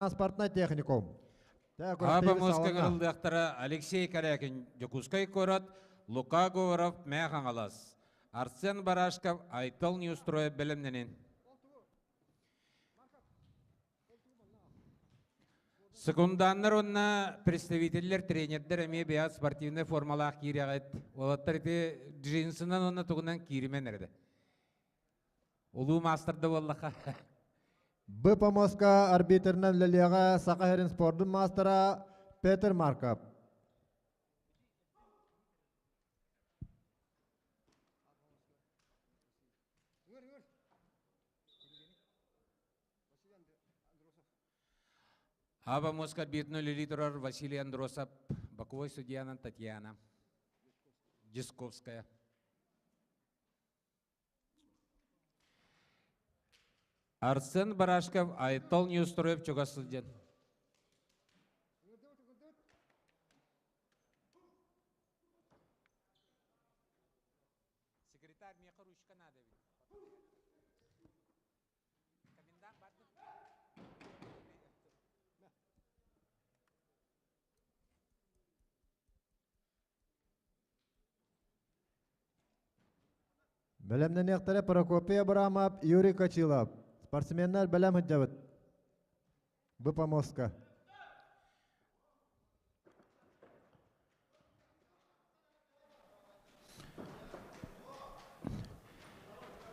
Транспортнай техникум. Аба муска кырыллыахтара Алексей Корякин, Дьокуускай куорат, Лука Говоров, Мээ Хаҥалас, Арсен Барашков, Айтал Неустроев бэлэмнэнин. Секунданнар уонна представителлэр, тренердэр эмиэ бэйэҕит спортивнай формалаах киирэҕит. Уолаттар ити джинсынан уонна тугунан кииримэн эрэ. Улуу маастар да буоллаха. Б помостка арбитрынан үлэлиэҕэ Саха сирин спордун маастара Петр Марков. Аба Москва арбитрынан үлэлии турар Василий Андросов, боковой судьянан Татьяна Дисковская. Арсен Барашков Айтал Неустроев чугас сылдьан. Секретарь, миэхэ ручка надо ведь. Комендант бардын. Бэлэмнэниэхтэрэ Прокопий Абрамов, Юрий Качилов. Спортсменнар бэлэм сылдьабыт. Бу помостка.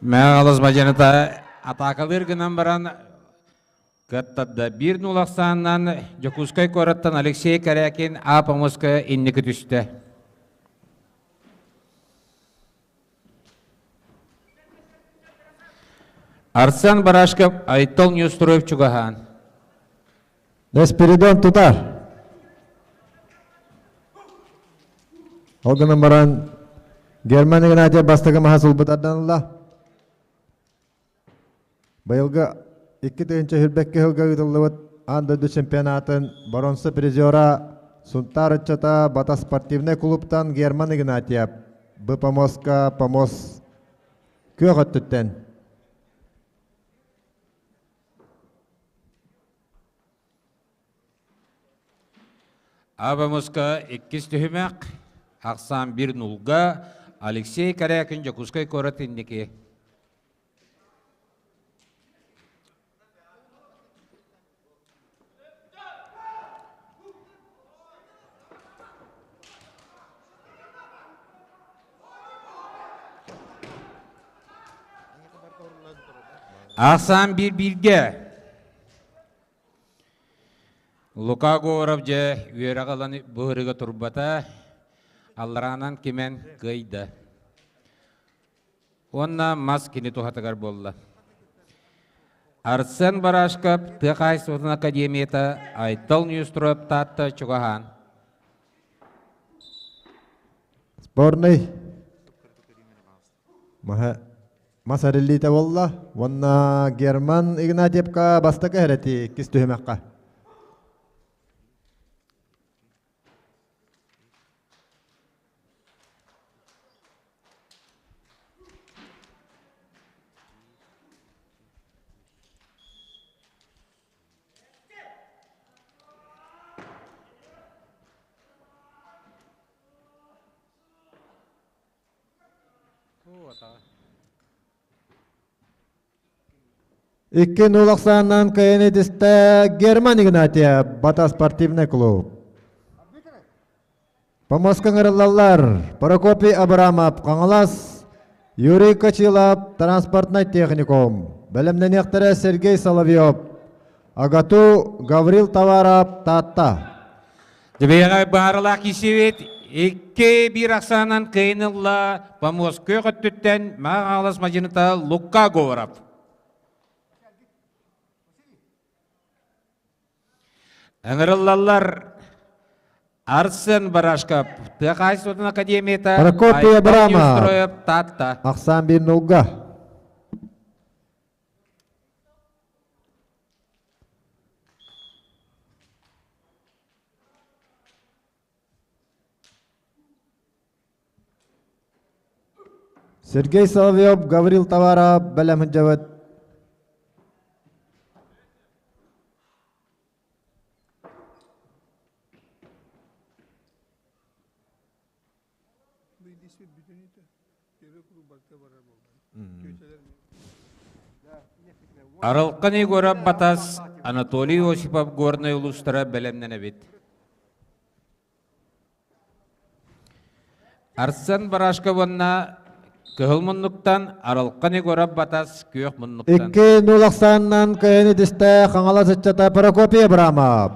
Мэҕалас мадьаныта атаакалыыр гынан баран кыаттарда. Биир нулахсаанынан Дьокуускай куораттан Алексей Корякин А помостка инники түстэ. Арсен Барашков Айтол Неустроев чугаһаан. Спиридон тутар. Ол гынан баран Герман Игнатьев бастакы маһа сылбыт арданылла. Быйылгы 2022 сылга ыытыллыбыт аан дойду чемпионатын боруонса призера Сунтаар ыччата Бата спортивнай клубтан Герман Игнатьев Б помостка помост күөх өттүттэн. А помостка иккис түһүмэх ахсаан бир нулга Алексей Корякин Дьокуускай куорат инники. Ахсаан биир бииргэ. Лука Говоров дьэ үөрэх ылан быһырыга турбата, аллараанан кимэн кыайда. Уонна мас кини туһатыгар буолла. Арсен Барашков тыа хаһаайыстыбатын академията Айтал Ньюстроев Таатта чугаһаан. Сборный Маһа мас ариллиитэ буолла уонна Герман Игнатьевка бастакы эрэти иккис түһүмэххэ. Икки нул ахсаанынан кыайан этистэ Герман Игнатьев, Бата спортивный клуб. Помоска ыҥырыллаллар Прокопий Абрамов, Хаҥалас, Юрий Качилов, транспортнай техникум. Бэлэмнэниэхтэрэ Сергей Соловьев, АГАТУ, Гаврил Товаров, Таатта. Дыбыйаҕа баарылаах киисибит икки биир ахсаанан кыайын ылла Помоскуя өттүттэн Маҕалас мадьыныта Лука Говоров. Ыҥырыллаллар Арсен Барашков, тыа хаһаайыстыбатын академията, Прокопий Айтал Абрамов, Неустроев, Таатта. Ахсаан биир нулга. Сергей Соловьев, Гаврил Товаров бэлэм сылдьабыт. Арылхан Егоров Батас, Анатолий Осипов Горнай улуустара бэлэмнэнэбит. Арсен Барашков уонна Кыһыл муннуктан Арылхан Егоров Батас Күөх муннуктан. Икки нул ахсаанынан кыайын итистэ Хаҥалас ыччата Прокопий Абрамов.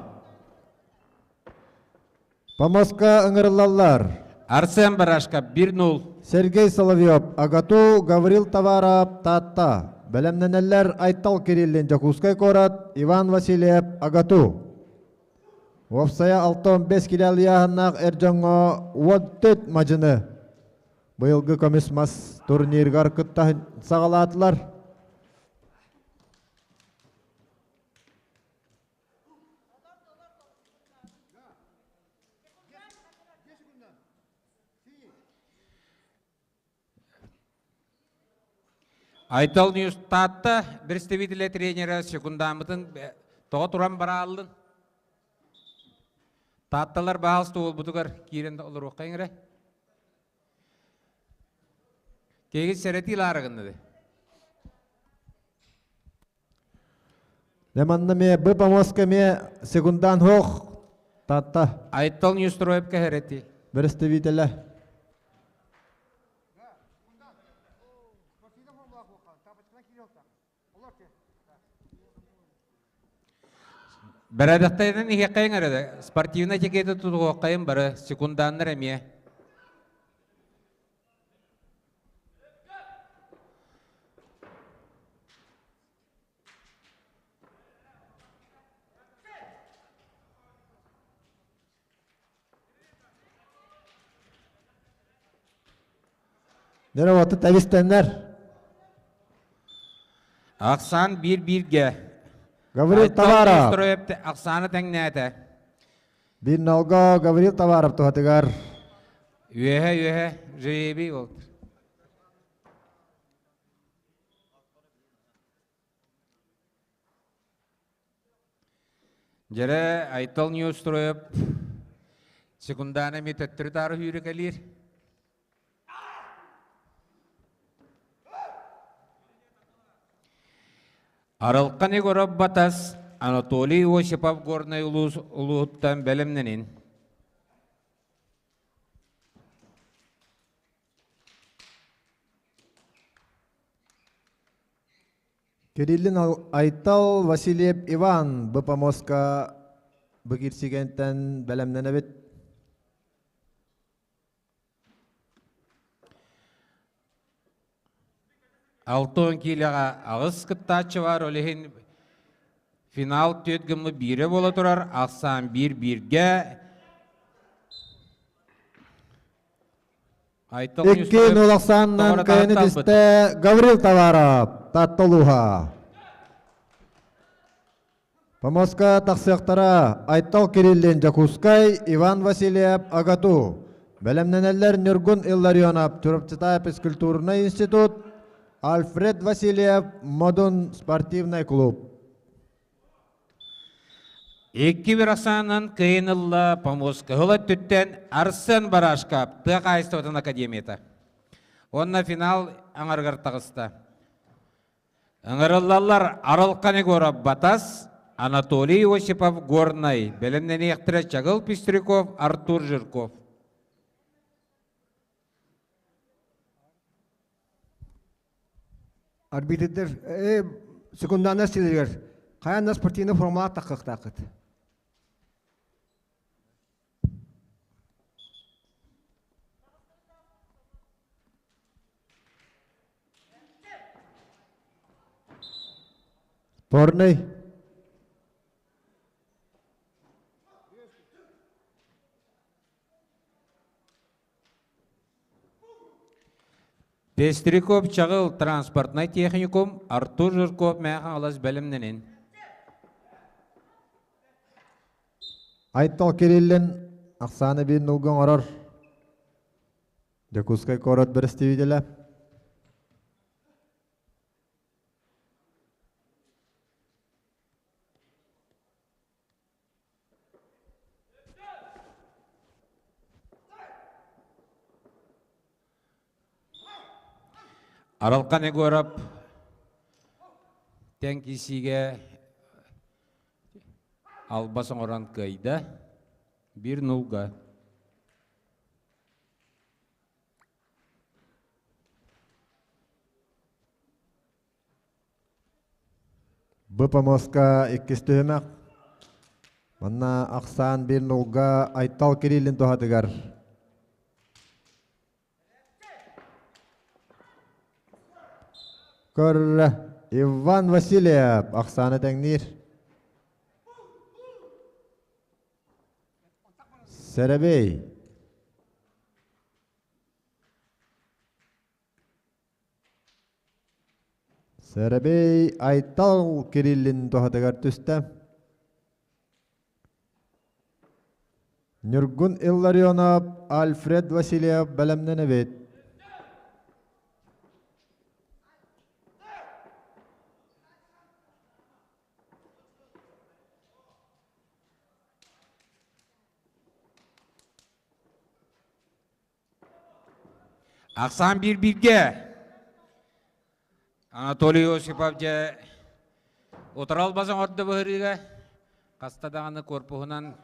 Помоска ыҥырыллаллар. Арсен Барашков 1-0. Сергей Соловьев, АГАТУ, Гаврил Товаров, Таатта. Бэлэмнэнэллэр Айтал Кириллин, Дьокуускай куорат, Иван Васильев, АГАТУ. Уопсайа 65 килэ алыйааһыннаах эр дьоҥҥо 14 мадьыны быйылгы көмүс мас турнирыгар кытта саҕалаатылар. Айтал Ньюс Таатта представителэ тренера секундааммытын тоҕо туран барааллын. Таатталар баал столбутугар киирэн олоруохха иҥэрэ. Кегит сэрэтии лаарыгыннады. Дьэ манна эмиэ бу помостка эмиэ секундаан суох Таатта. Айтал Ньустроев кэһэрэти. Бэрэстэбиитэлэ. Бэрээдэктэринэн иһиэххэйиҥ эрэ спортивнай этикеты тутуһуоххайын бары секундааннар эмиэ. Дьэ, отут эбистэннэр. Ахсаан биир-бииргэ. Гаврил Товаров. Ахсааны тэҥнээтэ. Биир нолго Гаврил Товаров туһатыгар. Үөһэ үөһэ жребий болтур. Дьэрэ Айтал Ньустроев секундаана эмиэ төттөрү-таары сүүрэ кэлиир. Арылхан Егоров Батас, Анатолий Осипов Горнай улуус улууһуттан бэлэмнэнин. Кириллин Айтал Васильев Иван БПМОСка бу киирсигэнтэн бэлэмнэнэбит. Алтон киилэҕэ аҕыс кыттааччы бар, ол иһин финал түөрт гыммыт биирэ буола турар, ахсаан биир бииргэ. Айтал Икки нул ахсаанынан кыайыны түстэ Гаврил Товаров, Таатта улууһа. Помостка тахсыахтара Айтал Кириллин Дьокуускай, Иван Васильев АГАТУ. Бэлэмнэнэллэр Ньургун Илларионов Чурапчытаа физкультурнай институт, Альфред Васильев Модун спортивнай клуб. Икки бирасаанан кыайын ылла Помоска ыла өттүттэн Арсен Барашкап тыа хаһаайыстыбатын академията. Уонна финал аҥарыгар таҕыста. Ыҥырыллаллар Арылхан Егоров Батас, Анатолий Осипов Горнай, бэлэмнэниэхтэрэ Чагыл Пестряков, Артур Жирков. Арбитрдэр секунданнар силигэр хайаан да спортивный формалаах таххыахтааххыт. Спорный. Пестряков Чаҕыл транспортнай техникум Артур Жирков Мэхалас бэлэмнэнин. Айтал Кириллин ахсааны биир нулга оҥорор. Дьокуускай куорат бэрэстэбиитэлэ. Аралхан Егоров тэҥ киирсиигэ албас оҥорон кыайда. Биир нулга. Бу помостка иккис түһүмэх. Манна ахсаан биир нулга Айтал Кириллин туһатыгар. Көрө Иван Васильев ахсааны тэҥниир. Сэрэбэй. Сэрэбэй Айтал Кириллин туһатыгар түстэ. Ньургун Илларионов, Альфред Васильев бэлэмнэнэбит. Ахсаан биир бииргэ. Анатолий Осипов дьэ утарал базан ордо быһырыыга хаста даҕаны корпуһунан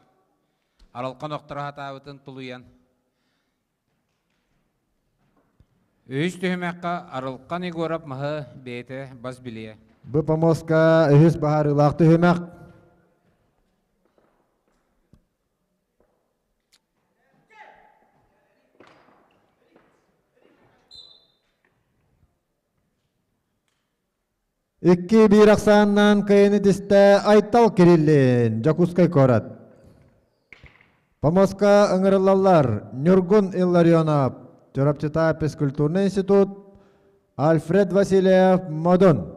аралхан охторо хатаабытын тулуйан. Үһүс түһүмэххэ Арылхан Егоров маһы бэйэтэ бас билиэ. Бу помостка үһүс баһаарыылаах түһүмэх. Икки биир ахсааннаан кыайыны тистэ Айтал Кириллин, Дьокуускай куорат. Помоска ыҥырыллаллар Ньургун Илларионов, Чурапчыта физкультурный институт, Альфред Васильев, Модун.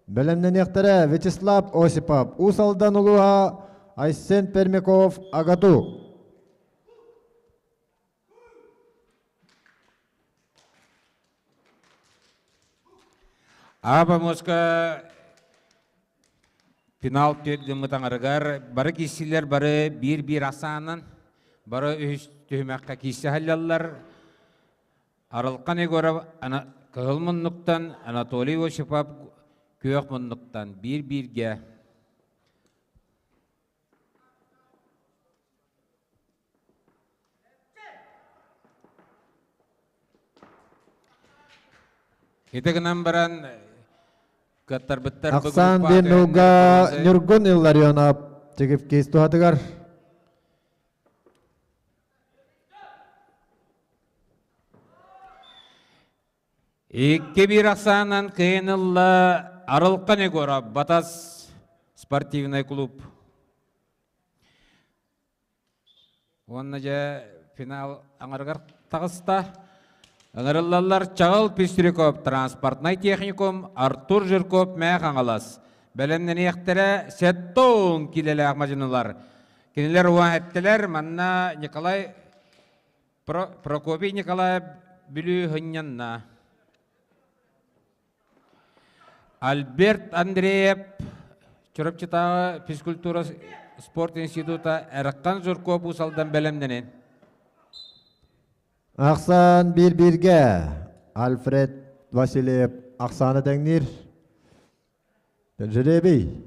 Бэлэмнэниэхтэрэ Вячеслав Осипов, Уус Алдан улууһа, Айсен Пермяков, АГАТУ. Аба Моска финал түөрт гыммыт аҥарыгар бары киирсиилэр бары биир-биир ахсаанан бары үһүс түһүмэххэ киирсэ сылдьаллар. Арылхан Егоров Кыһыл муннуктан, Анатолий Осипов Күөх муннуктан биир-бииргэ. Ити гынан баран кыаттарбыттар Ахсаан диэн нулга Ньургун Илларионов Чигивкис туһатыгар. Икки биир ахсаанан кыайан ылла Арылхан Егоров, Батас спортивный клуб. Уонна дьэ финал аҥарыгар таҕыста. Ыҥырыллаллар Чаҕыл Пестряков транспортнай техникум, Артур Жирков Мээх Хаҥалас. Бэлэмнэниэхтэрэ Сеттоун килэлээх мадьынылар. Кинилэр уон эттилэр, манна Николай Прокопий Николаев Бүлүү хынньанна. Альберт Андреев Чурапчытааҕы физкультура спорт института Эрхан Жирков Уус-Алдан бэлэмнэнин. Ахсаан биир-бииргэ Альфред Васильев ахсааны тэҥниир. Жеребий.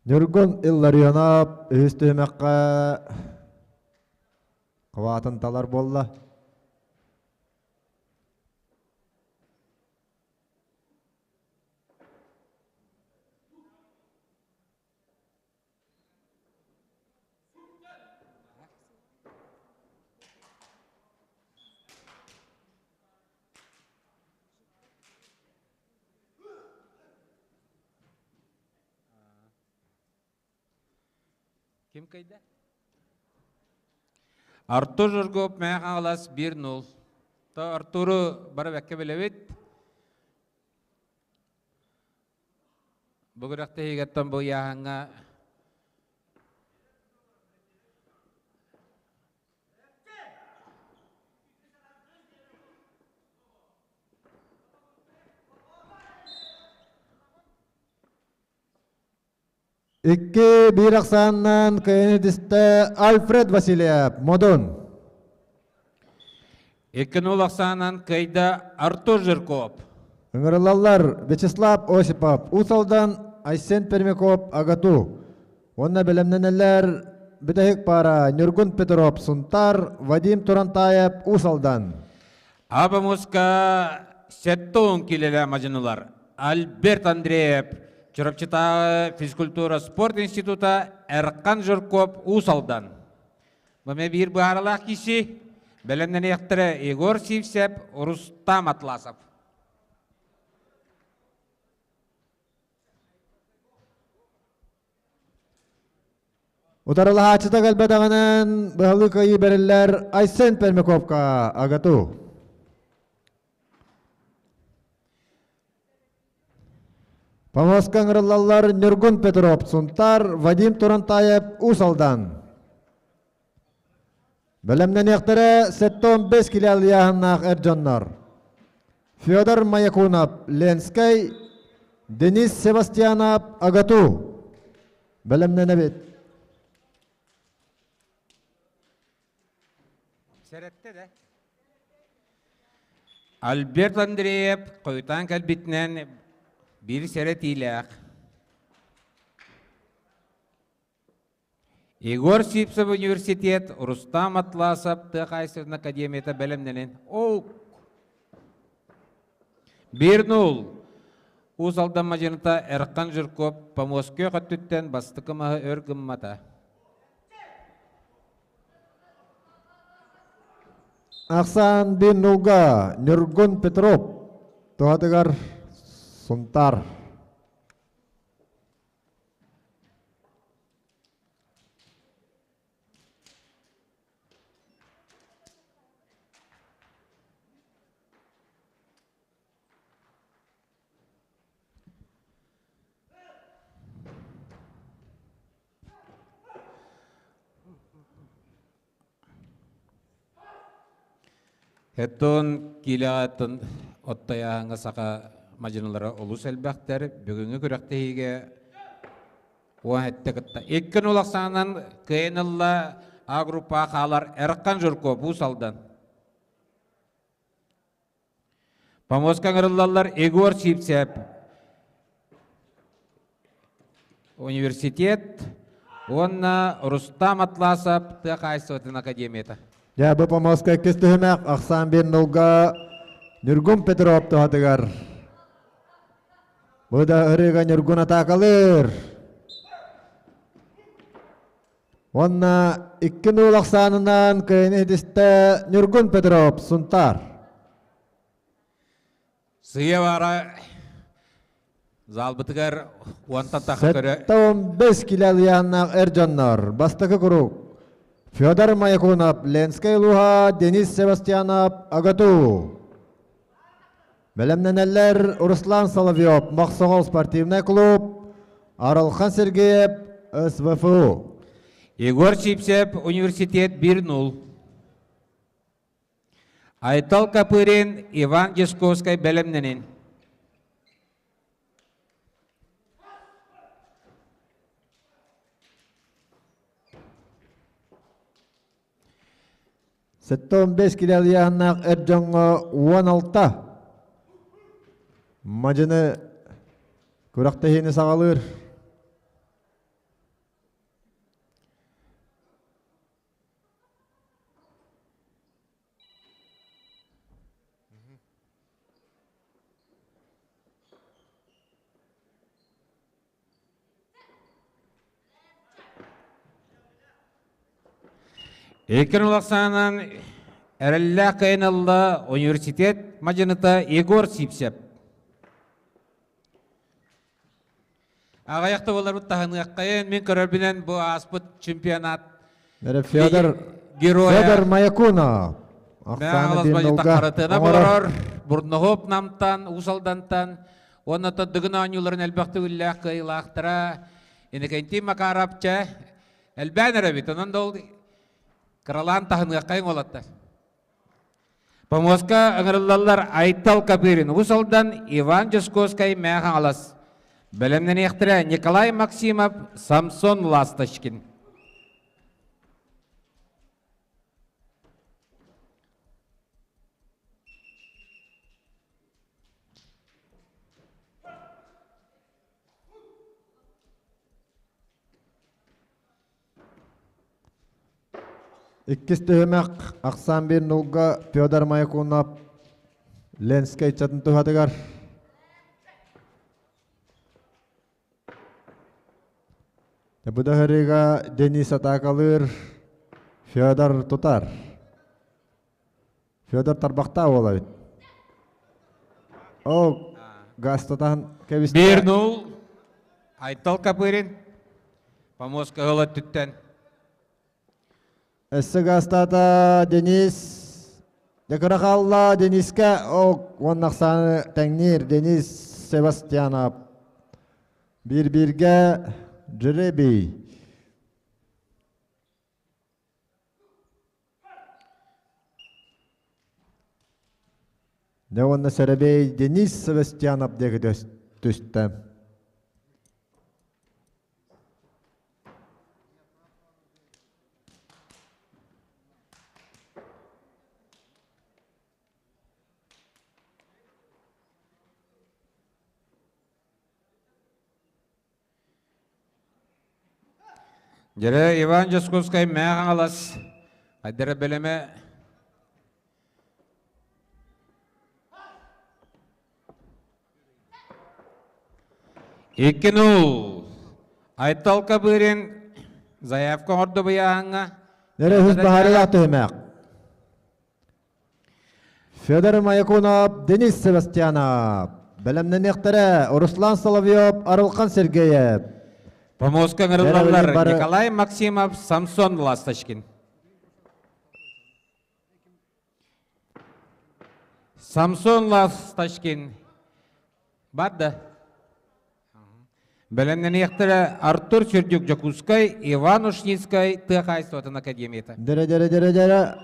Ньургун Илларионов үһүс түһүмэххэ хватын талар буолла. Ким кыйда? Артур Жирков Мэҥэ Хаҥалас 1-0. То Артуру бары бэккэ билэбит. Бу күрэхтэһиигэттэн бу ыйааһыҥҥа Икки биир ахсаанынан кыайыны тистэ Альфред Васильев, Модун. 2-0 ахсаанан кыайда Артур Жирков. Ыҥырыллаллар Вячеслав Осипов, Уус Алдан, Айсен Пермяков, АГАТУ. Уонна бэлэмнэнэллэр бүтэһик паара Ньургун Петров, Сунтаар, Вадим Турантаев, Уус Алдан. Абамуска 70 килэлэ мадьынылар Альберт Андреев, Чурапчытааҕы физкультура спорт института Эрхан Жирков, Уус Алдан. Бу биир быһаарылаах киси бэлэмнэниэхтэрэ Егор Сивцев, Рустам Атласов. Утарылаһааччыта кэлбэтэҕинэн быһалыы кыайыы бэриллэр Айсен Пермяковка АГАТУ. Помоска ыҥырыллаллар Ньургун Петров, Сунтаар, Вадим Турантаев, Уус Алдан. Бэлэмнэниэхтэрэ 75 килэ алыйааһыннаах эр дьоннор. Федор Маякунов, Ленскэй, Денис Севастьянов, АГАТУ. Бэлэмнэнэбит. Сэрэттэ да. Альберт Андреев хойутаан кэлбитинэн биир сэрэтиилээх. Егор Сивцев университет, Рустам Атласов тыа хаһаайыстыбатын академията бэлэмнэнин. Оу! 1-0. Уус Алдан мадьыныта Эрхан Жирков Помоскө өттүттэн бастакы маһы өр гыммата. Ахсаан 1-0-га Ньургун Петров туһатыгар Сунтаар. Хеттон киилэҕиттэн оттайааһыҥҥа саха мадьынылара олус элбэхтэр. Бүгүҥҥү күрэхтэһиигэ уон сэттэ кытта. Икки нул ахсаанынан кыайан ылла А группаҕа хаалар Эрхан Жирков Уус Алдан. Помостка ыҥырыллаллар Егор Сивцев университет уонна Рустам Атласов тыа хаһаайыстыбатын академията. Дьэ, бу помостка иккис түһүмэх ахсаан биир нулга Ньургун Петров туһатыгар. Бу да ырыга Ньургун атаакалыыр. Уонна 2-0 ахсаанынан кыайыны иһитистэ Ньургун Петров, Сунтаар. Сыйа баара залбытыгар уонтан тахса көрө. 75 килэ алыйааннаах эр дьоннор бастакы куруук Федор Маякунов, Ленскэй улууһа, Денис Севастьянов, АГАТУ. Бэлэмнэнэллэр Руслан Соловьев, Мохсоҕол спортивнай клуб, Арылхан Сергеев, СВФУ. Егор Сивцев, университет 1-0. Айтал Копырин, Иван Дьячковскай бэлэмнэнин. 75 килэ алыйааһыннаах эр дьоҥҥо 16 мадьыны күрэхтэһиини саҕалыыр. Иккин улахсаанан эрэллээх кыайан ылла университет мадьыныта Егор Сивцев. Аҕыйах да буоларбыт таһыныаххайын мин көрөрбүнэн бу ааспыт чемпионат Федор героя Федор Маякунов Оксана Харытына болорор Бурнохоп Намтан Уус Алдантан уонна Дыгын оонньууларын элбэх төгүллээх кыайыылаахтара Иннокентий Макаров чэ элбээн эрэбит онон да ол кыралаан таһыныаххайын уолаттар Помоска ыҥырыллаллар Айтал Копырин Уус Алдан, Иван Дьячковскай Мэҥэ Хаҥалас. Бэлэмнэниэхтэрэ Николай Максимов, Самсон Ласточкин. Иккис түһүмэх ахсаан биир нулга Федор Маякунов Ленскэй чатын туһатыгар. Бу Денис атаакалыыр, Федор тутар. Федор тарбахтаа уола эбит. О, гастатан кэбистэ. 1-0. Айтал Копырин. Помоска ылы өттүттэн. Өссө гастата Денис. Декора хаалла Дениске. О, уонна ахсааны тэҥниир Денис Севастьянов. Биир-бииргэ жребий. Дьэ уонна сэрэбиэй Денис Севастьянов диэки түстэ. Дьэрэ Иван Дьоскуоскай Мээх Хаҥалас Айдара бэлэмэ 2-0 Айтал Кабырин заявка оҥордо быйааһыҥҥа. Дьэрэ үһүс баһаарыйаах түһүмэх. Федор Маякунов, Денис Севастьянов. Бэлэмнэниэхтэрэ Руслан Соловьев, Арылхан Сергеев. Помоска ыҥырыллаллар Николай Максимов, Самсон Ласточкин. Самсон Ласточкин. Бар да. Бэлэмнэниэхтэрэ Артур Сердюк Дьокуускай, Иван Ушницкай тыа хаһаайыстыбатын академията. Дэрэ дэрэ дэрэ дэрэ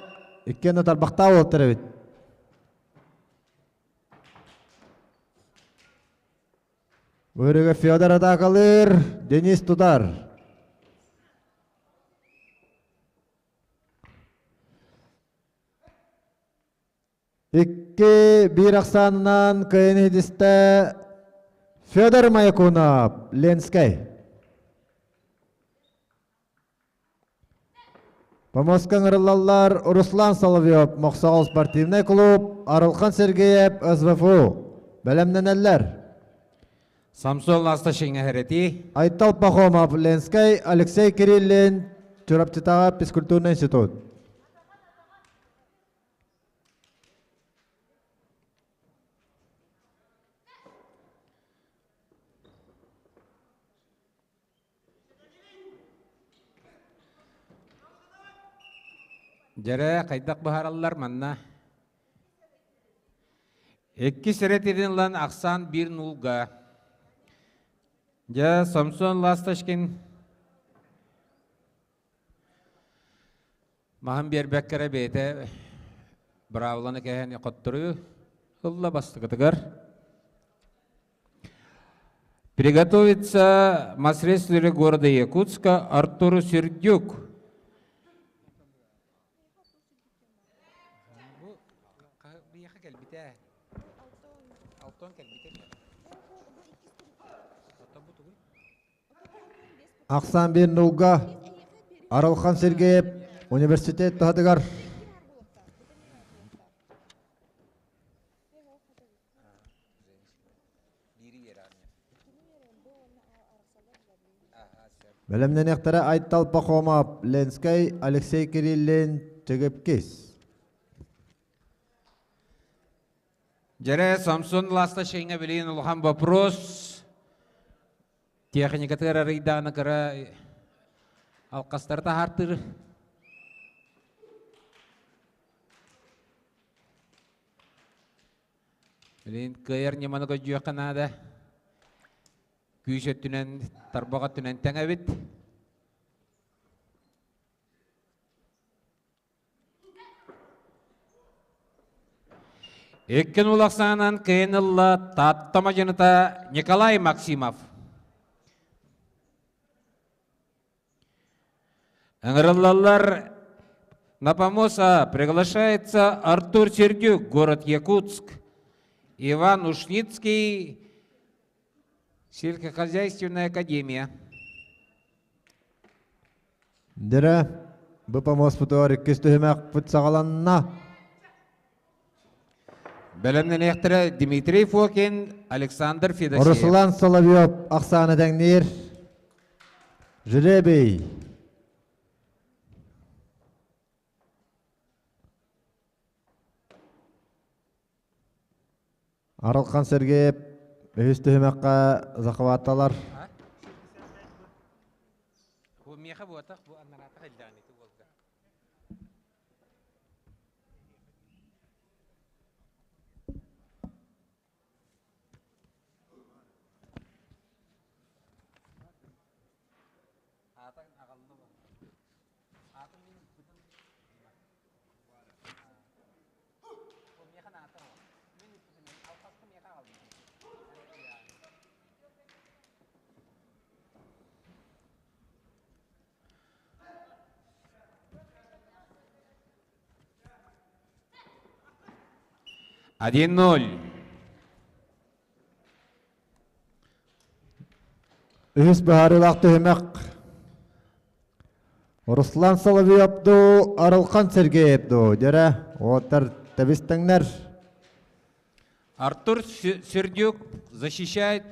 иккиэн да тарбахтаа уолаттар эбит. Бырыга Федор атаакалыыр, Денис тутар. Икки биир ахсаанынан кыайан иһитистэ Федор Маякунов, Ленскэй. Помостка ыҥырыллаллар Руслан Соловьев, Мохсоҕол спортивнай клуб, Арылхан Сергеев, СВФУ. Бэлэмнэнэллэр. Самсон Ласташиҥҥа хэрэтии. Айтал Пахомов, Ленскэй, Алексей Кириллин, Чурапчытааҕы физкультурный институт. Дьэрэ хайдах быһаараллар манна? Иккис эрэтирин ылан ахсаан биир нулга. Дьэ, Самсон Ласточкин Маһын биэрбэккэ эрэ бэйэтэ быраабыланы кэһэн хотторуу ылла бастакытыгар. Приготовиться мас-рестлеры города Якутска Артуру Сердюк. Ахсаан биир нулга Арылхан Сергеев университет таһатыгар Бэлэмнэниэхтэрэ Айтал Пахомов, Ленскэй, Алексей Кириллин, Чыгыпкис. Дьэрэ, Самсон Ласташиҥҥа билигин улахан вопрос. Техникатыгар арыйдааны кыра алкастары таһаартыыр. Билигин кыайар ньыманы көрдүөххэ наада. Күүс өттүнэн, тарбах өттүнэн тэҥэбит. Иккин улахсаанан кыайан ылла Таатта мадьыныта Николай Максимов. Ыҥырыллаллар на помоса приглашается Артур Сердюк, город Якутск, Иван Ушницкий, сельскохозяйственная академия. Дырэ. Бу помоспутугар иккис түһүмэхпит саҕаланна. Бэлэмнэниэхтэрэ Дмитрий Фокин, Александр Федосеев. Руслан Соловьев ахсааны тэҥниир. Жребий. Арылхан Сергеев үһүс түһүмэххэ захватталар. Бу миэхэ буотах, бу аннараатах илдэҕин ити уолга. Аатын аҕалла Аатын мин ыппытым. Ол миэхэ наата Мин ыппытым алхаска миэхэ аҕалбытым. 1-0. Үһүс быһаарыылаах түһүмэх Руслан Соловьев дуу, Арылхан Сергеев дуу, дьэрэ, уоттар тэбис-тэҥнэр. Артур Сердюк защищает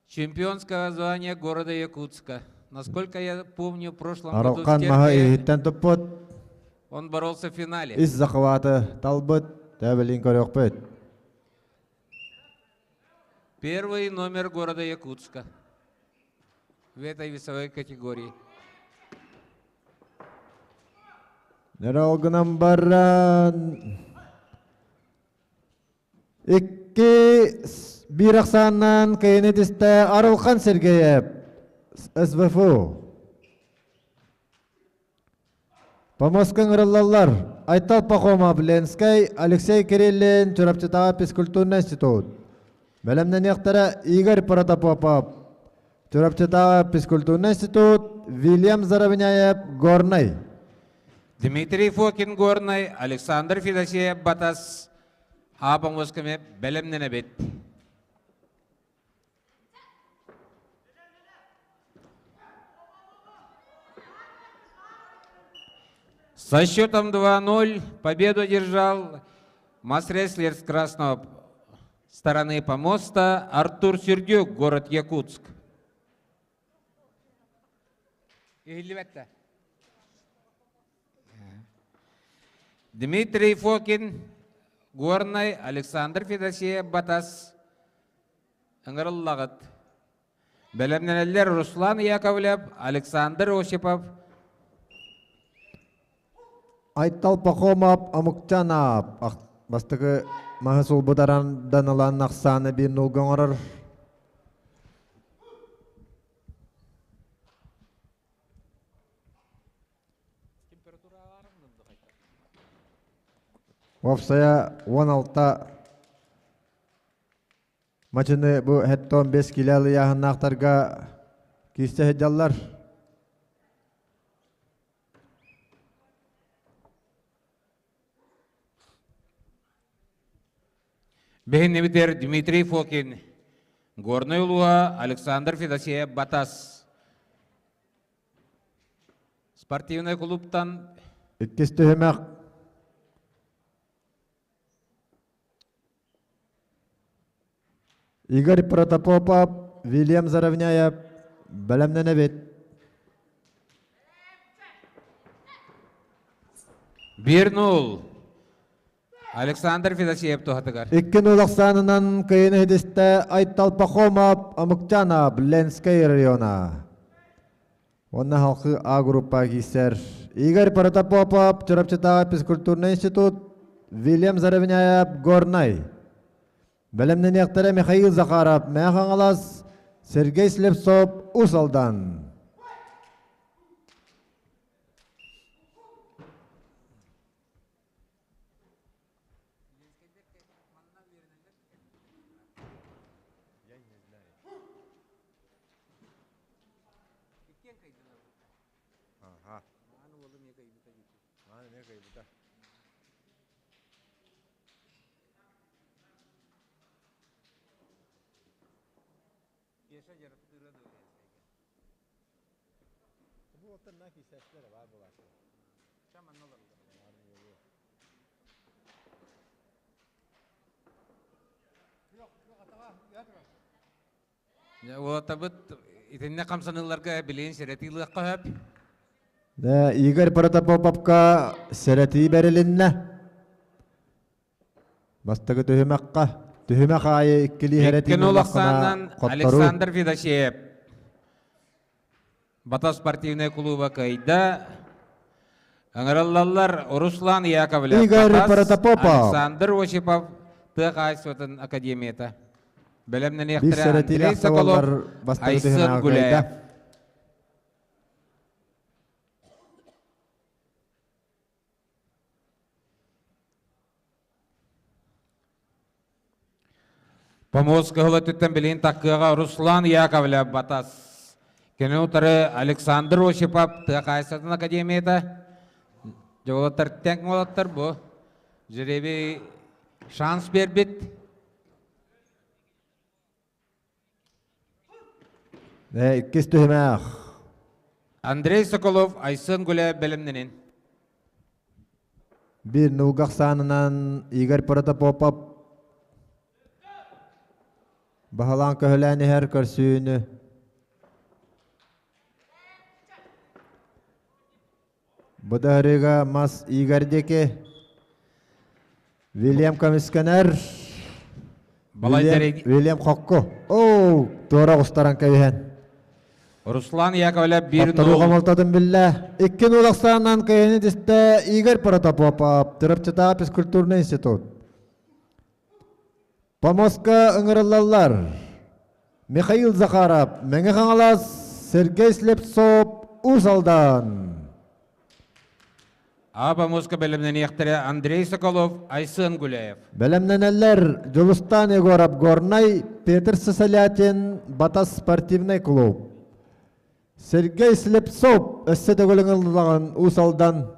чемпионское звание города Якутска. Насколько я помню, в прошлом году в Арылхан маһы Терке иһиттэн туппут, он боролся в финале. ис захваты талбыт, тэбилин көрүөхпүт. Первый номер города Якутска в этой весовой категории. Нөрө гынан баран икки биир ахсаанынан кыйыны тистэ Арылхан Сергеев СВФУ. Помоскын ырыллаллар Айтал Пахомов, Ленскэй, Алексей Кириллин, Чурапчытааҕы физкультурнай институт. Бэлэмнэниэхтэрэ Игорь Протопопов, Чурапчытааҕы физкультурнай институт, Вильям Заровняев, Горнай. Дмитрий Фокин Горнай, Александр Федосеев Батас, Аапоҥоскаме бэлэмнэнэбит. Со счетом 2-0 победу одержал масс-рестлер с красного стороны помоста Артур Сердюк, город Якутск. Дмитрий Фокин, Горнай, Александр Федосеев Батас, ыҥырыллаҕыт. Бэлэмнэнэллэр Руслан Яковлев, Александр Осипов. Айтал Пахомов Омукчанов бастакы маһы сулбутаран данылан ахсааны биир нулга оҥорор. Уопсайа 16 Мачыны бу хэттон 5 килэ ыйааһыннаахтарга киирсэ сылдьаллар. Биһиннибитер Дмитрий Фокин, Горнай улууһа Александр Федосеев Батас. Спортивнай клубтан Иккис түһүмэх Игорь Протопопов, Вильям Заровняев бэлэмнэнэбит. 1-0. Александр Федосеев туһатыгар. 2-0 ахсаанынан кыйын иһитистэ Айтал Пахомов, Омукчанов, Ленскэй района. Уонна халқы А группа киирсэр. Игорь Протопопов, Чурапчытааҕы физкультурнай институт, Вильям Заровняев, Горнай. Бэлэмнэниэхтэрэ Михаил Захаров, Мэҥэ Хаҥалас, Сергей Слепцов, Уус Алдан. Уолаттарбыт итиннэ хамсаныыларга билигин сэрэтии ылыахха сөп. Да, Игорь Протопоповка сэрэтии бэрилиннэ. Бастакы түһүмэххэ түһүмэх аайы иккилии Икки сэрэтии охсаанан хотторуу. Александр Федосеев Бата спортивнай кулууба кыайда. Ыҥырыллаллар Руслан Яковлев, Игорь Батас, Протопопов. Александр Осипов тыа хаһаайыстыбатын академията. Биир Бэлэмнэниэхтэрэ сэрэтиилээх Андрей Соколов, сабаллар бастакы Айсен түһүмэҕи Гуляев. кыайда. Помост кыһыл өттүттэн билигин таккыаҕа Руслан Яковлев Батас. Кини утары Александр Осипов тыа хаһаайыстыбатын академията. Дьолоттор тэҥ уолаттар бу. Жребий шанс биэрбит. Иккис түһүмэх. Андрей Соколов, Айсен Гуляев бэлэмнэнин. Биир нуугах саанынан Игорь Протопопов баһылаан көһөлөөн иһэр көрсүүнү. Быдарыга мас Игорь диэки Вильям көмүскэнэр. Балайдар Вильям Хокку. Оу, туора оҕустаран кэбиһэн. Руслан Яковлев биир Хотторуу нул. хомолтотун биллэ. Икки нул ахсаанынан кыайыны тистэ Игорь Протопопов, Чурапчытааҕы физкультурный институт. Помостка ыҥырыллаллар. Михаил Захаров, Мэҥэ Хаҥалас, Сергей Слепцов, Уус Алдан. А помостка бэлэмнэниэхтэрэ Андрей Соколов, Айсен Гуляев. Бэлэмнэнэллэр Дьулустан Егоров Горнай, Петр Сысолятин, Батас спортивный клуб. Сергей Слепцов өссө төгүл ыҥырыллаҕын Уус Алдан.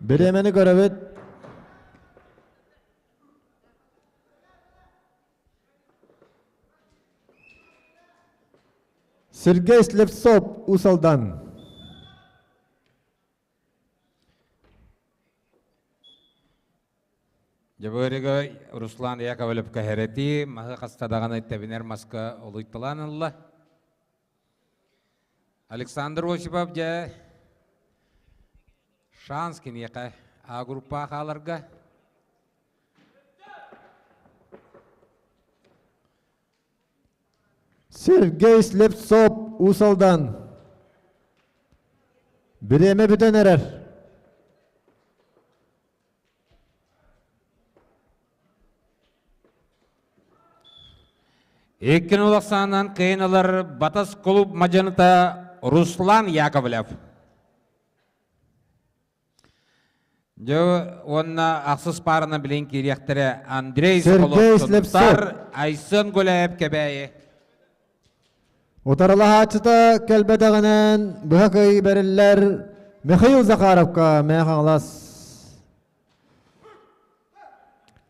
Бириэмэни көрөбүт. Сергей Слепцов, Уус Алдан. Дьабыарыга Руслан Яковлев кэһэрэтии маһы хаста даҕаны тэбинэр маска олуйталаан ылла. Александр Осипов дьэ шанс киниэхэ А группа хааларга. Сергей Слепцов, Уус Алдан. Бириэмэ бүтэн эрэр. Икки улахсаанан кыайын ылар Батас клуб мадьаныта Руслан Яковлев. Дьэ уонна ахсыс паарынан билин киириэхтэрэ Андрей Сергей Соколов Слепцов. Сунтар, Айсен Гуляев Кэбээйи. Утарылаһааччыта кэлбэтэҕинэн быһа кыайыы бэриллэр Михаил Захаровка Мэҥэ Хаҥалас.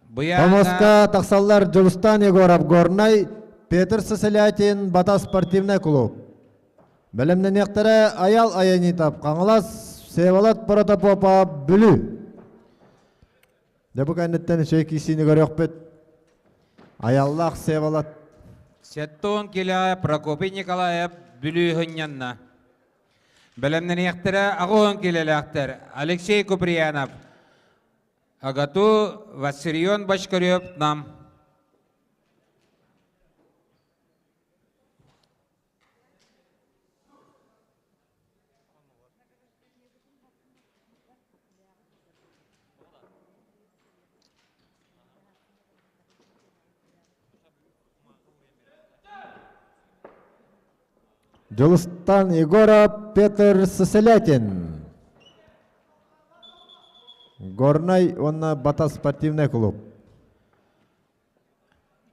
Быйаана Помостка тахсаллар Дьулустан Егоров Горнай, Петр Сысолятин Бата спортивный клуб. Бэлэмнэниэхтэрэ Аял Аянитов Хаҥалас, Всеволод Протопопов Бүлүү. Дьэ бу кэнниттэн үчүгэй киирсиини көрүөхпүт. Аяллаах Всеволод. Сеттон килэ Прокопий Николаев Бүлүү хынньанна. Бэлэмнэниэхтэрэ аҕыс килэлээхтэр Алексей Куприянов, АГАТУ Вассирион Бочкарев Нам. Дьулустан Егоров, Петр Сысолятин. Горнай уонна Бата спортивный клуб.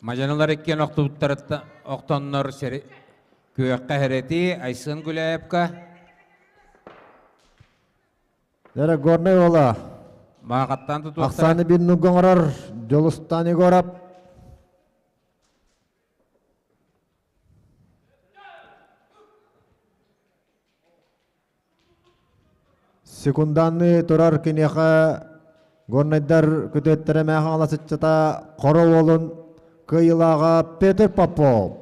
Мадьаналар иккиэн охтубуттарыттан охтоннор күөххэ хэрэтии Айсен Гуляевка Дэрэ Горнай уола маахаттан тутуохтара. Ахсааны биир нугга оҥорор. Дьулустан Егоров. Секунданны турар киниэхэ горнайдар күтүөттэрэ Мэхаҥалас ыччата Хоро уолун кыайыылааҕа Петр Попов.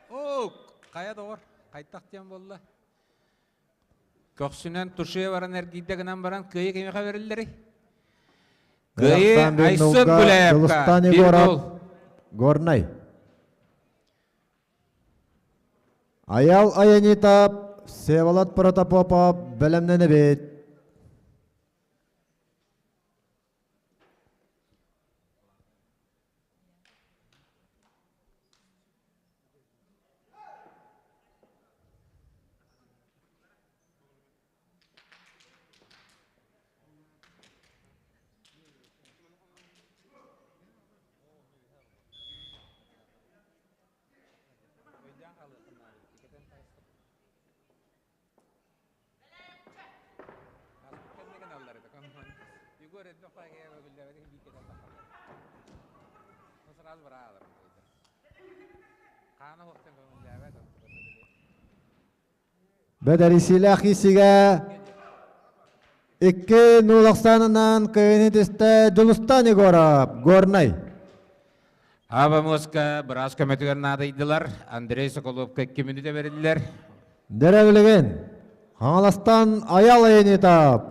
Оо, хайа доҕор, хайтах диэн буолла? Көхсүнэн тушуя баран эргийдэ гынан баран кыайы кимиэхэ бериллэрий? Кыайы Айсын Гуляевка, биир гол. Горнай. Аял Аянитап, Всеволод Протопопов бэлэмнэнэбит. Бэдэрисиилээх киисигэ икки нуулахсаанынан кыайыны түстэ Дьулустан Егоров, Горнай. Аба муоска быраас көмөтүгэр наадыйдылар. Андрей Соколовка 2 мүнүүтэ бериллэр. Дэрэбилигин Хаҥаластан Аял Аянитов,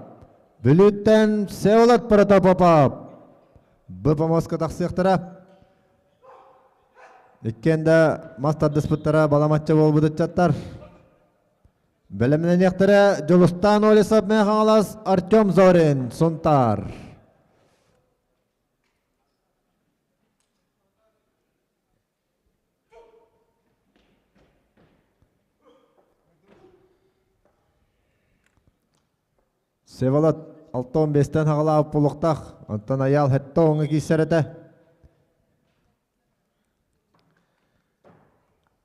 Бүлүүттэн Всеволод Протопопов Б помоска тахсыахтара. Иккиэн да мас тардыспыттара баламачча буолбут ыччаттар. Бэлэмнэниэхтэрэ Дьулустаан Олесов Мэҥэ Хаҥалас, Артем Зорин, Сунтаар. Всеволод 6-15-тэн хаҕалаабыт буолуохтаах. Онтон Айаал сэттэ оҥо киирсэр этэ.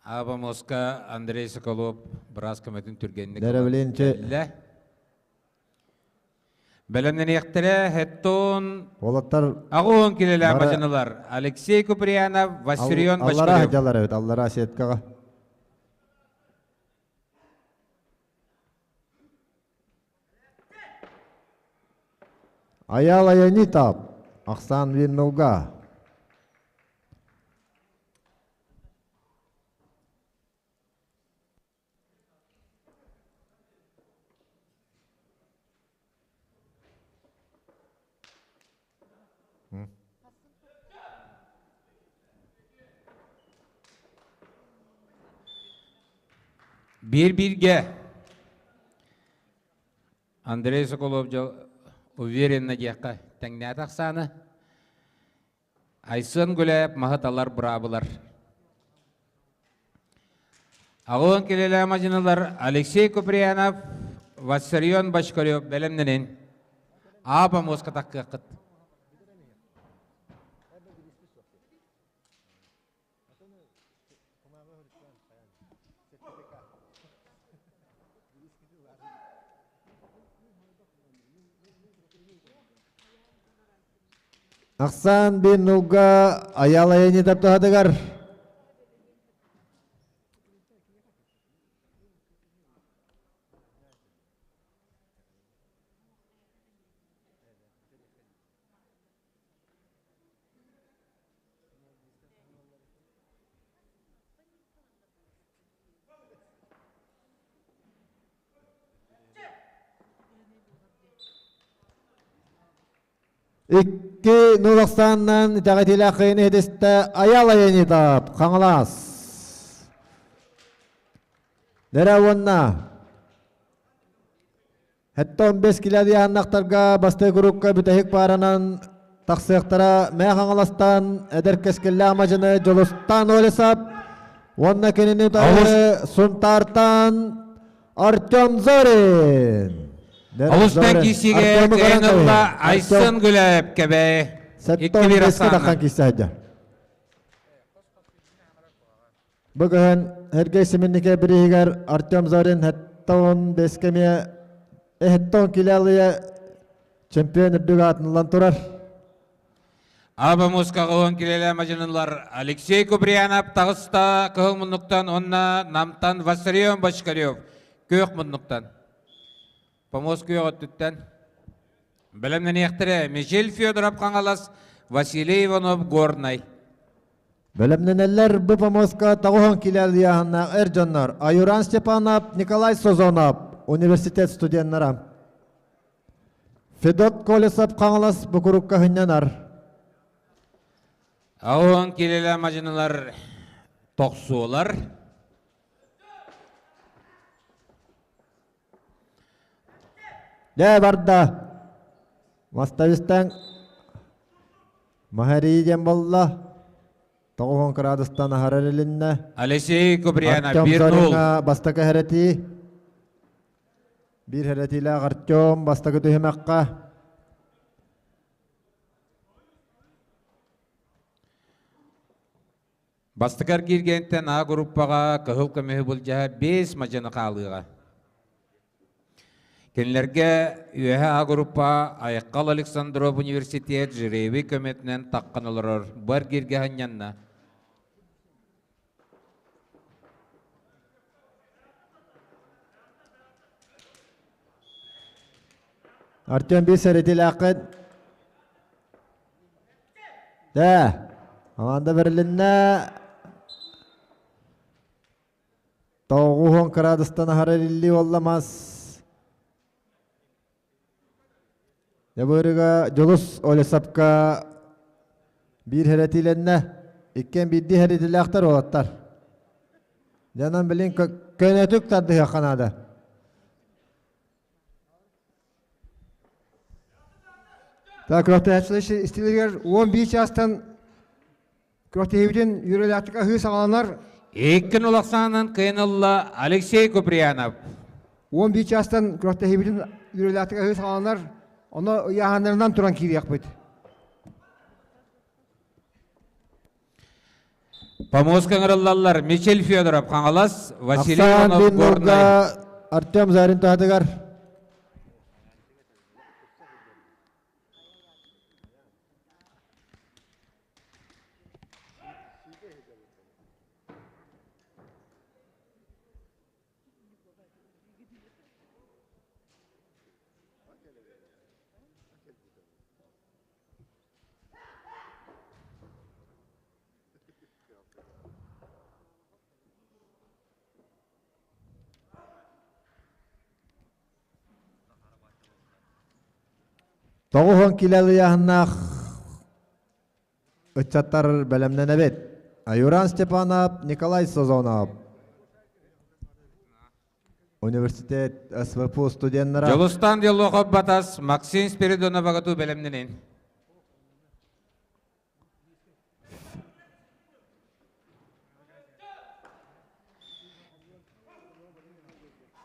Аба Моска Андрей Соколов быраас көмөтүн түргэнник Деревлинчи. кэллэ. Бэлэмнэниэхтэрэ Хеттон Уолаттар Аҕуон килэлээх бары бачыналар Алексей Куприянов, Вассирион аллараа Бочкарев. сылдьаллар эбит, аллараа сеткаҕа. Аял Аянитов, Ахсан Виннулга. Биир бииргэ Андрей Соколов уверенно диэххэ тэҥнээтэ ахсааны. Айсен Гуляев маһы талар быраабылар. Аҕылын килэлээ мадьынылар Алексей Куприянов, Вассарион Бочкарев бэлэмнэнин. Аапа муоска таккыаххыт. Ахсаан бин нулга Аял Аянитов туһатыгар. Икки нулахсааннан итэҕэтиилээх кыайыны иһитистэ Аял Аянитов, Хаҥалас. Нэрэ уонна Хэттэ 15 килэдиааннахтарга бастакы курукка бүтэһик пааранан тахсыахтара Мээ Хаҥаластан эдэр кэскиллээх мадьыны Дьулустаан Олесов уонна кинини утары Сунтаартан Артем Зорин. Олустан киисигэ кыайан ылла Айсен Гуляев кэбэ. Икки бир таххан киисэ Бүгүн Сергей Семеннике бириһигэр Артем Зорин хеттон бескемие хеттон килалыя чемпион үрдүк аатын ылан турар. Аба мускаҕа уон килэлээ мадьынылар Алексей Куприянов таҕыста кыһыл муннуктан уонна Намтан Вассарион Бочкарев күөх муннуктан. Помост күөх өттүттэн. Бэлэмнэниэхтэрэ Мичил Федоров Хаҥалас, Василий Иванов Горнай. Бэлэмнэнэллэр бу помостка тоҕуһун килэлиаһыннаах эр дьоннор Аюран Степанов, Николай Созонов, университет студеннара. Федот Колесов Хаҥалас букурукка хынньанар. Аон килэлэ мадьынылар тохсуолар. Дэ барда. Мастабистан Махари диэн болла. 90 градустан аһарар илиннэ. Алексей Куприянов Артем 1-0. Зориҥҥа бастакы хэрэтии. Биир хэрэтиилээх Артем бастакы түһүмэххэ. Бастакы эргииргэнтэн А группаҕа кыһыл көмүһү былдьаһа 5 мадьыны хаалыаҕа. Кинилэргэ үөһэ А группа Айхал Александров университет жребий көмөтүнэн таххан олорор. Бу эргииргэ ханньанна. Артем биир сэрэтиилээххин. Дэ, Аманда бэрилиннэ. Тоҕуһун кыраадыстан аһара илли олламас. Дьабыырыга Дьулус Олесапка биир хэрэтиилэннэ. Иккиэн биирдии хэрэтиилээхтэр уолаттар. Дьанан билин көнөтүк тардыһыахха наада. Так, күрэхтэһээччилэр истилэригэр 11 чаастан күрэхтэһиибитин үөрэлээхтик аһыы саҕаланар. Иккин улахсаанын кыйын ылла Алексей Куприянов. 11 чаастан күрэхтэһиибитин үөрэлээхтик аһыы саҕаланар. Ону ыйааһыннарынан туран киириэхпит. Помостка ыҥырыллаллар Мичил Федоров Хаҥалас, Василий Ахсаан Иванов Горнай. Артем Зарин таһатыгар. Тоҕуһун килэ ыйааһыннаах ыччаттар бэлэмнэнэбит. Аюран Степанов, Николай Созонов. Университет СВПУ студеннара. Дьулустан Деллохов Батас, Максим Спиридонов АГАТУ бэлэмнэнин.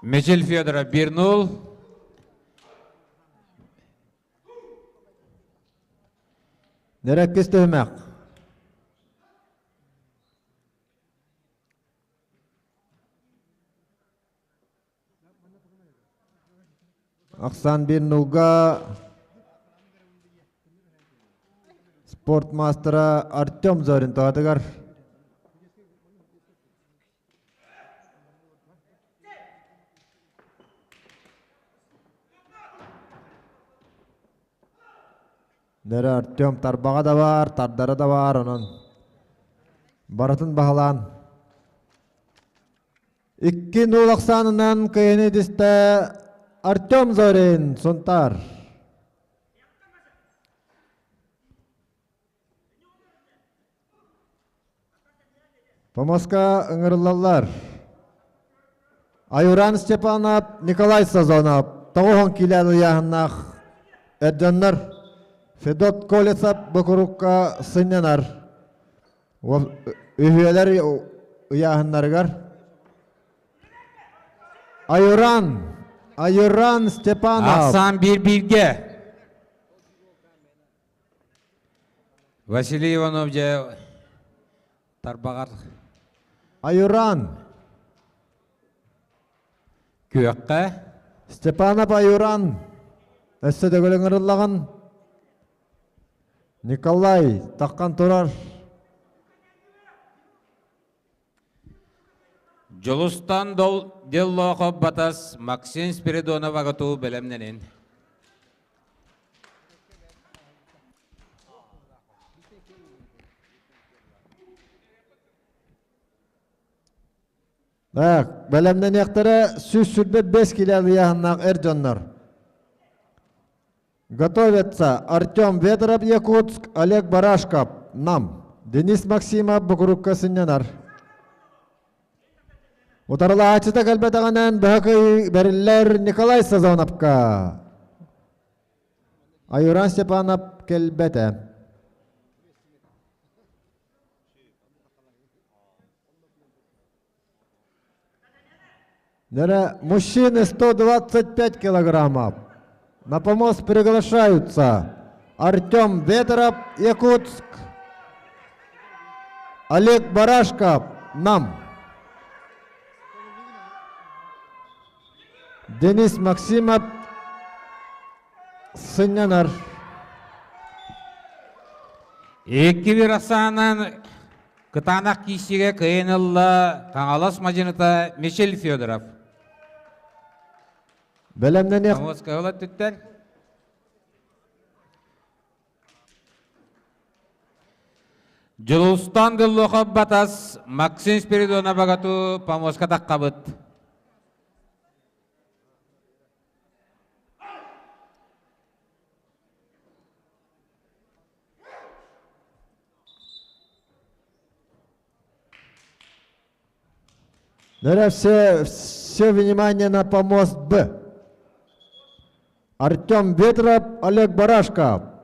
Мичил Федоров 1-0. Нөрөккүс түһүмэх. Ахсан бир нулга спорт маастара Артем Зорин туһатыгар. Нөрө Артем тарбаҕа да баар, тардара да баар, онон барытын баһылаан. Икки нуул ахсаанынан кыайыны дистэ Артем Зорин, Сунтаар. Помоска ыҥырыллаллар. Айуран Степанов, Николай Сазонов, тоҕуһун киилэ ыйааһыннаах эр дьоннор Федот Колесов бу курукка сынньанар. Үһүөлэр ыйааһыннарыгар Айуран, Айуран Степанов. Ахсаан биир-бииргэ. Василий Иванов дьэ тарбаҕар Аюран. Күөххэ. Степанов Аюран. Өссө төгүл ыҥырыллаҕын. Николай таххан турар. Дьулустан Деллоохов Батас Максим Спиридонов агатуу бэлэмнэнин. Так, бэлэмнэниэхтэрэ 125 килэ ыйааһыннаах эр дьоннор. Готовятся Артем Ветров, Якутск, Олег Барашков, Нам. Денис Максимов букурукка сынньанар. Утарылааччыта кэлбэтэҕинэн быһа кый бэриллэр Николай Сазоновка. Аюран Степанов кэлбэтэ. Мужчины 125 килограммов. На помост приглашаются Артем Ветров, Якутск, Олег Барашков, Нам. Денис Максимов, Сынньанар. Икки бир ахсаанан Кытаанах киирсиигэ кыайан ылла Хаҥалас мадьыныта Мишель Федоров. Бэлэмнэниэх. Москваҕа өттүттэн. Дьулустан Дыллохов Батас, Максим Спиридонов Багату помоска таххабыт. Наверное, все, все внимание на помост Б. Артем Ветров, Олег Барашков.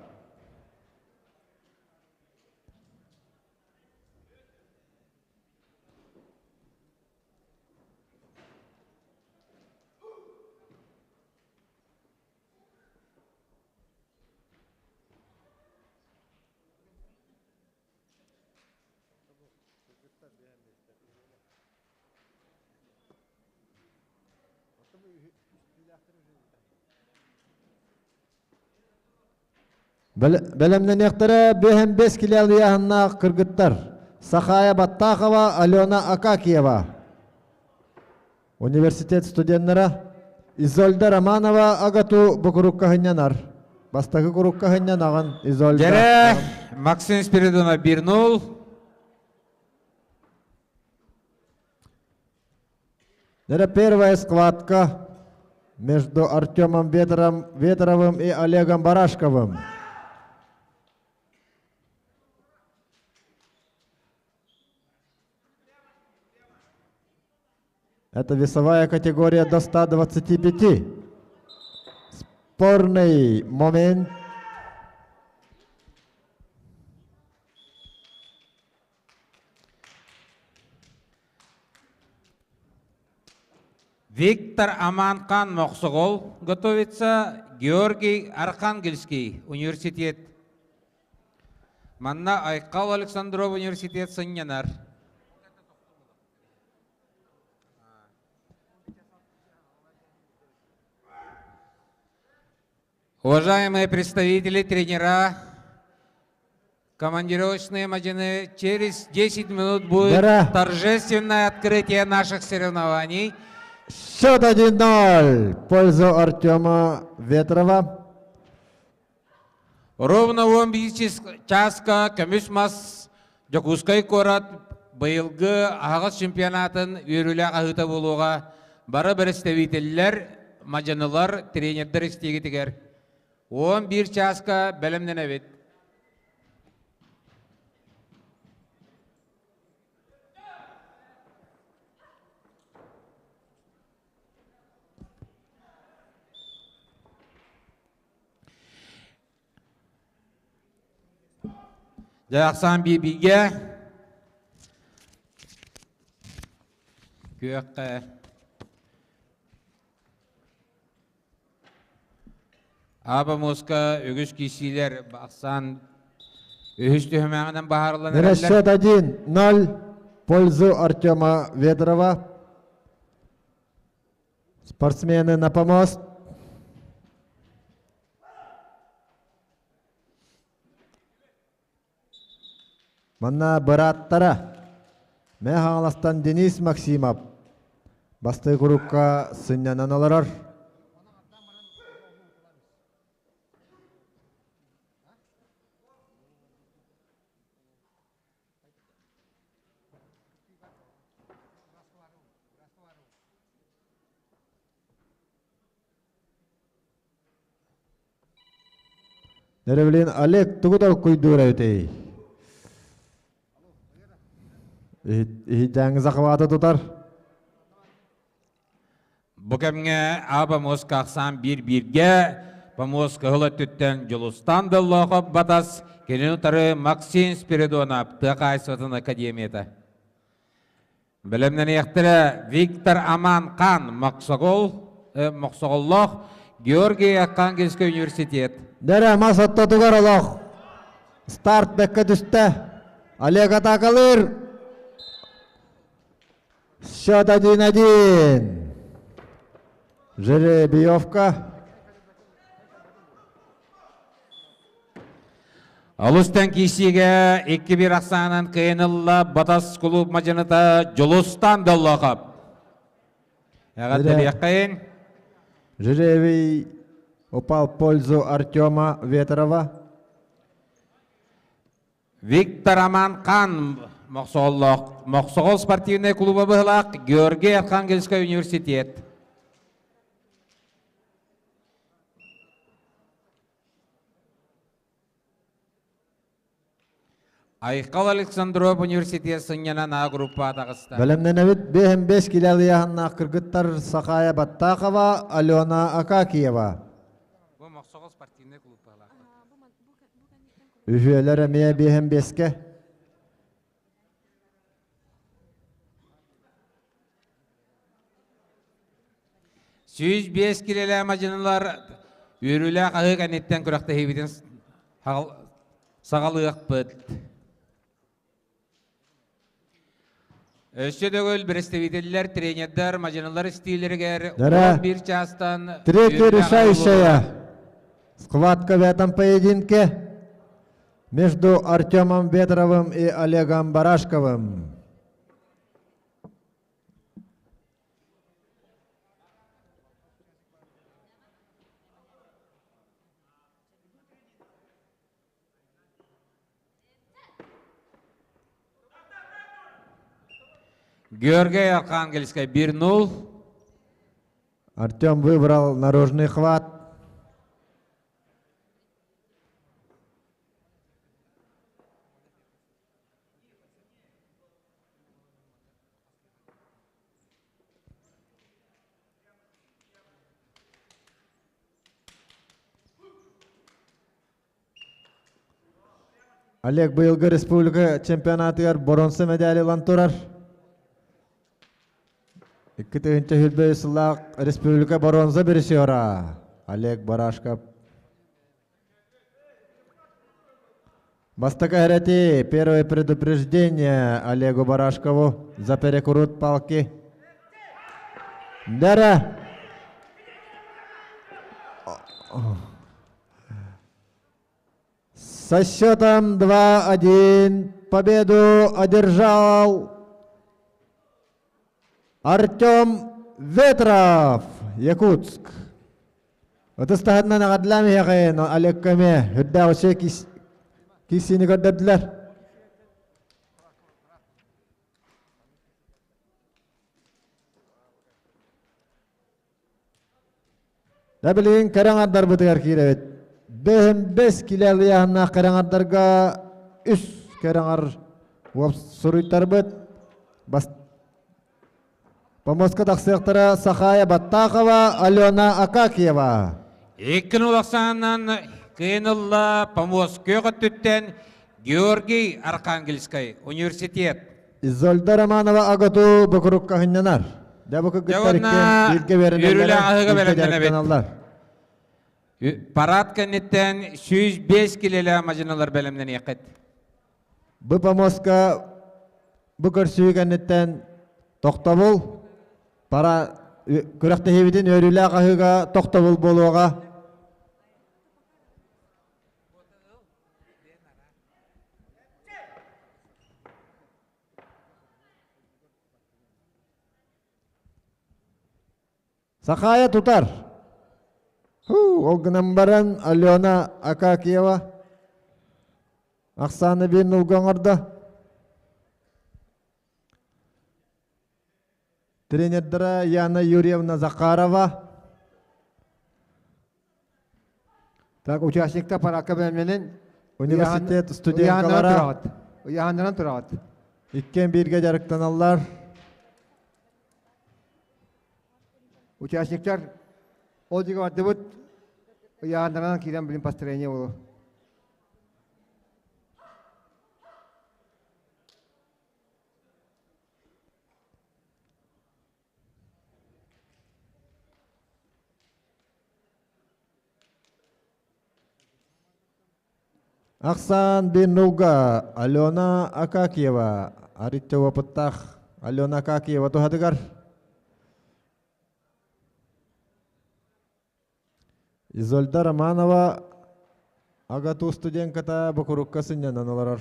Бэлэмнэниэхтэрэ бэһэн бэс килиалыйааһыннаах кыргыттар Сахая Баттахова, Алена Акакиева. Университет студеннара Изольда Романова АГАТУ бу курукка сынньанар. Бастакы курукка сынньанаҕын Изольда. Дьэрэ, Максим Спиридонов 1-0. Это первая схватка между Артемом Ветром, Ветровым и Олегом Барашковым. Это весовая категория до 125. Спорный момент. Виктор Аманкан Мохсоҕол готовится Георгий Архангельский университет. Манна Айкал Александров университет сынньанар. Уважаемые представители, тренера, командировочные мадины, через 10 минут будет Бара. торжественное открытие наших соревнований. Счет 1-0 в пользу Артема Ветрова. Ровно 11 чааска көмүс мас Дьокуускай куорат быйылгы аһаҕас чемпионатын үөрүүлээх аһыыта буолуоҕа бары бэрэстэбиитэллэр, мадьынылар, тренердэр истиигитигэр 11 чааска бэлэмнэнэбит. Дьэ, ахсаан биир-бииргэ күөххэ Аба муоска үгүс киирсиилэр ахсаан үһүс түһүмэҕинэн баһаарыллан эрэллэр. Расчет 1-0 в пользу Артема Ветрова. Спортсмены на помост. Манна бырааттара Мэҥэ Хаҥаластан Денис Максимов бастакы курукка сынньанан олорор. Нөрөбүлүн Олег тугу толкуйдуур эбитий? Иһитээҥи захвата тутар. Бу кэмҥэ Аба Моска ахсаан биир-бииргэ Помост кыһыл өттүттэн Дьулустан Доллоохоп Батас, кинини утары Максим Спиридонов тыа хаһаайыстыбатын академията. Бэлэмнэниэхтэрэ Виктор Аман Хан Мохсоҕол, Мохсоҕоллоох Георгий Архангельский университет. Дэрэ мас оттотугар олох. Старт бэккэ түстэ. Олег атаакалыыр. Счет 1-1. Жеребьевка. Алыстан киисиигэ 2-1 ахсаанан кыайан ылла Батас кулууп мадьыныта Дьулустан Доллоохоп. Эҕэрдэлиэххэйин. Жребий упал в пользу Артема Ветрова. Виктор Роман Хан Мохсоҕоллоох Мохсоҕол спортивнай клуба быһылаах Георгий Архангельскай университет. Айхал Александров университет сынньанан А группа таҕыста. Бэлэмнэнэбит 5 килэ алыйаһыннаах кыргыттар Сахая Баттахова, Алена Акакиева. Бу Мохсоҕол спортивнай клуб быһылаах. Үһүөлэр эмиэ биэһэн биэскэ. 105 килэлээх мадьынылар үөрүүлээх аһыы кэнниттэн күрэхтэһиибитин саҕалыахпыт. Өссө төгүл представителлэр, тренердэр, мадьынылар истиилэригэр 11 чаастан Третья решающая схватка в этом поединке между Артемом Ветровым и Олегом Барашковым. Георгий Архангельскай 1-0. Артем выбрал наружный хват. Олег быйылгы республика чемпионатыгар боруонса медали ылан турар. 2005 сыллаах республика боруонса призера Олег Барашков. Бастакы эрэти первое предупреждение Олегу Барашкову за перекрут палки. Дара! Со счетом 2-1 победу одержал Артем Ветров, Якутск. Ытыстаһытынан аҕадлаам иһэҕин Олег Көмө, үрдээх үчүгэй киссиини көрдөрдүлэр. Да билигин кэрэ аҥардарбытыгар киирэбит. Бэһин бэс килэ алыйааһыннаах кэрэ аҥардарга үс кэрэ аҥар суруйтарбыт. Помостка тахсыахтара Сахая Баттахова, Алена Акакиева. Иккин улахсаанынан кыйын ылла помост күөх өттүттэн Георгий Архангельскай университет. Изольда Романова АГАТУ бокурукка хыннанар. Дэ бу кыргыттар иккиэн бииргэ үөрэнэллэр, бииргэ дьарыктаналлар. Парад кэнниттэн 105 килэлээх мадьыналар бэлэмнэниэххит. Бу помостка бу көрсүү кэнниттэн тохтобул пара күрэхтэһиибитин үөрүүлээх аһыыга тохтобул буолуоҕа. Сахая тутар. Ол гынан баран Алена Акакиева ахсааны биир нулга оҥордо. Тренердара Яна Юрьевна Захарова. Так, участникта параакка бэлэмнэнин. Университет студенткалара. Ыйаһаннаран тураҕыт. Иккиэн бииргэ дьарыктаналлар. Участниктар ол диэки бардыбыт. Ыйаһаннаран киирэн билин построение болу. Ахсаан Биннуга Алена Акакиева арыйча опыттаах Алена Акакиева туһатыгар Изольда Романова АГАТУ студентката бу курукка сынньанан олорор.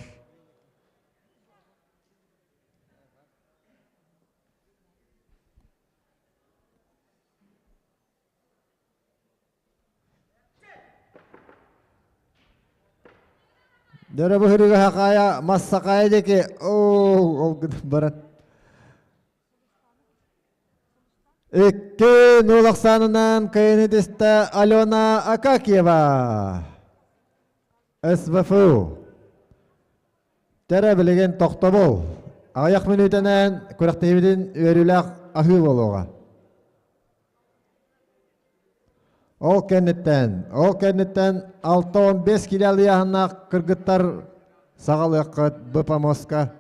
Дөрө быһырыга хакая массакая деки ол гынан баран. Икки нул ахсаанынан кыайыны Алена Акакиева. СВФУ. Тэрэ билигин тохтобул. Аҕыйах мүнүүтэнэн күрэхтэһиибитин үөрүүлээх аһыы буолуоҕа. Ол кэнниттэн, ол кэнниттэн 6-15 килэ алыйааһыннаах кыргыттар саҕалыаххыт БПМОСка.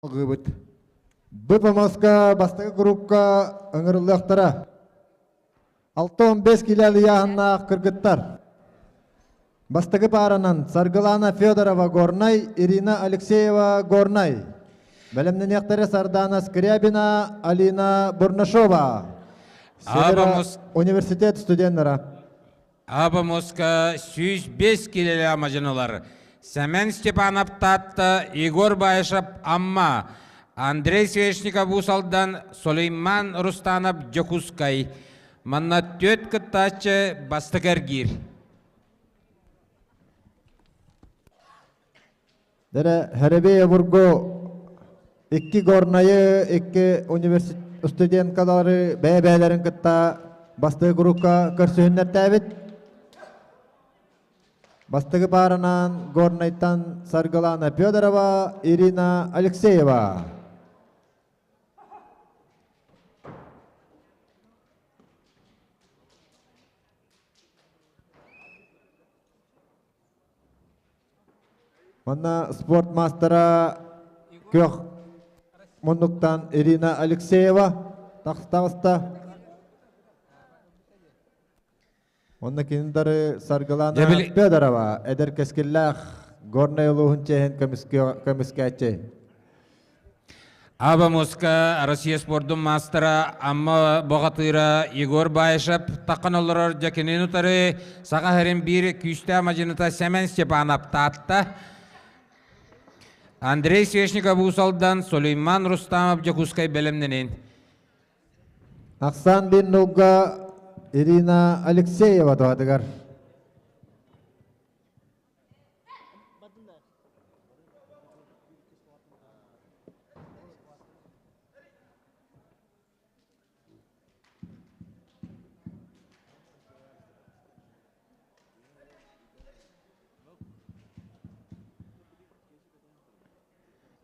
Алгыыбыт. Б-помоска бастакы курукка ыҥырыллыахтара. 65 килэ ыйааһыннаах кыргыттар. Бастакы пааранан Саргылана Федорова Горнай, Ирина Алексеева Горнай. Бэлэмнэниэхтэрэ Сардана Скрябина, Алина Бурнашова. Севера университет студеннара. Абамуска 105 килэлээх мадьынылар Сэмэн Степанов Таатта, Егор Баишев Амма, Андрей Свешников Уус Алдан, Сулейман Рустанов Дьокуускай. Манна түөрт кыттааччы бастакы эргиир. Дэрэ Хэребей обургу икки горнайы, икки университет студенткалары бэйэ-бэйэлэрин кытта бастакы группа көрсүһүннэртээбит. Бастакы пааранан Горнайтан Саргылана Федорова, Ирина Алексеева. Манна спорт маастара күөх муннуктан Ирина Алексеева таҕыста. Онно кинилэри Саргылана Федорова эдэр кэскиллээх Горнай улууһун чиэһин көмүскээччи. Аба Муска Россия спордун маастара Амма богатыра Егор Баишев таққан олорор дьэкинин утары Саха сирин биир күүстээх мадьыныта Сэмэн Степанов Таатта Андрей Свешников Уус Алдан, Сулейман Рустамов Дьокуускай бэлэмнэнин. Ахсан бин нулга Ирина Алексеева туһатыгар.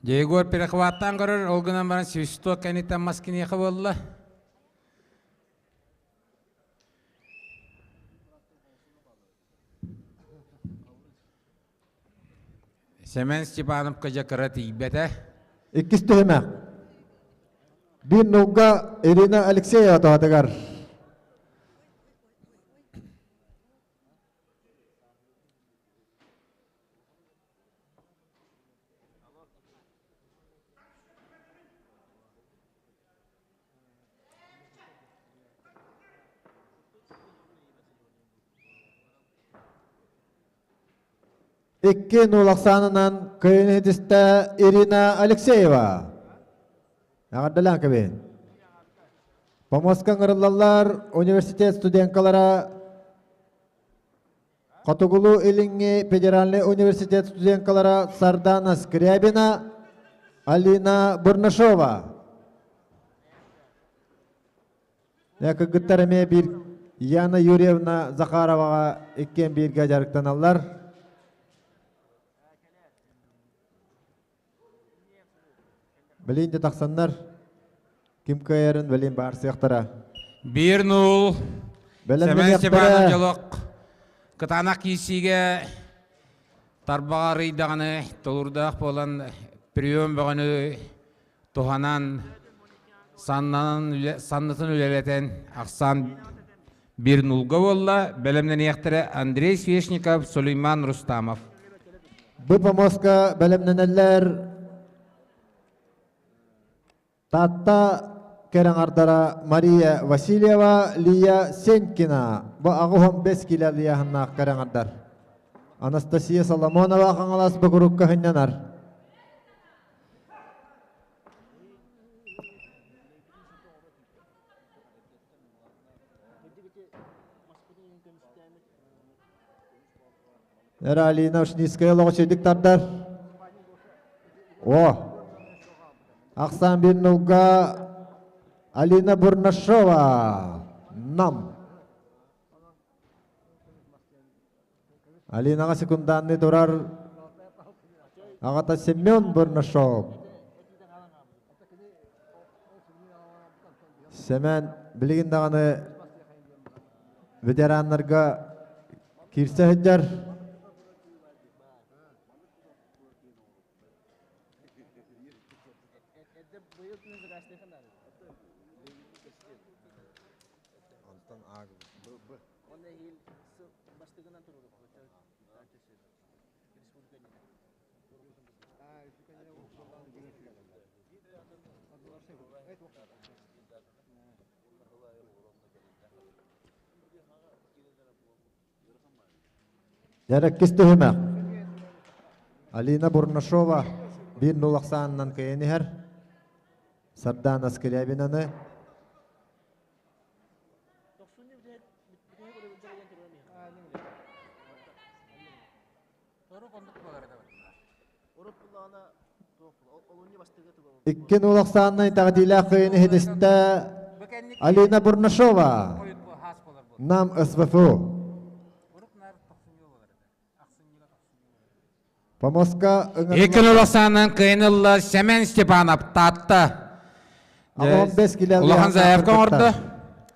Егор перехваттаан көрөр, ол гынан баран свисток кэнниттэн мас киниэхэ буолла. Семен Степановка дьэ кыра тиийбэтэ. Иккис түһүмэх. Биир нулга Ирина Алексеева туһатыгар. Икки нул ахсаанынан кыайын иһитистэ Ирина Алексеева. Эҕэрдэлээн кэбиһин. Помоска ыҥырыллаллар университет студенткалара Хотугулуу-Илиҥҥи федеральнай университет студенткалара Сардана Скрябина, Алина Бурнашова. Кыргыттар эмиэ биир Яна Юрьевна Захароваҕа иккиэн бииргэ дьарыктаналлар. Билин де тахсаннар ким кыайарын билин баарсыахтара. Биир нул Сэмэн Степанов дьолок кытаанах киирсиигэ тарбаҕа арыйдаҕаны толуурдаах буолан прием бөҕөнү туһанан саннанан саннытын үлэлэтэн ахсаан биир нулга буолла. Бэлэмнэниэхтэрэ Андрей Свешников, Сулейман Рустамов. Бу помостка бэлэмнэнэллэр Таатта кэрэҥардара Мария Васильева, Лия Сенькина. Бу аҕыс бэс килэ лияһыннаах кэрэҥардар. Анастасия Соломонова Хаҥалас бу курукка хынньанар. Эра Алина Ушницкая лоҕочуйдук тардар. О! Ахсан бир нулга Алина Бурнашова. Нам. Алинаҕа секунданный турар аҕата Семен Бурнашов. Семен билигин даҕаны ветераннарга киирсэ сылдьар. Дьэрэккис түһүмэх. Алина Бурнашова биир нул ахсаанынан кыайан иһэр. Сардаана Скрябинаны Икки нул ахсаанынан итэҕэтиилээх кыайыыны иһитистэ Алина Бурнашова. Нам СВФУ. Помоска Икки нул ахсаанынан кыайын ылла Сэмэн Степанов Таатта. Улахан заявка оҥордо.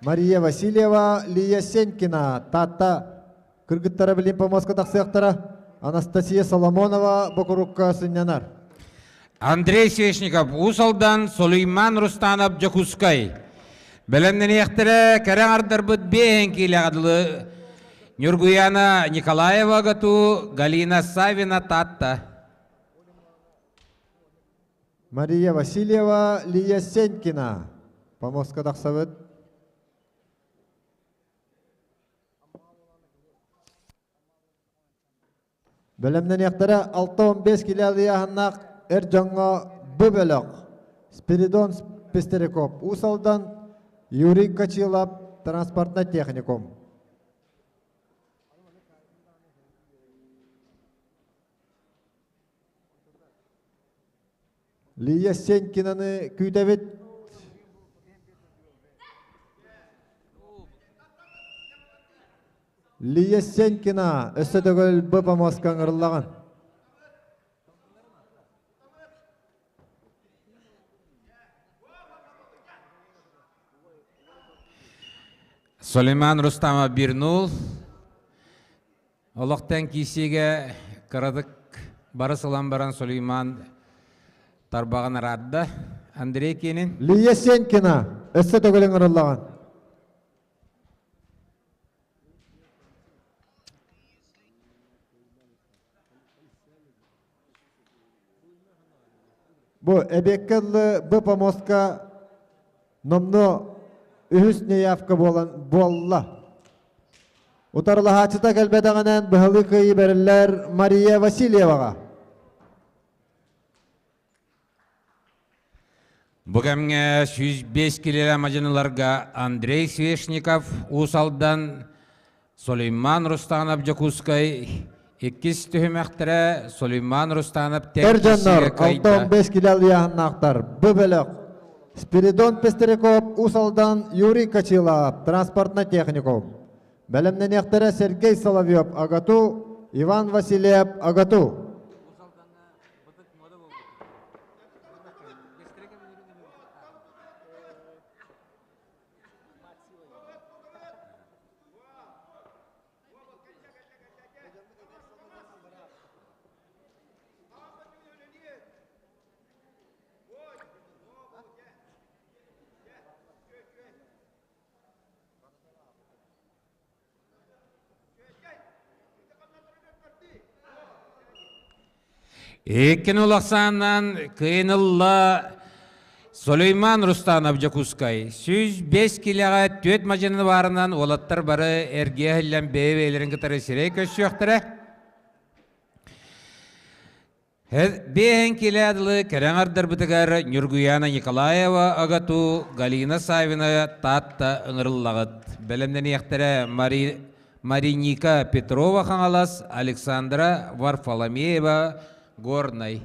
Мария Васильева, Лия Сенькина, Таатта кыргыттара билин помоска тахсыахтара. Анастасия Соломонова бокурукка сынньанар. Андрей Свешников Уус Алдан, Сулейман Рустанов Дьокуускай. Бэлэмнэниэхтэрэ кэрэ аҥардарбыт биэһэн киилэҕэ дылы Ньургуяна Николаева Гату, Галина Савина Татта. Мария Васильева, Лия Сенькина. Помостка тахсабыт. Бэлэмнэниэхтэрэ 6-15 килэ ыйааһыннаах эр дьоҥҥо Б бөлөх Спиридон Пестеряков Уус Алдан, Юрий Качилов транспортнай техникум. Лия Сенькинаны күүтэбит. Лия Сенькина өссө төгүл Б помостка ыҥырыллаҕын. Сулейман Рустамов Бирнул Олохтон киисиигэ кыратык барыс ылан баран Сулейман тарбаҕын араарда. Андрей Кенин. Лия Сенькина өссө төгүл ыҥырыллаҕын. Бу эбиэккэ ыллы Б помостка номнуо үһүс неявка буолан буолла. Утарылаһааччыта кэлбэтэҕинэн быһалыы кыайыы бэриллэр Мария Васильеваҕа. Бу кэмҥэ 105 килэлэ мадьыныларга Андрей Свешников Уус Алдан, Сулейман Рустанов Дьокуускай иккис түһүмэхтэрэ Сулейман Рустанов Эр дьоннор 65 килэ алыйааһыннаахтар Б бөлөх Спиридон Пестряков Уус Алдан Юрий Качилов транспортный техникум Бэлэмнэниэхтэрэ Сергей Соловьев АГАТУ Иван Васильев АГАТУ Иккин улахсааннан кыйынылла Сулейман Рустанов Дьокуускай 105 килэҕэ түөрт мадьыны баарынан уолаттар бары эргийэ иһиллэн бэйэ-бэйэлэрин кытары сирэй көрсүөхтэрэ. Биэһин килэ дылы кэрэ аҥардарбытыгар Ньургуяна Николаева АГАТУ, Галина Савина Таатта ыҥырыллаҕыт. Бэлэмнэниэхтэрэ Мари, Мариника Петрова Хаҥалас, Александра Варфоломеева Горнай.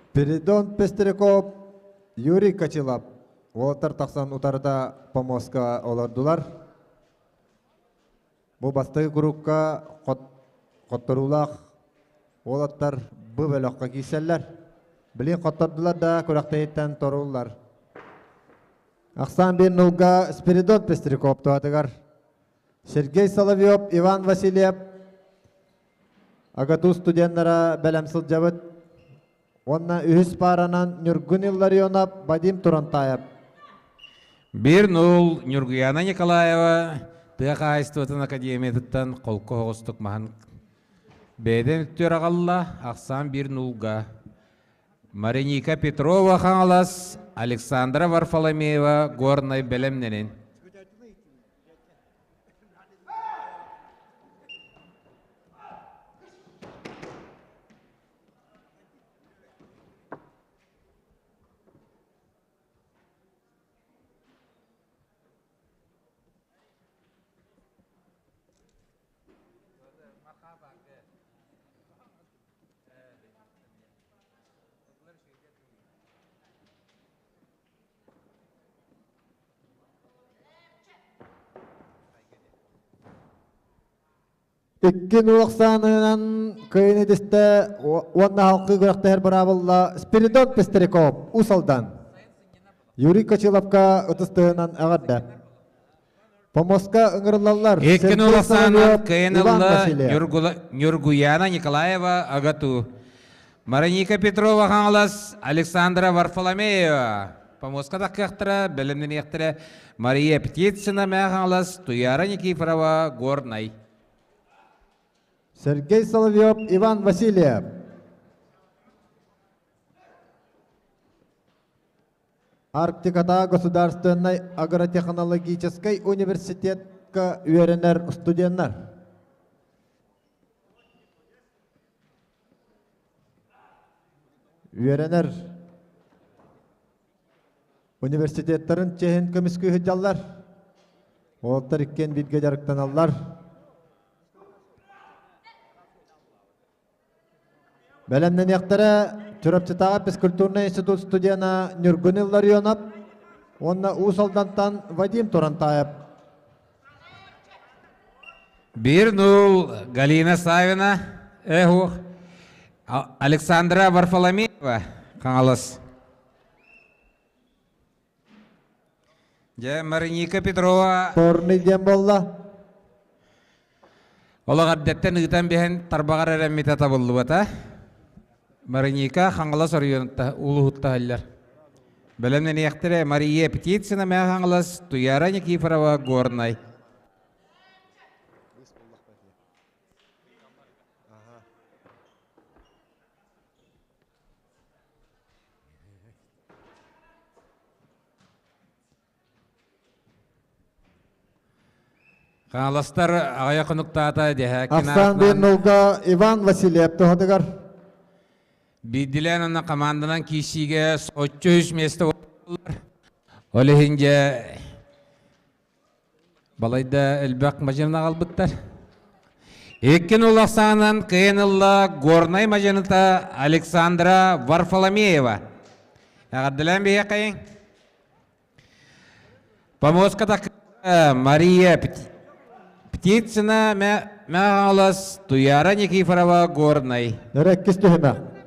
Спиридон Пестряков, Юрий Качилап уолаттар тахсан утарыта помостка олордулар. Бу бастакы курукка хотторуулаах уолаттар бу бөлөххө киирсэллэр. Билин хоттордулар да күрэхтэһииттэн торуллар. Ахсаан биир нулга Спиридон Пестряков туһатыгар Сергей Соловьев, Иван Васильев АГАТУ студеннара бэлэм сылдьабыт. Уонна үһүс пааранан Ньургун Илларионов, Вадим Турантаев. Биир нуул Ньургуяна Николаева тыа хаһаайыстыбатын академиятыттан холку оҕустук маһын бэйэтин өттүгэр аҕалла, ахсаан биир нуулга. Мариника Петрова Хаҥалас, Александра Варфоломеева Горнай бэлэмнэнин. Икки нуохсаанынан кыайын этистэ уонна халқы күрэхтэһэр быраабылла Спиридон Пестряков Уус Алдан. Юрий Кочиловка ытыс тыһынан эҕэрдэ. Помоска ыҥырыллаллар Икки Сергей нуохсаанан Соловьев, кыайын Иван ылла Васильев. Ньургуяна Николаева АГАТУ. Мариника Петрова Хаҥалас, Александра Варфоломеева. Помоска таххыахтара, бэлэмнэниэхтэрэ Мария Птицына Мээ Хаҥалас, Туяра Никифорова Горнай. Сергей Соловьев, Иван Васильев. Арктиката государственнай агротехнологическай университетка үөрэнэр студеннар. Үөрэнэр университеттарын чиэһин көмүскүү сылдьаллар. Уолаттар иккиэн бииргэ дьарыктаналлар. Бэлэмнэниэхтэрэ Чурапчытааҕы физкультурнай институт студена Ньургун Илларионов уонна Уус Алдантан Вадим Турантаев. Биир нуул Галина Савина, Эхух, Александра Варфоломеева, Хаҥалас. Дьэ, Мариника Петрова. Спорный диэн буолла. Олох эрдэттэн ыытан биһэн тарбаҕар эрэммитэ табыллыбата. Мариника Хаҥалас оройуонуттан улууһуттаһаллар. Бэлэмнэниэхтэрэ Мария Птицына Мээ Хаҥалас, Туяра Никифорова Горнай. Хаҥаластар аҕыйах хонуктаата дэһээккин Ахсаан аатынан нолга Иван Васильев туһатыгар. Биирдилээн уонна команданан киирсиигэ соччо үс миэстэ буоллар. Ол иһин дьэ балайда элбэх мадьыны аҕалбыттар. Иккин улахсаанан кыайан ылла Горнай мадьыныта Александра Варфоломеева. Эҕэрдэлээн биһиэхэйиҥ. Помоска Мария Птицына Мэхалас Туяра Никифорова Горнай. Өрөккүс түһүмэх.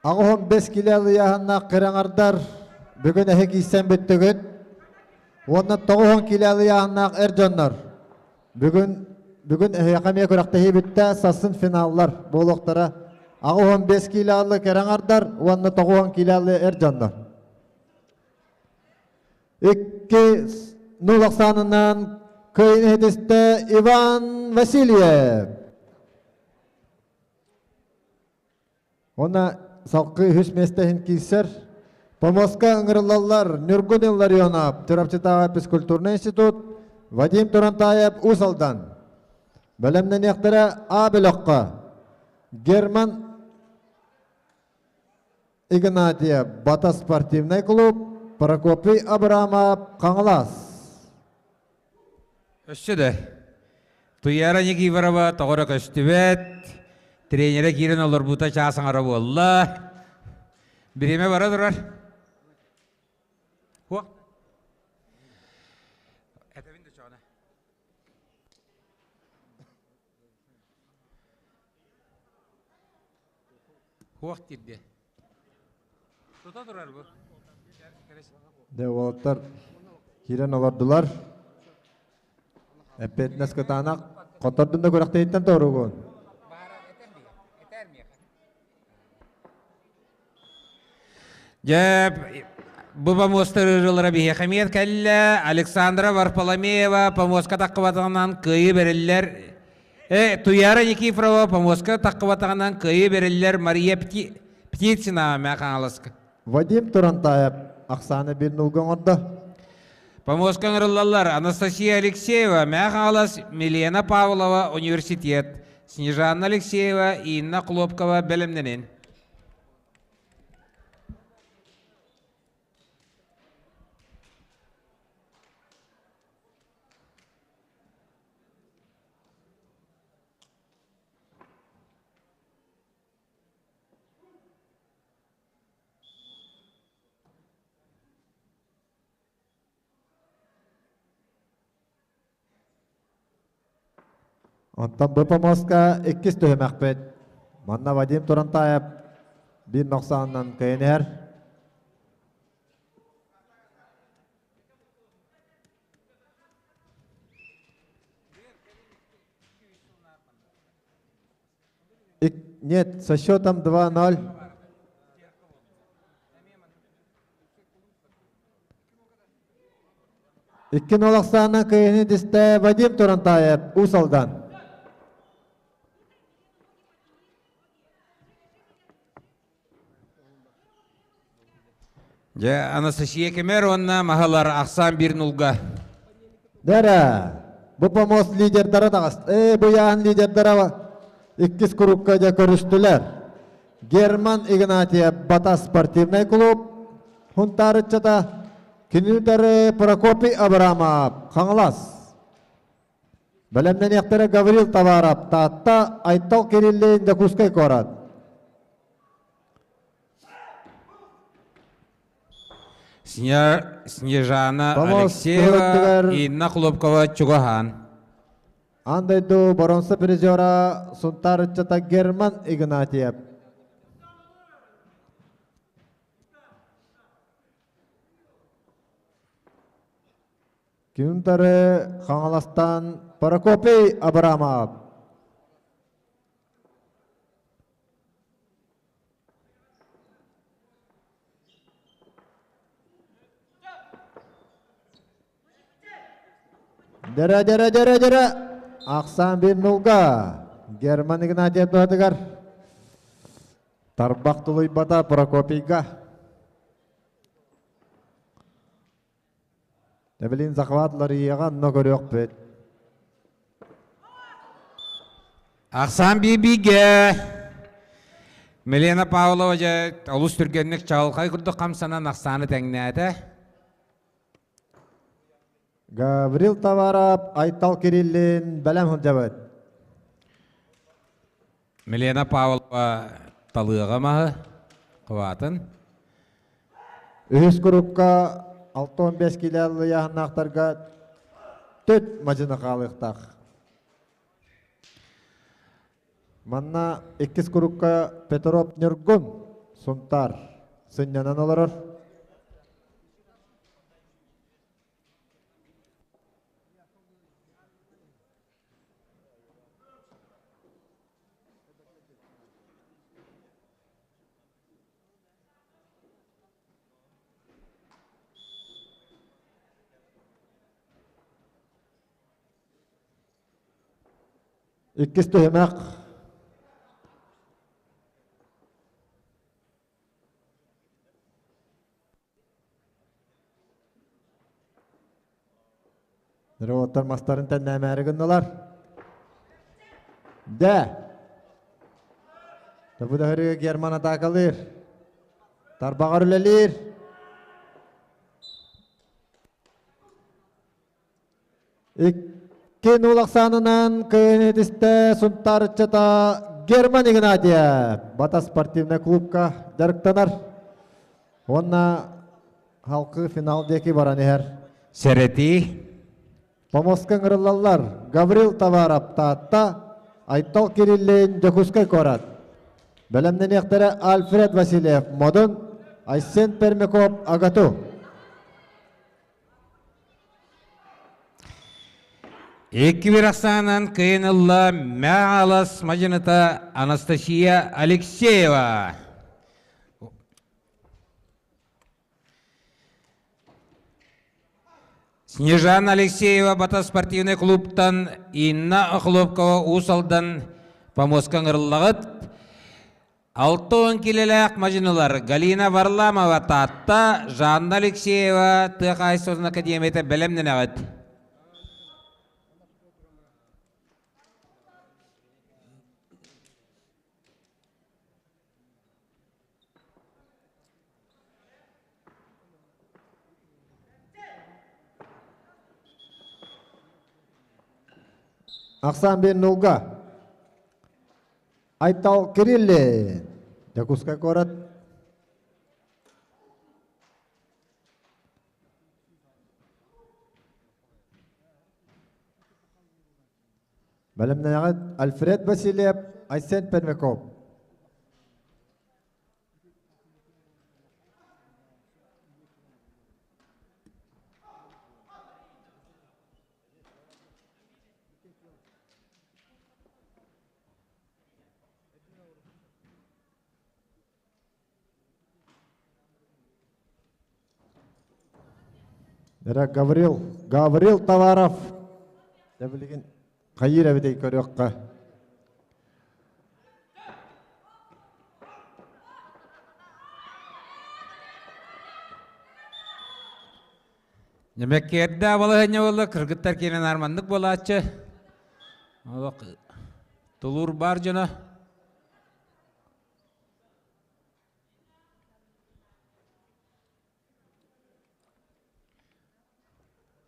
Аҕыһын бес килэ алыйаһыннаах кыраҥардар бүгүн эһи киирсэн бүттүгүт. Уонна тоҕуһун килэ алыйаһыннаах эр дьоннор. Бүгүн бүгүн эһиэхэ эмиэ күрэхтэһии бүттэ, сарсын финаллар буолуохтара. Аҕыһын бес килэ алы кыраҥардар уонна тоҕуһун килэ алы эр дьоннор. Икки нул ахсаанынан кыайын иһитистэ Иван Васильев. Уонна салгыы үһүс миэстэ иһин киирсэр. Помоска ыҥырыллаллар Ньургун Илларионов, Чурапчытааҕы физкультурнай институт, Вадим Турантаев, Уус Алдан. Бэлэмнэниэхтэрэ А бөлөххө Герман Игнатьев, Бата спортивнай клуб, Прокопий Абрамов, Хаҥалас. Өссө да Туяра Никифорова тоҕо эрэ көстүбэт, тренерэ киирэн олорбута чаас аҥара буолла. Бириэмэ бара турар. Хуох. Этэбин да чоҕуна. Хуох тирде. Тута турар бу. Дэ уолаттар киирэн олордулар. Эппиэтинэс кытаанах. Хоттордун да күрэхтэһииттэн торугун. Дьэ, бу помостар ырыалара биһиэхэ эмиэ кэллэ. Александра Варфоломеева помостка таххыбатаҕынан кыайыы бэриллэр. Э, Туяра Никифорова помостка таххыбатаҕынан кыайыы бэриллэр Мария Птицына мэ Хаҥаласка. Вадим Турантаев ахсааны бир нулга оҥордо. Помостка ыҥырыллаллар Анастасия Алексеева, Мэ Хаҥалас, Милена Павлова, университет, Снежанна Алексеева, Инна Хлопкова бэлэмнэнин. Онтон бу помостка иккис түһүмэхпит. Манна Вадим Турантаев биир нохсооннон кыайан иһэр. Нет, со счетом 2-0. 2-0 ахсаанынан кыайыыны дистэ Вадим Турантаев, Уус Алдан. Дьэ, Анастасия Кемер уонна Маһалар ахсаан биир нулга. Дэрэ, бу помост лидердара таҕыс. Э, бу яан лидердара иккис курукка дьэ көрүстүлэр. Герман Игнатьев Бата спортивнай клуб Хунтаарыччата кинилэри Прокопий Абрамов Хаҥалас. Бэлэмнэниэхтэрэ Гаврил Товаров Таатта, Айтал Кириллин Дьокуускай куорат. Снежана Алексеева, Инна Хлопкова чугаһаан. Аан дойду боруонса призера Сунтаар ыччата Герман Игнатьев. Күн-тары Хаҥаластан Прокопий Абрамов. Дэрэ, дэрэ, дэрэ, дэрэ. Ахсаан бир нулга. Герман Игнатьев туһатыгар. Тарбах тулуйбата Прокопийга. Эвелин захват ларыйыаҕа онно көрүөхпүт. Ахсаан биибигэ Милена Павлова дьэ олус түргэнник чаҕылхай курдук хамсанан ахсааны тэҥнээтэ. Гаврил Товаров, Айтал Кириллин бэлэм сылдьабыт. Милена Павлова талыаҕа маһы хватын. Үһүс курукка 65 килэ ыйааһыннаахтарга төт мадьыны хаалыахтаах. Манна иккис курукка Петров Ньургун Сунтаар сынньанан олорор. Иккис түһүмэх Роботтар мастарын тэннээмээри гыннылар. Дэ! Табыдаһырыга Герман атаакалыыр. Тарбаҕар үлэлиир. Икки нул ахсаанынан кыайан этистэ Сунтаар ыччата Герман Игнатьев Бата спортивнай клубка дьарыктанар. Уонна халкы финал диэки баран иһэр. Сэрэтии. Помоска ыҥырыллаллар Гаврил Товаров Таатта, Айтал Кириллин Дьокуускай куорат. Бэлэмнэниэхтэрэ Альфред Васильев Модун, Айсен Пермяков Агату. Икки бир ахсаанан кыйын ылла Мэалас мадьыныта Анастасия Алексеева. Снежана Алексеева Бата спортивнай клубтан Инна Охлопкова Уус Алдан помостка ыҥырыллаҕыт. 60 килэлээх мадьынылар Галина Варламова Таатта, Жанна Алексеева тыа хаһаайыстыбатын академията бэлэмнэнэҕит. Ахсаан бен нулга. Айтал Кириллин. Дьокуускай куорат. Бэлэмнэнэҕит Альфред Васильев, Айсен Пермяков. Эрэ Гаврил, Гаврил Товаров. Дьэ билигин хайыыр эбитий көрүөххэ. Нэмэккиэрдээх балаһыанньа буолла, кыргыттар киирэн арманнык буолааччы. Олох тулуур баар дьоно.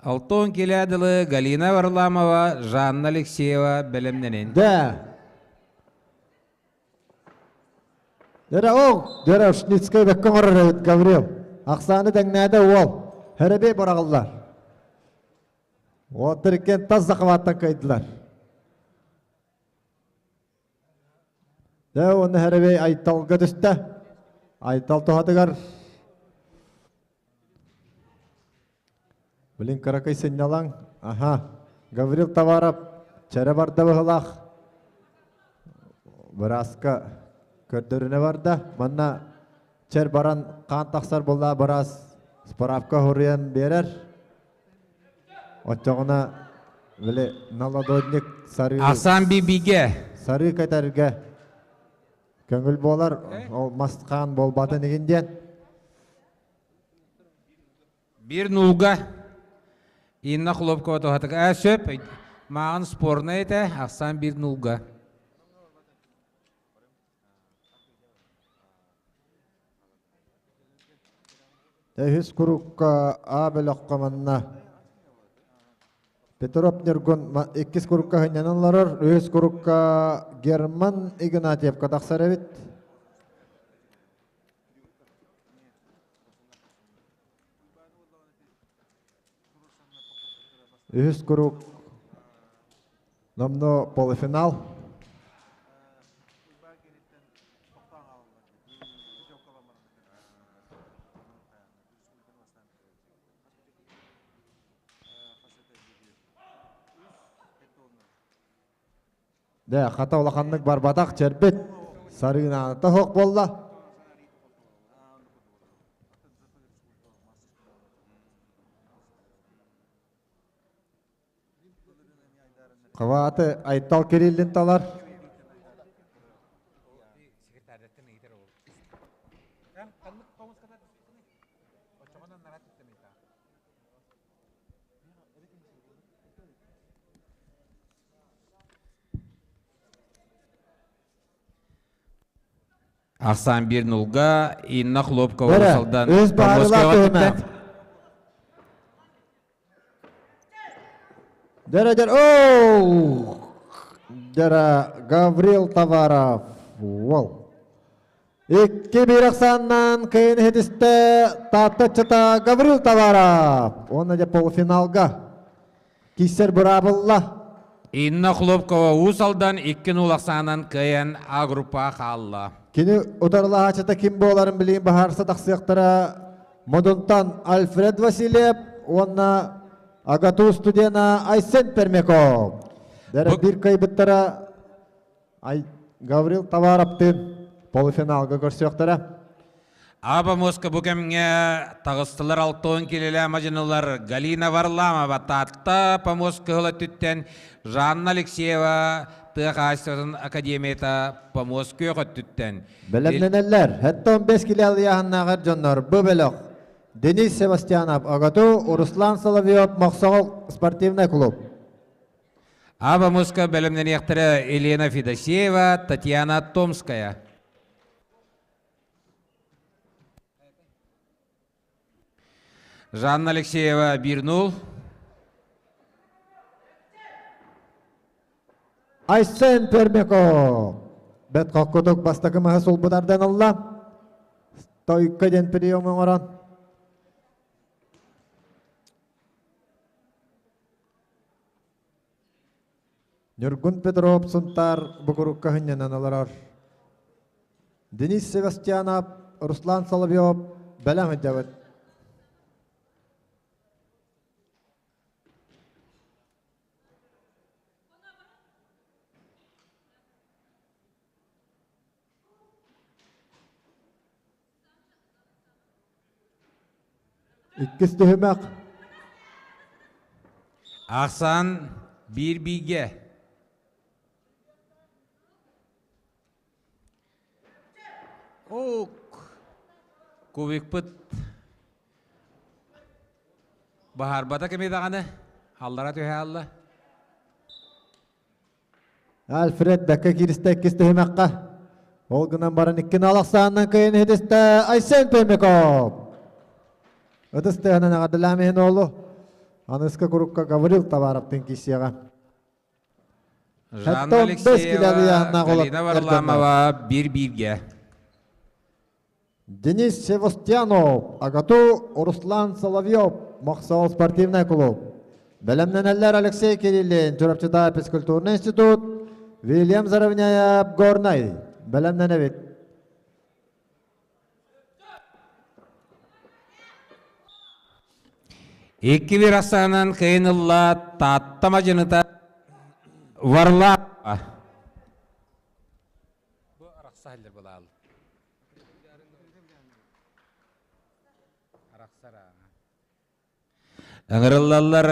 Алтон килэ дылы Галина Варламова, Жанна Алексеева бэлэмнэнин. Да. Дэрэ ол, дэрэ Шницкай бэккэ оҥорор эбит Гаврил. Ахсааны тэҥнээтэ уол. Хэрэбэй быраҕыллар. Уоттар иккиэн тас захваттан кыайдылар. Дьэ уонна Хэрэбэй Айталга түстэ. Айтал туһатыгар Блин, кыракый сынньалаҥ. Аха. Гаврил Товаров чэрэ барда быһылаах. Бырааска көрдөрүнэ барда. Манна чэр баран хаан тахсар буолла быраас справка хоруйан биэрэр. Оччоҕуна били наладонник сарыы Асан Бибиге. Сарыы кэтэргэ көҥүл буолар. Ол мас хаан буолбатын игин диэн. Биир нуулга Инна Хлопкова туһатык ээ сөп мааҕын спорнай этэ ахсаан биир нуулга. Үһүс курукка А бөлөххө манна Петров Ньургун иккис курукка сынньанан олорор, үһүс курукка Герман Игнатьевка тахсар эбит. Үһүс куруук номно полуфинал. Дэ, хата улаханнык барбатах чэрбит. Сарыынаата суох буолла. Хваты Айтал Кириллин талар. Ахсаан биир нулга Инна Хлопкова Бэрэ, Салдан өс баарылаах Москваҕа Дэрэ дэр оу! Дэрэ Гаврил Товаров. Уол. Икки биир ахсааннаан кыайын иһитистэ Таатта ыччата Гаврил Товаров. Уонна дьэ полуфиналга киирсэр быраабылла. Инна Хлопкова Уус Алдан 2-0 ахсаанан кыайан А группаҕа хаалла. Кини утарылаһааччыта ким буоларын билигин быһаарса тахсыахтара Модунтан Альфред Васильев уонна АГАТУ студена Айсен Пермяков. Дэрэ биир кыайбыттара Ай Гаврил Товаровтыын полуфиналга көрсүөхтэрэ. Аба Моска бу кэмҥэ таҕыстылар алтон килэлээ мадьынылар Галина Варламова Таатта помост кыһыл өттүттэн Жанна Алексеева тыа хаһаайыстыбатын академията помост күөх өттүттэн. Бэлэмнэнэллэр. Хэттон 5 килэ алыйааһыннааҕар дьоннор бу бөлөх Денис Севастьянов АГАТУ, Руслан Соловьев Мохсоҕол спортивный клуб. Аба Моска бэлэмнэниэхтэрэ Елена Федосеева, Татьяна Томская. Жанна Алексеева 1-0. Айсен Пермяков. Бэт хоккутук бастакы маһы сулбутардан ылла. Стойка диэн прием оҥорон. Ньургун Петров Сунтаар букурукка хынньанан олорор. Денис Севастьянов, Руслан Соловьев бэлэм сылдьабыт. Иккис түһүмэх. Ахсан биир бииргэ. Ок. Кубикпыт баһаарбата кими даҕаны аллара түһэ алла. Альфред бэккэ кииристэ иккис түһүмэххэ. Ол гынан баран иккини алахсаанынан кыайан иһитистэ Айсен Пермяков. Ытыс тыаһынан эҕэрдэлээн иһин уолу. Аныска курукка Гаврил Товаровтын киисиэҕэ. Жанна Алексеева, Галина Варламова биир бииргэ. Денис Севастьянов, АГАТУ, Руслан Соловьев, Мохсоҕол спортивнай клуб. Бэлэмнэнэллэр Алексей Кириллин, Чурапчытаа физкультурный институт, Вильям Заровняев, Горнай. Бэлэмнэнэбит. Икки бир асаанан кыйын ылла Таатта мадьыныта Варламова. Бу арахса былаал. Ыҥырыллаллар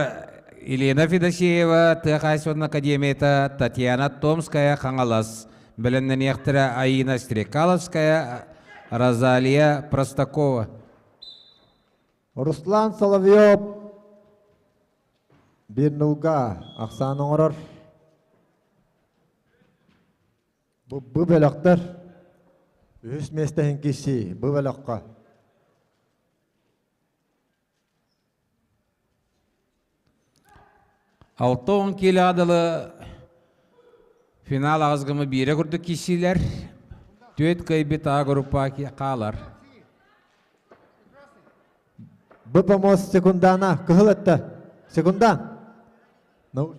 Елена Федосеева, тыа хаһаайыстыбатын академията, Татьяна Томская, Хаҥалас, бэлэмнэниэхтэрэ Аина Стрекаловская, Розалия Простакова. Руслан Соловьев биир нулга ахсаан оҥорор. Бу, бу бөлөхтөр үһүс миэстэһин киирсии бу бөлөххө. 60 килоға дылы финал аҕыс гымы биирэ курдук киирсиилэр. Түөрт кыайбыт А группа хаалар. Бу помост секундана кыһыл этте. Секундан. Ну,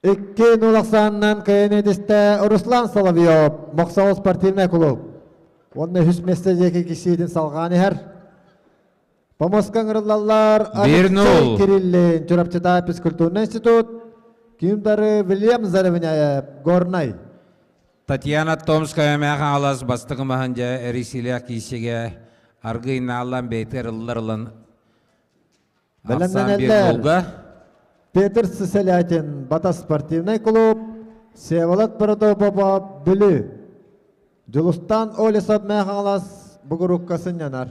Икки нул ахсаанынан кыайан этистэ Руслан Соловьев, Мохсоҕол спортивнай клуб. Уонна үһүс миэстэ диэки кисиитин салҕаан иһэр. Помоска ыҥырыллаллар Алексей Кириллин, Чурапчытаа физкультурный институт, Кимдары Вильям Заревняев, Горнай. Татьяна Томская Мэхалас бастакы маһын дьэ эрисилээх киисигэ аргыйнааллан бэйтер ыллар ахсаан биир Бэлэмнэнэллэр. Петр Сысолятин, Батас спортивный клуб, Всеволод Протопопов, Бүлүү. Дьулустан Олесов Мэхалас бугурукка сынньанар.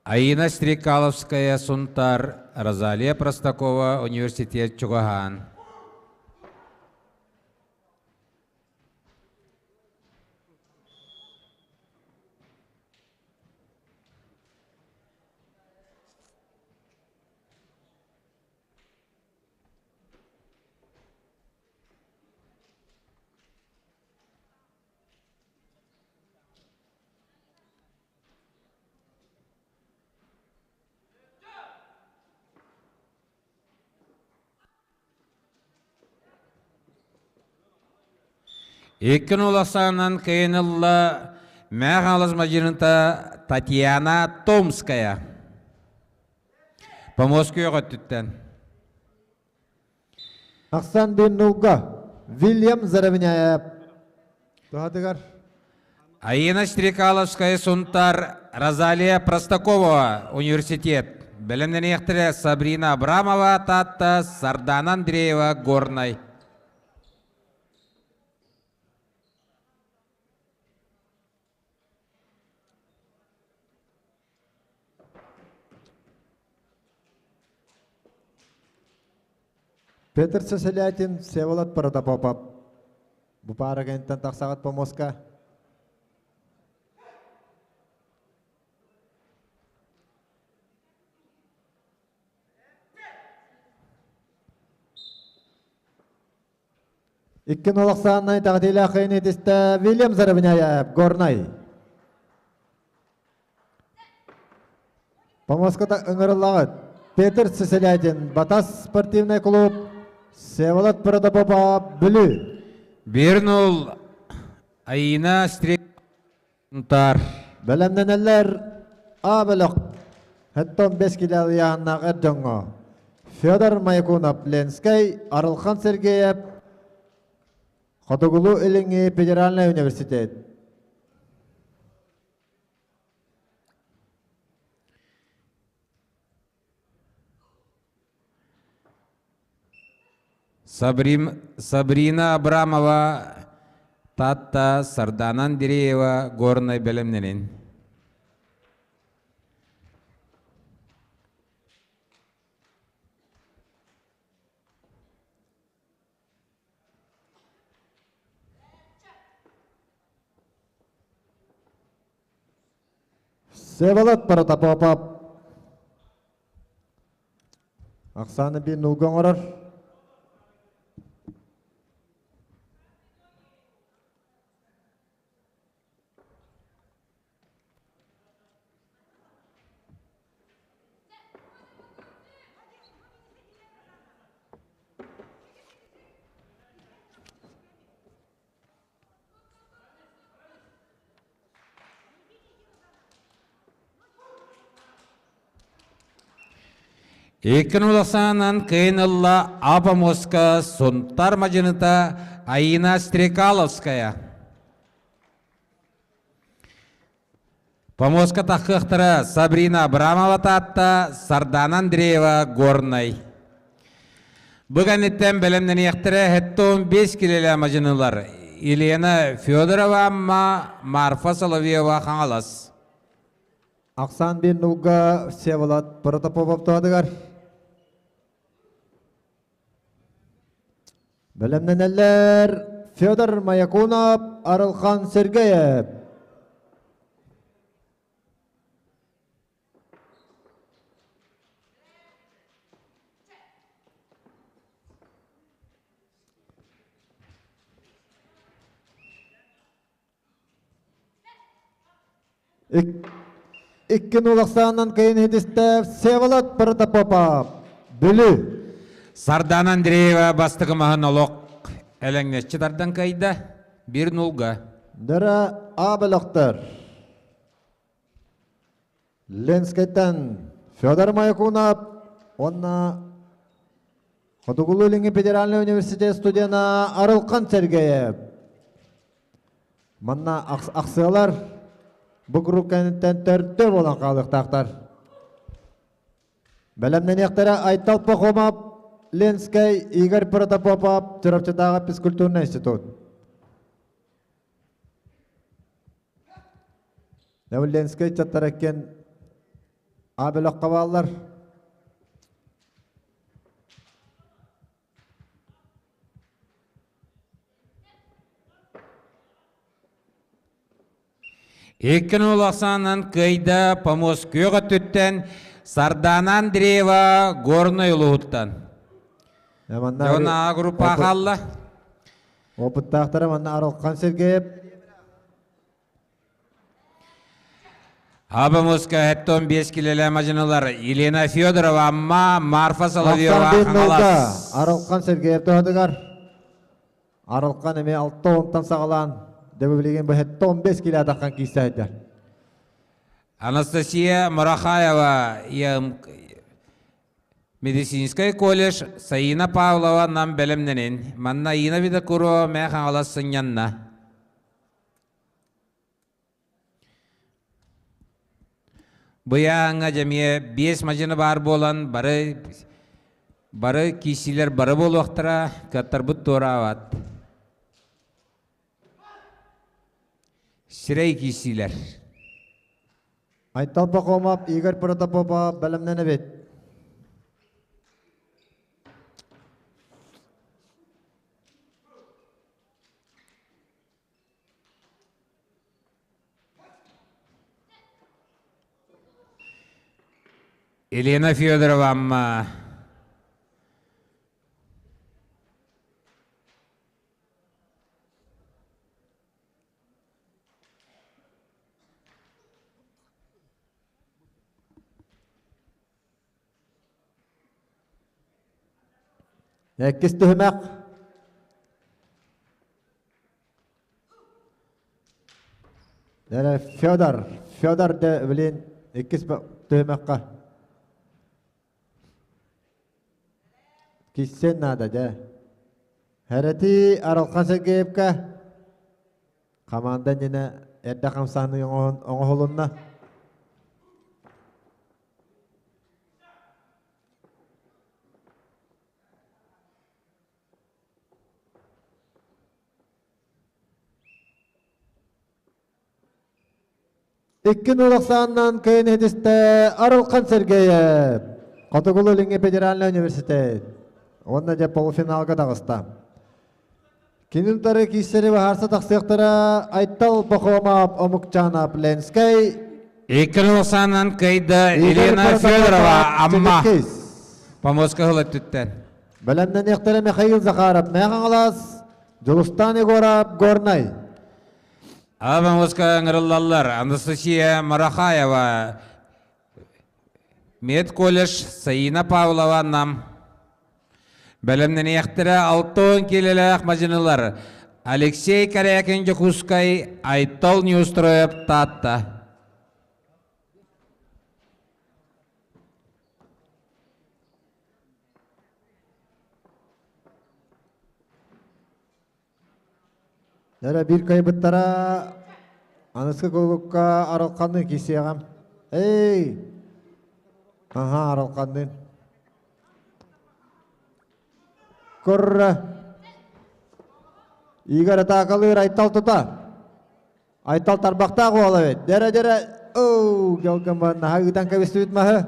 Аина Стрекаловская, Сунтар, Розалия Простакова, университет Чугаһаан. Иккин уласаанан кыйын ылла Мээх алас мадьынта Татьяна Томская. Помост күөх өттүттэн. Ахсан Биннулга Вильям Заровняев. Туһатыгар. Аина Стрекаловская Сунтар, Розалия Простакова, университет. Бэлэмнэниэхтэрэ Сабрина Абрамова, Таатта, Сардана Андреева, Горнай. Петр Сеселятин, Всеволод Протопопов. Бу паара кэнниттэн тахсаҕыт помоска. Икки нолохсааннай тағдилах этистэ Вильям Заровняев, Горнай. Помоската ыҥырыллаҕыт. Петр Сеселятин, Батас спортивный клуб, Всеволод Протопопов, Бүлүү. Бирнул Аина Стринтар. Бэлэмнэнэллэр А бөлөх Хэттон 5 килэ эр дьоҥҥо Федор Маякунов, Ленскэй, Арылхан Сергеев, Хотугулуу Илиҥҥи федеральнай университет. Сабрина Абрамова, Татта, Сардана Андреева, Горнай бэлэмнэнин. Всеволод Протопопов. Оксана бин нулга оҥорор. Иккин уласаанан кыйын ылла Апа Сунтар мадьыныта Аина Стрекаловская. Помоска таххыахтара Сабрина Абрамова Таатта, Сардана Андреева Горнай. Бу кэнниттэн бэлэмнэниэхтэрэ хэттон 5 килэлэ мадьынылар Елена Федорова Амма, Марфа Соловьева Хаҥалас. Ахсан бин нулга Всеволод Протопопов туһатыгар. Бэлэмнэнэллэр Федор Маякунов, Арылхан Сергеев. Икки нулахсаанан кыйын иһитистэ Всеволод Протопопов, Бүлүү. Сардана Андреева бастакы маһын олох элэҥнэччи тардан кыайда. Бир нулга. Дара А бөлөхтөр. Ленскэйтэн Федор Маякунов уонна Хотугулуу-Илиҥҥи федеральнай университет студена Арылхан Сергеев. Манна ахсыалар бу куруук кэнниттэн төрдө буолан хаалыахтаахтар. Бэлэмнэниэхтэрэ Айтал Пахомов, Ленскэй, Игорь Протопопов, Чурапчытааҕы физкультурнай институт. Ленскэй чаттараккен А бөлөххө бааллар. Икки улахсаанан кыайда помост күөх өттүттэн Сардана Андреева Горнай улууһуттан. Дьон группа хаалла. Опыттаахтара манна Арылхан Сергеев. Абамуска хэттон 5 килеле мажыналар Елена Федорова, Амма, Марфа Соловьева, Хаҥалас. Арылхан Сергеев туһатыгар. Арылхан эмиэ 6 онтон саҕалаан, дэбэ билигин бу 15 киле атаххан киисээйдэр. Анастасия Марахаева Медицинскэй колледж Саина Павлова нам бэлэмнэнин. Манна Ина Видокурова Мэ Хаҥалас сынньанна. Быйааҥҥа дьэмиэ биэс мадьыны баар буолан бары бары киисилэр бары буолуохтара, кыаттарбыт туораабат. Сирэй киисилэр. Айтал Пахомов, Игорь Протопопов бэлэмнэнэбит. Елена Федорова Амма. Иккис түһүмэх. Федор, Федор де блин, иккис түһүмэххэ. Киссен надо, дэ. Хэрэти Аралхан Сергеевка команда иннинэ эрдэ хамсааныы оҥоһулунна. Икки нулахсаанынан кыайын иһитистэ Арылхан Сергеев, Хотугулуу-Илиҥҥи федеральнай университет. Уонна дьэ полуфиналга таҕыста. Кинин утары киирсэри баһаарса тахсыахтара Айтал Пахомов, Омукчанов, Ленскэй. Икки нулахсаанынан кыайда Елена Федорова, Амма. Помоска ыла өттүттэн. Бэлэмнэниэхтэрэ Михаил Захаров, Мэхаҥалас, Дьулустан Егоров, Горнай. Абамыска ыҥырыллаллар Анастасия Марахаева, медколледж Саина Павлова Нам. Бэлэмнэниэхтэрэ 60 киилэлээх мадьынылар Алексей Корякин Дьокуускай, Айтал Неустроев Таатта. Эрэ биир кыайбыттара аныскы кулукка аралханныын киирсиэҕим. Эй! Аһаа, аралханныын. Көррө. Игорь атаакалыыр Айтал тута. Айтал тарбахтаах уол эбит. Дэрэ-дэрэ, оу, гелгамбан наһаа ыытан кэбистибит маһы.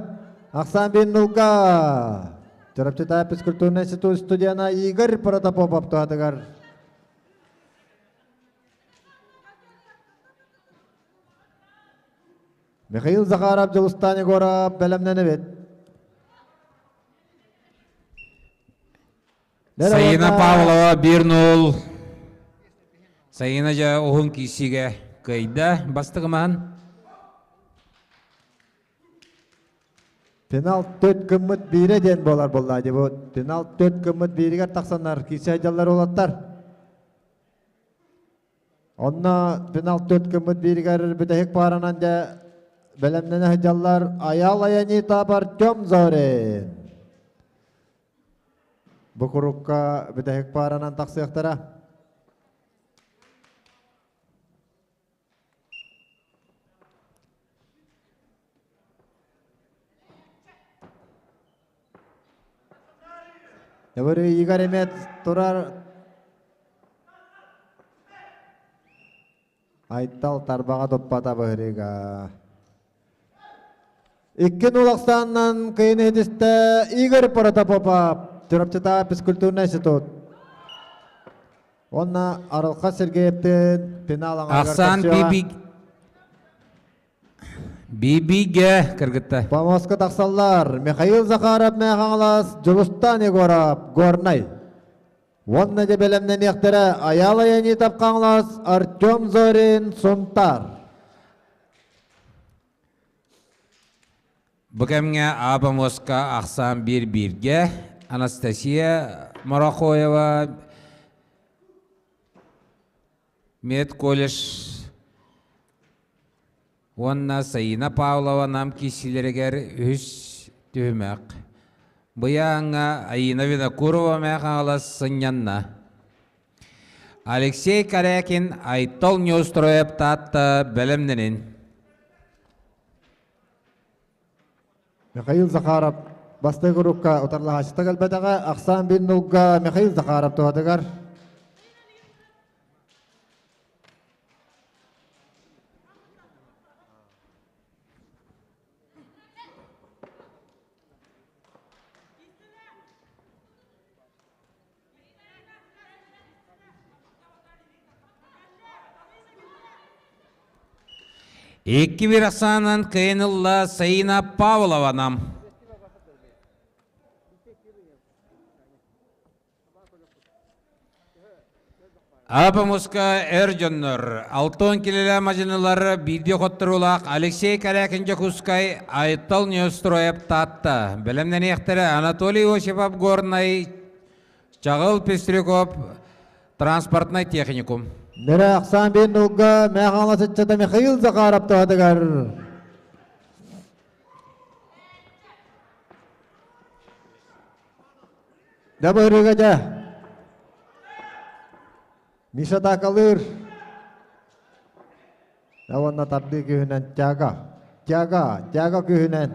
Ахсаан бин нулга. Чурапчытаа физкультурный институт студена Игорь Протопопов туһатыгар. Михаил Захаров, Дьулустан Егоров бэлэмнэнэбит. Саина Павлова 1-0. Саина дьэ уһун киирсиигэ кыайда. Бастыгымаһын. Финал төрт гыммыт биирэ диэн буолар буолла дии бу. Финал төрт гыммыт бииригэр тахсаннар киирсэ сылдьаллар уолаттар. Онно финал төрт гыммыт бииригэр бүтэһик пааранан дьэ бэлэмнэнэ сылдьаллар Аял Аянитов Артем Зорин. Бу курукка бүтэһик пааранан тахсыахтара. Говорю, Игорь эмиэ турар Айтал тарбаҕа туппата быһырыыга. Икки нулахсааннан кыйын иһитистэ Игорь Протопопов, Чурапчытаа физкультурный институт. Уонна Арылха Сергеевтин финал аҥарыгар Ахсаан көрсүөҕэ. Биби Бибигэ кыргытта. Помостка тахсаллар Михаил Захаров Мэхаҥалас, Дьулустан Егоров, Горнай. Уонна дьэ бэлэмнэниэхтэрэ Айаал Аянитов Хаҥалас, Артем Зорин, Сунтаар. Бу кэмҥэ Аба Моска ахсаан биир бииргэ Анастасия Морохоева медколледж. уонна Саина Павлова Нам киирсиилэригэр үһүс түһүмэх. Быйааҥҥа Аина Винокурова Мэҥэ Хаҥалас сынньанна. Алексей Корякин Айтал Неустроев Таатта бэлэмнэнин. Михаил Захаров бастакы группа утарылаһааччыта кэлбэтэҕэ. Ахсаан бир нулга Михаил Захаров туһатыгар. Икки бир ахсаанан кыайан ылла Саина Павлована. Апамуска эр дьоннор, Алтон килэлэ мадьынылар биирдии хотторуулаах Алексей Корякин Дьокуускай, Айтал Неустроев Таатта. Бэлэмнэниэхтэрэ Анатолий Осипов Горнай, Чаҕыл Пестряков транспортнай техникум. Нэрэ ахсаан биир нулга Мэхаала сыччата Михаил Захаров туһатыгар. Дабырыга дьэ. Миша таакалыыр. Уонна тардыы күүһүнэн Тяга. Тяга, Тяга күүһүнэн.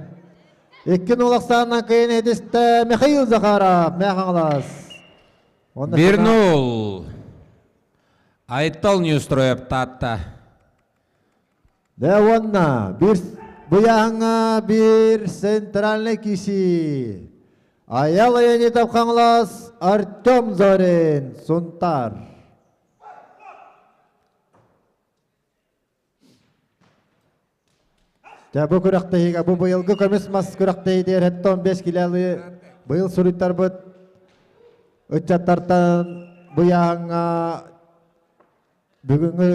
Икки нулахсаанынан кыйын этистэ Михаил Захаров, Мэхаҥалас. Бир нул. Айтал Неустроев Таатта. Дэ уонна бир быйааһыҥҥа бир центральный киси. Аял Леонидов Хаҥалас, Артем Зорин, Сунтар. Дьэ бу күрэхтэһиигэ бу быйылгы көмүс мас күрэхтэһиитигэр 75 килэлыы быйыл суруйтарбыт ыччаттартан быйааһыҥҥа бүгүҥҥү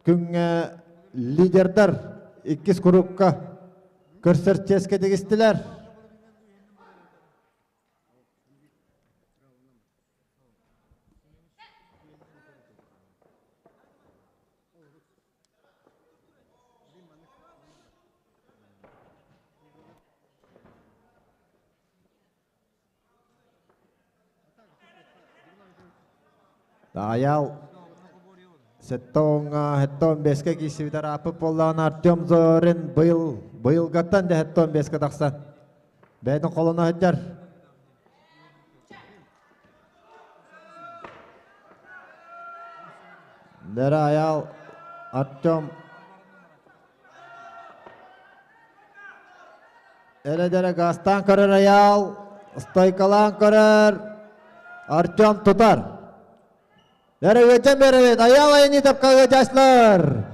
күҥҥэ лидердар иккис курукка көрсөр чиэскэ тигистилэр. Таайал сэттэ сэттэ бэскэ киирсибитэр ааппыт буоллаҕына Артем Зорин быйыл быйылгаттан да 75-кэ тахсан бэйэтин холоно сылдьар. Дэрэ Айаал Артем Эрэ-дэрэ газтаан көрөр Айаал, стойкалаан көрөр Артем тутар. Эрэ ыадьан беребит, Айаал Айанитовка ыадьаачылар.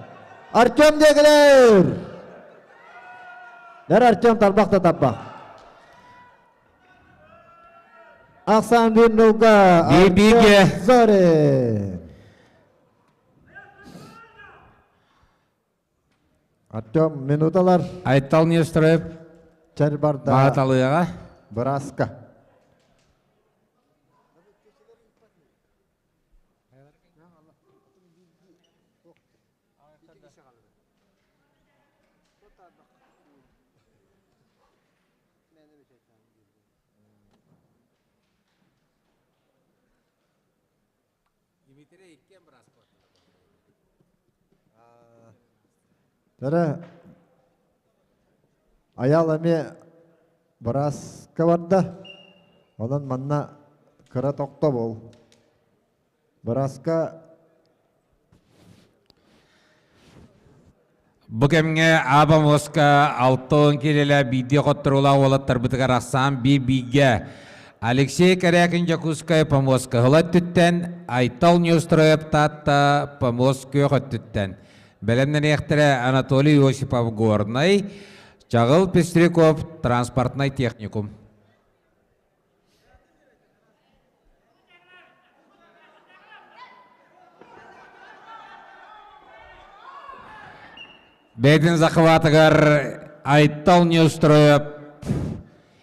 Артем диэкилэр. Дэр Артем тарбах да тарбах. Ахсан bir nulga Биир-бииргэ. Артем Зорин. Артем минуталар Айтал Нестеров чэр барда бааталыаҕа. Браска. Тара Аял эмиэ бырааска барда. Онон манна кыра тохтобул. Бырааска Бу кэмҥэ Аба Моска 60 киилэлээх биирдии хотторуулаах уолаттарбытыгар ахсаан биир-бииргэ Алексей Корякин Дьокуускай Помоска ыла өттүттэн, Айтал Неустроев Таатта Помост күөх өттүттэн. Бэлэмнэниэхтэрэ Анатолий Осипов Горнай, Чаҕыл Пестряков транспортнай техникум. Бэйэтин захватыгар Айтал Неустроев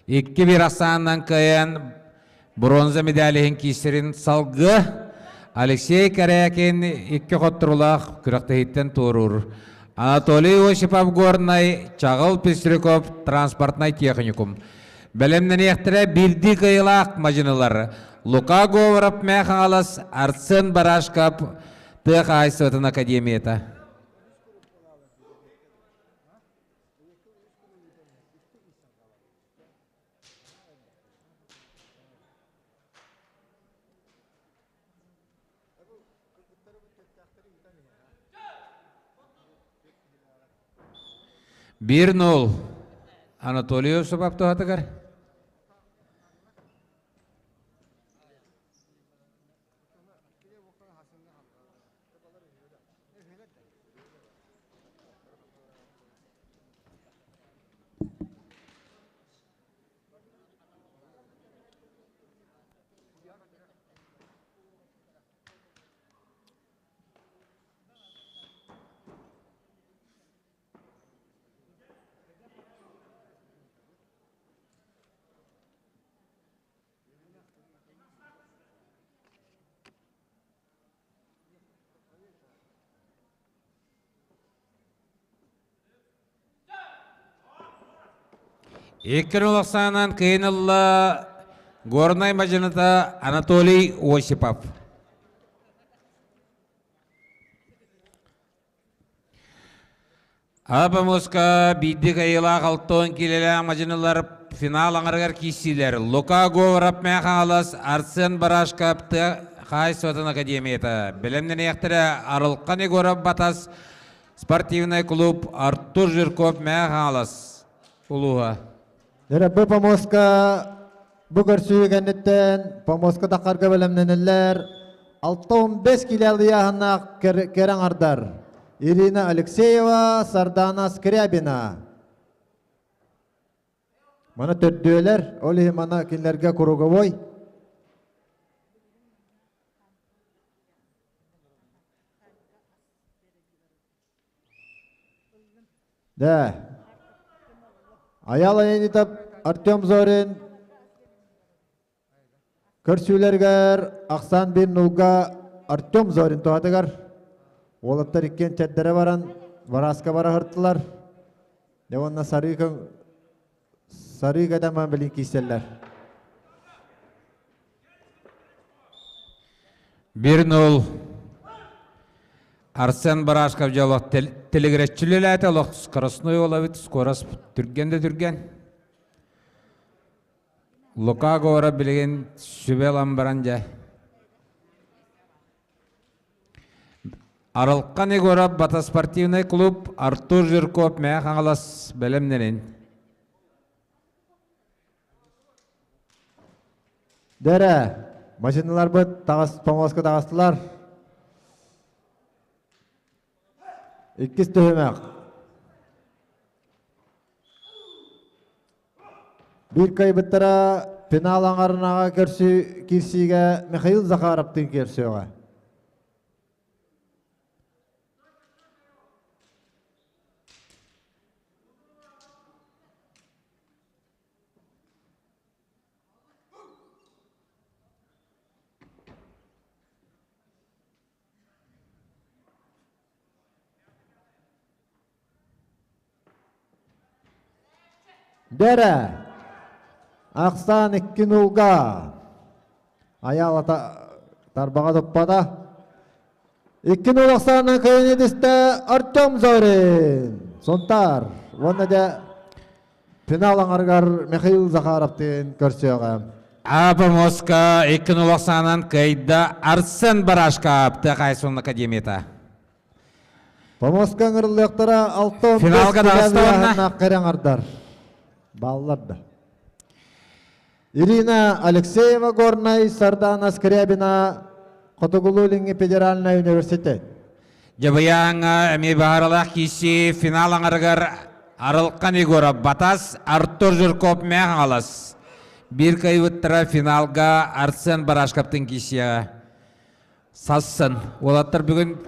икки бир ахсаанынан кыайан бронза медаль иһин киирсэрин салгыы Алексей Корякин икки хотторуулаах күрэхтэһииттэн туоруур. Анатолий Осипов Горнай, Чаҕыл Пестряков транспортнай техникум. Бэлэмнэниэхтэрэ биирдии кыайыылаах мадьынылар Лука Говоров Мэҥэ Хаҥалас, Арсен Барашков тыа хаһаайыстыбатын академията. 1-0 Анатолий Осипов туһатыгар. Икки улахсаанан кыйын ылла Горнай мадьыныта Анатолий Осипов. Апамуска биирдик айылаах алтон килэлээх мадьынылар финал аҥарыгар киирсиилэр. Лука Говоров Мэҥэ Хаҥалас, Арсен Барашков тыа хаһаайыстыбатын академията. Бэлэмнэниэхтэрэ Арылхан Егоров Батас спортивный клуб Артур Жирков Мэҥэ Хаҥалас улууһа. Дьэ, бу помостка бу көрсүү кэнниттэн помостка тахарга бэлэмнэнэллэр. 65 килэ алыйааһыннаах кэрэ аҥардар Ирина Алексеева, Сардана Скрябина. Мана төрдүөлэр, ол иһин мана кинилэргэ круговой. Да. Аял Леонидов, Артем Зорин көрсүүлэригэр ахсаан биир нулга Артем Зорин туһатыгар уолаттар иккиэн чэрдэрэ баран Вараска бара сырыттылар. Дьэ уонна сарыы сарыы кэтэмэн билин киирсэллэр. 1-0 Арсен Барашков дьэ олох тэлигирэччилэлээтэ олох скоростной уолабыт скорость түргэн да түргэн. Лука Гора билигин сүбэ ылан баран дьэ Арылхан Егоров Бата спортивный клуб Артур Жирков Мэҥэ Хаҥалас бэлэмнэнин. Дэрэ, машиналарбыт таҕыс помоска таҕыстылар. Иккис түһүмэх. Биир кыайбыттара финал аҥарынаҕа көрсүү киирсиигэ Михаил Захаровтыын киирсиэҕэ. Дэрэ, ахсаан икки нулга. Айаалата тарбаҕа туппата. Икки нул ахсаанынан кыайан этистэ Артем Зорин. Сунтаар. Уонна дьэ финал аҥарыгар Михаил Захаровтыын көрсүөҕэ. Апа Моска икки нул ахсаанынан кыайда Арсен Барашков тыа хаһаайыстыбатын академията. Помоска ыҥырыллыахтара 65 Финалга таҕыста уонна кэрэ аҥардар. Бааллар да. Ирина Алексеева Горнай, Сардана Скрябина, Хотугулуу-Илиҥҥи федеральнай университет. Дьабыйааҥҥа эмиэ баһаралаах киирсии финал аҥарыгар Арылхан Егоров Батас, Артур Жирков Мэҥэ Хаҥалас. Биир кыайбыттара финалга Арсен Барашковтыын киирсиэҕэ. Сассын. Уолаттар бүгүн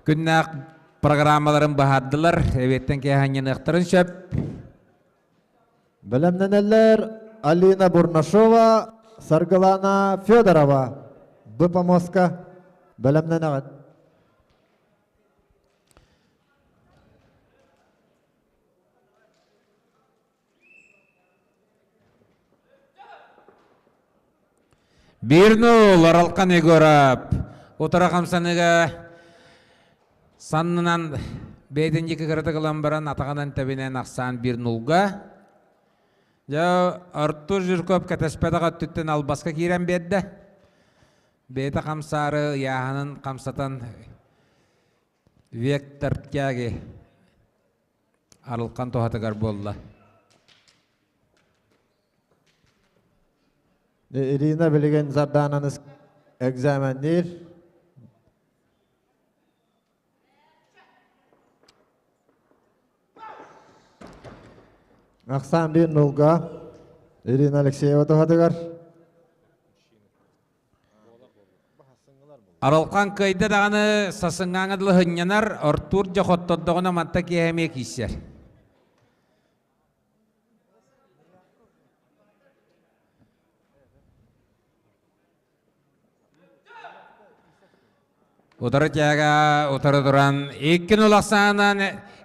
күннээх программаларын быһаардылар. Эбиэттэн киэһэ сөп. Бэлэмнэнэллэр Алина Бурнашова, Саргылана Федорова. Б помостка бэлэмнэнэҕит. 1-0 Аралхан Егоров. Утара хамсаныга саннынан бэйэтин диэки кыратык ылан баран атаҕынан тэбинэн ахсаан 1-0-га. Дьэ, Артур Жирков кэтэспэтэх өттүттэн албаска киирэн биэрдэ. Бэйэтэ хамсаары ыйааһынын хамсатан Вектор тяги Арылхан туһатыгар буолла. Ирина билигин Сардаананы экзаменниир. Ахсаан биир нулга Ирина Алексеева туһатыгар. Аралхан кыайда даҕаны сасыҥҥааҥҥа дылы сынньанар, Артур дьэ хоттордоҕуна манта киэһэ эмиэ киирсэр. Утары тяга утары туран иккин улахсаанан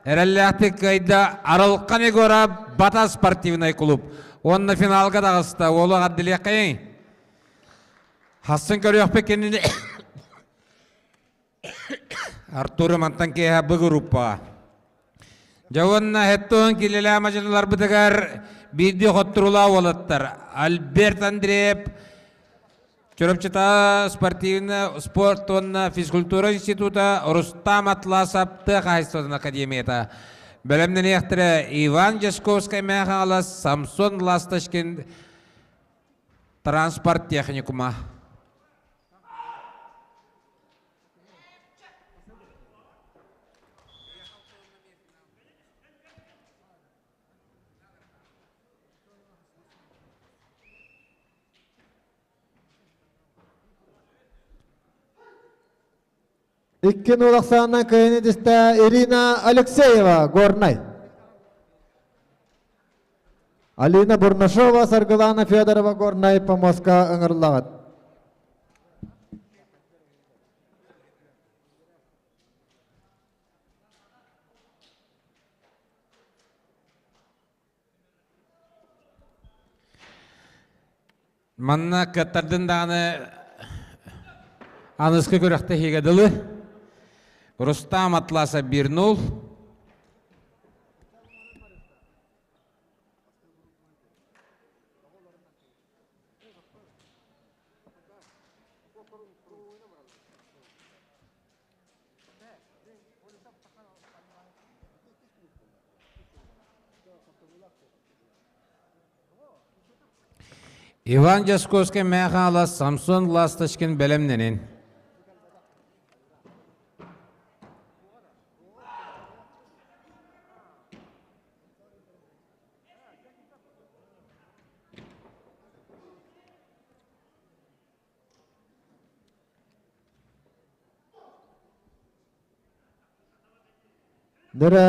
эрэллээхтик кыайда Арылхан Егоров Бата спортивнай клуб. Уонна финалга таҕыста. Уолу аҕардылыаххайыҥ. Хассын көрүөхпүт кинини Артуру мантан киэһэ бу группаҕа. Дьэ уонна хеттон килэлээх мадьыныларбытыгар биирдии хотторулаах уолаттар Альберт Андреев Чурапчыта спортивный спорт уонна физкультура института Рустам Атласов тыа хаһайыстыбатын академията бэлэмнэниэхтэрэ Иван Дьасковскай Мэхаҥалас Самсон Ласточкин транспорт техникума. Икки нул ахсаанынан кыайыны дистэ Ирина Алексеева, Горнай. Алина Бурнашова, Саргылана Федорова, Горнай помоска ыҥырыллаҕыт. Манна кыаттардын даҕаны аныскы күрэхтэһиигэ дылы Рустам Атласов 1-0. Иван Дьасковскай Мэхаала Самсон Ласточкин бэлэмнэнин. Нөрө.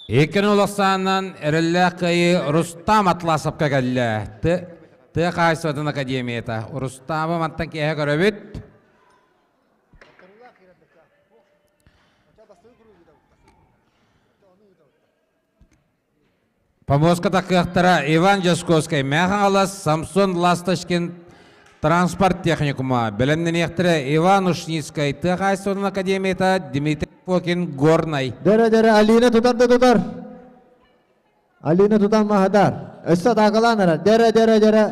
Иккини улахсаанынан эрэллээх кыайыы Рустам Атласовка кэллэ. Тыа хаһаайыстыбатын академията. Рустамы мантан киэһэ көрөбүт. Помоска такыахтара Иван Дьосковскай Мэхаҥалас, Самсон Ласточкин транспорт техникума, бэлэмнэниэхтэрэ Иван Ушницкай тыа хаһаайыстыбатын академията, Дмитрий Фокин Горнай. Дөрө-дөрө Алина тутар да тутар. Алина тутан маһадар. Өссө атаакалаан эрэр. Дөрө дөрө дөрө.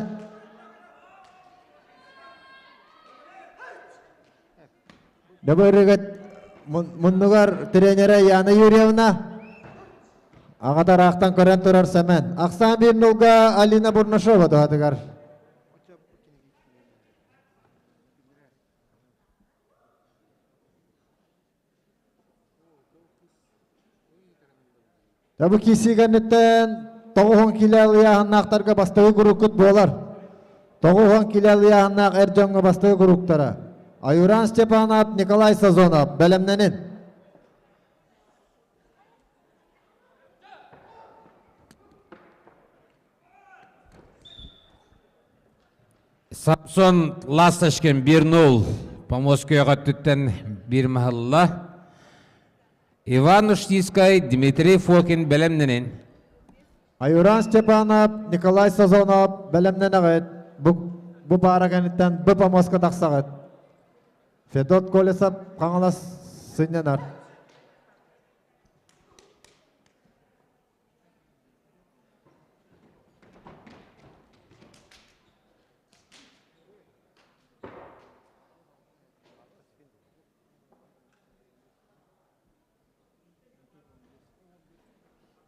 Дабырыгыт муннугар тренерэ Яна Юрьевна аҕата ыраахтан көрөн турар Сэмэн. Ахсаан биир нулга Алина Бурнашова туһатыгар. Бу киирсии кэнниттэн 90 килэ ыйааһыннаахтарга бастакы куруккут буолар. 90 килэ ыйааһыннаах эр дьоҥҥо бастакы куруктара. Аюран Степанов, Николай Сазонов бэлэмнэнин. Самсон Ласточкин 1-0 Помоскуйаҕа өттүттэн биир маһылла. Иван Ушницкай, Дмитрий Фокин бэлэмнэнин. Айуран Степанов, Николай Сазонов бэлэмнэнэҕит. Бу, бу паара кэнниттэн бу помостка тахсаҕыт. Федот Колесов Хаҥалас сынньанар.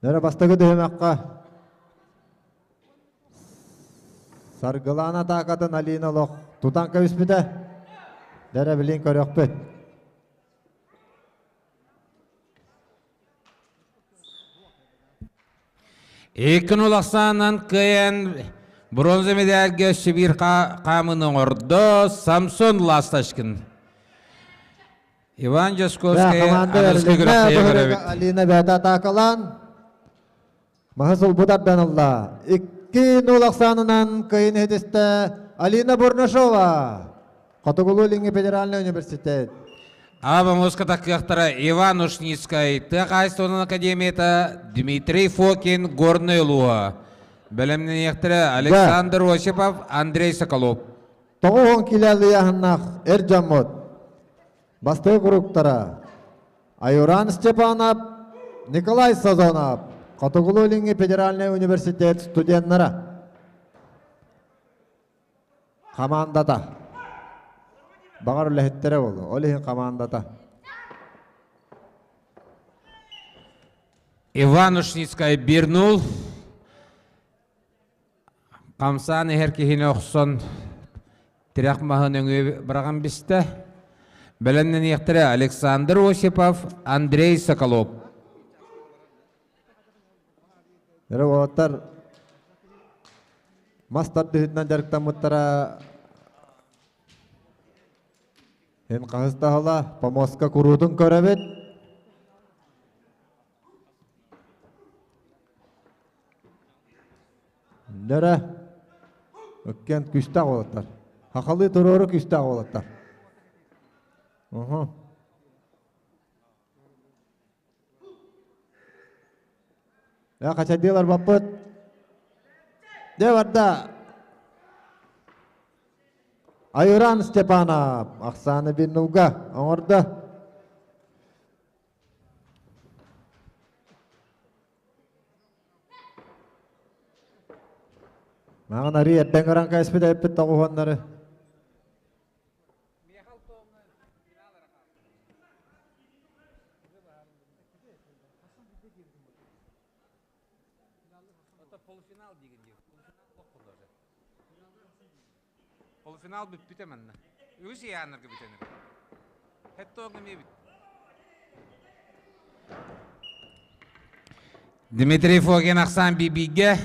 Нөрө бастакы түһүмэххэ Саргылаана атаакатын Алина олох тутан кэбиспитэ. Дэрэ билин көрүөхпүт. Икки улахсаанан кыайан бронза медальга өссө биир хаамыны оҥордо Самсон Ласточкин. Иван Дьосковскай аныгыскы күрэхтэһиигэ көрөбүт. Алина бэйэтэ атаакалаан маһы сулбу тардан ылла. 2-0 ахсаанынан кыайын иһитистэ Алина Бурнашова. Хотугулуу-Илиҥҥи федеральнай университет. Аба музыка кыахтара Иван Ушницкай, тыа хаһаайыстыбатын академията Дмитрий Фокин, Горнай улууһа. Бэлэмнэниэхтэрэ Александр Осипов, Андрей Соколов. 90 килэ ыйааһыннаах эр дьоммут бастакы куруктара Айуран Степанов, Николай Сазонов, Хотугулуу-Илиҥҥи федеральнай университет студеннара. Хамаандата. Баҕар үлэһиттэрэ буолуо. Ол иһин хамаандата. Иван Ушницкай бирнул. Хамсаан иһэр киһини охсон тирэх маһын өҥүө быраҕан бистэ. Бэлэмнэниэхтэрэ Александр Осипов, Андрей Соколов. Эрэ уолаттар мас тардыһыытынан дьарыктаммыттара эн хаһыс да ыла помостка куруутун көрөбүт. Нөрө ыккен күүстээх уолаттар. Хахалыы туруору күүстээх уолаттар. Уһу. Э, хачайдыылар баппыт. Дьэ барда. Айыран Степанов ахсааны биннулга оҥордо. Маған арыы эрдэн көрөн кээспит эппит тоҕуһуоннары. Полуфинал диигин дии. Полуфинал бүппүтэ манна. Үгүс ыйааннарга бүтэн эрэр. Хеттоҥ эмиэ бүт. Дмитрий Фогин ахсаан бибигэ.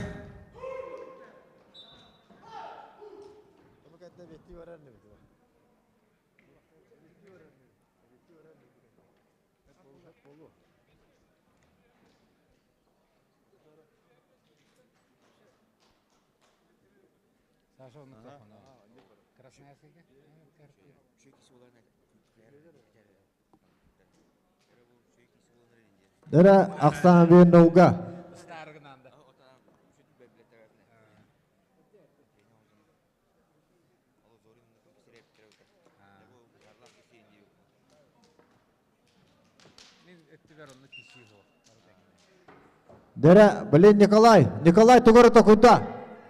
Саша оннук Красноярскайга? Дөрө ахсаан биир нолга. Дөрө, блин, Николай, Николай тугары токуйда.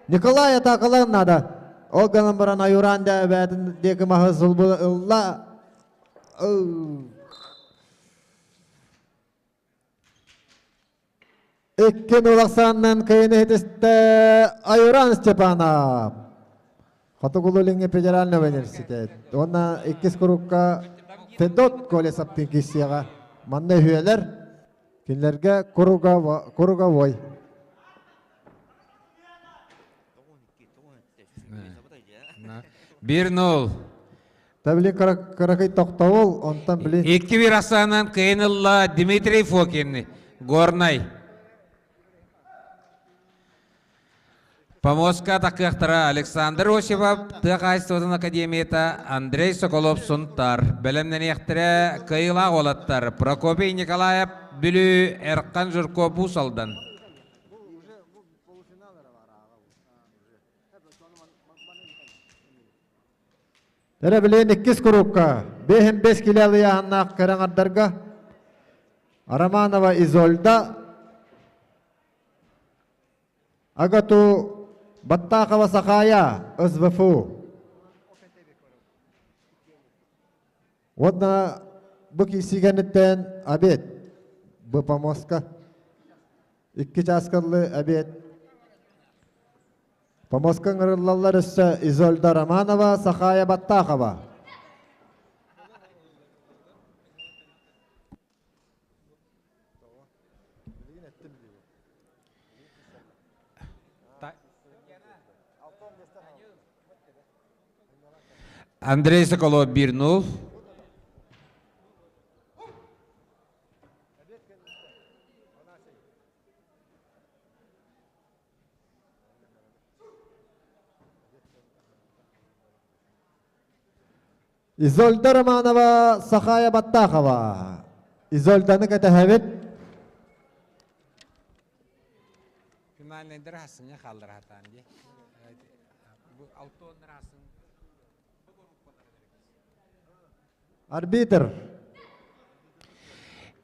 Николай атаакалаан наада. Ол гынан баран Аюран да бээтин диэки маһы сылбы ылла. Икки улахсааннан кыйын иһитистэ Айуран Степанов. Хотугулуу-Илиҥҥи федеральный университет. Уонна иккис курукка Федот Колесовтыын киирсиэҕэ. Манна үһүөлэр. Кинилэргэ круговой. Бир нол. Та били кыракый тохтобул, онтон били... Икки бир асаанан кыйын ылла Дмитрий Фокин, Горнай. Помостка такыахтара Александр Осипов, тыа хаһаайыстыбатын академията, Андрей Соколов Сунтар. Бэлэмнэниэхтэрэ кыайыылаах уолаттар Прокопий Николаев, Бүлүү, Эрхан Жирков, Уус Алдан. Эрэ билигин иккис курукка 5 килэ алыйааһыннаах кэрэҥардарга Романова Изольда Агату Баттахова Сахая СВФУ. Уонна бу киирсигэниттэн обед бу помостка икки чааскаллы обед Помостка ыҥырыллаллар өссө Изольда Романова, Сахая Баттахова. Андрей Соколов 1-0. Изольда Романова, Сахая Баттахова. Изольданы кэтэһэбит. Финальныйдар хассыҥҥа хааллар хатаан дии. Бу алтоннар хассыҥ. Арбитр.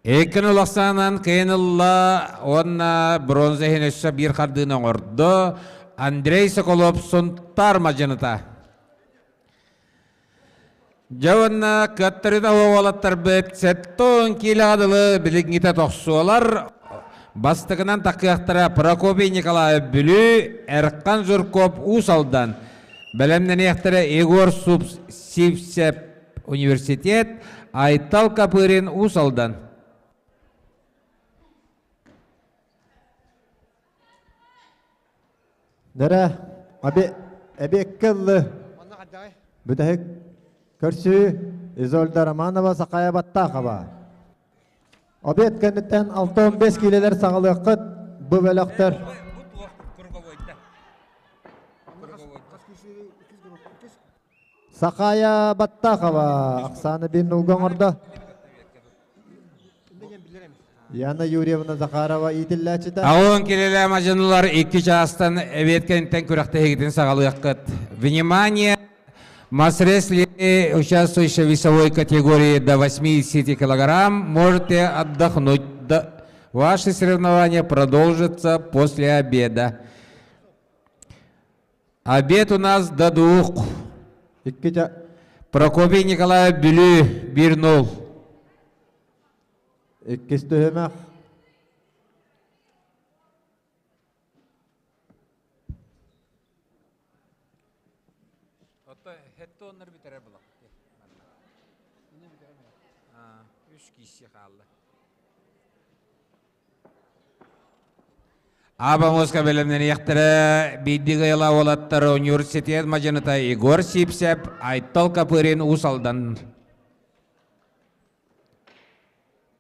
Иккин улахсаанан кыйын ылла уонна бронза иһин өссө биир хардыыны оҥордо. Андрей Соколов Сунтаар мадьыныта. Дьэ уонна кыаттарыта уолаттарбыт сеттон киилэҕэ дылы билиҥҥитэ тохсуолар. Бастакынан такыахтара Прокопий Николаев Бүлүү, Эрхан Жирков Уус Алдан. Бэлэмнэниэхтэрэ Егор Сивцев университет, Айтал Копырин Уус Алдан. Нэрэ, эбиэккэ ыллы. Бүтэһик көрсүү Изольда Романова Сахая Баттахова. Обед кэнниттэн 65 киилэлэр саҕалыаххыт бу бөлөхтөр. Сахая Баттахова Оксана Биннулга оҥордо. Яна Юрьевна Захарова иитиллээччитэ. Аон килэлэ мадьынылар икки чаастан эбиэт кэнниттэн күрэхтэһиигитин саҕалыаххыт. Внимание! Мас-рестлинг, участвующие в весовой категории до 80 килограмм, можете отдохнуть. Ваши соревнования продолжатся после обеда. Обед у нас до двух. Прокопий Николаев Бүлүү 1-0. Иккис түһүмэх. Ото хетте оннор бүтэрэ була. Үс киси хаалла. Аба муска бэлэмнэниэхтэрэ биирдии ыйла уолаттар университет мадьыныта Егор Сипсеп, Айтал Копырин Уус Алдан.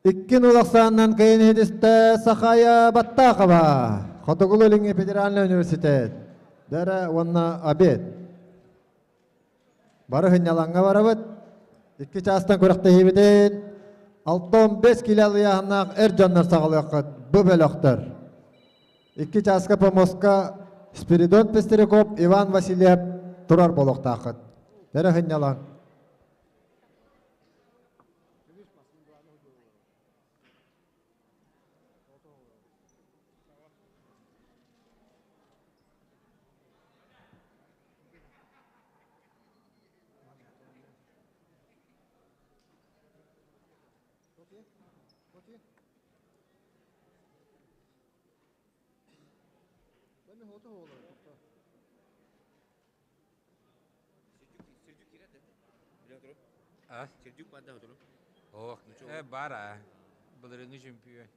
Иккин улахсааннан кыйын иһитистэ Сахая Баттахова, Хотугулуу-Илиҥҥи федеральный университет. Дэрэ уонна обед. Бары сынньалаҥҥа барабыт. Икки чаастан күрэхтэһиибитин 65 килэ алыйааһыннаах эр дьоннор саҕалыаххыт бу бөлөхтөр. Икки чааска помостка Спиридон Пестряков, Иван Васильев турар буолуохтааххыт. Дэрэ сынньалаҥ. А? Ох, бара. Былырыҥҥы чөмпүйүөн.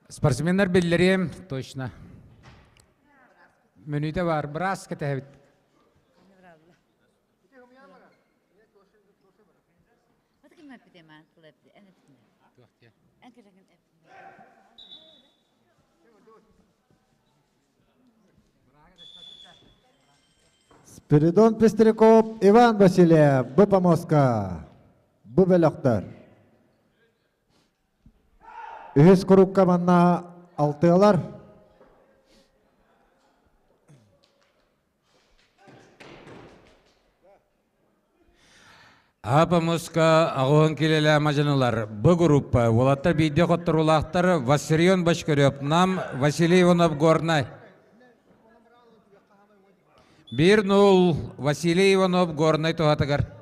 Спортсменнар биллэриэм точно. Мүнүүтэ бар, быраас кэтэһэбит. Спиридон Пестряков, Иван Васильев, бу помостка, бу бөлөхтөр. Үһүс курукка манна алтыалар. Апамуска аҕыһын килэлээ мадьынылар Б группа уолаттар биирдэ хотторуулаахтар Вассерион Бочкарев Нам Василий Иванов Горнай 1-0 Василий Иванов Горнай туһатыгар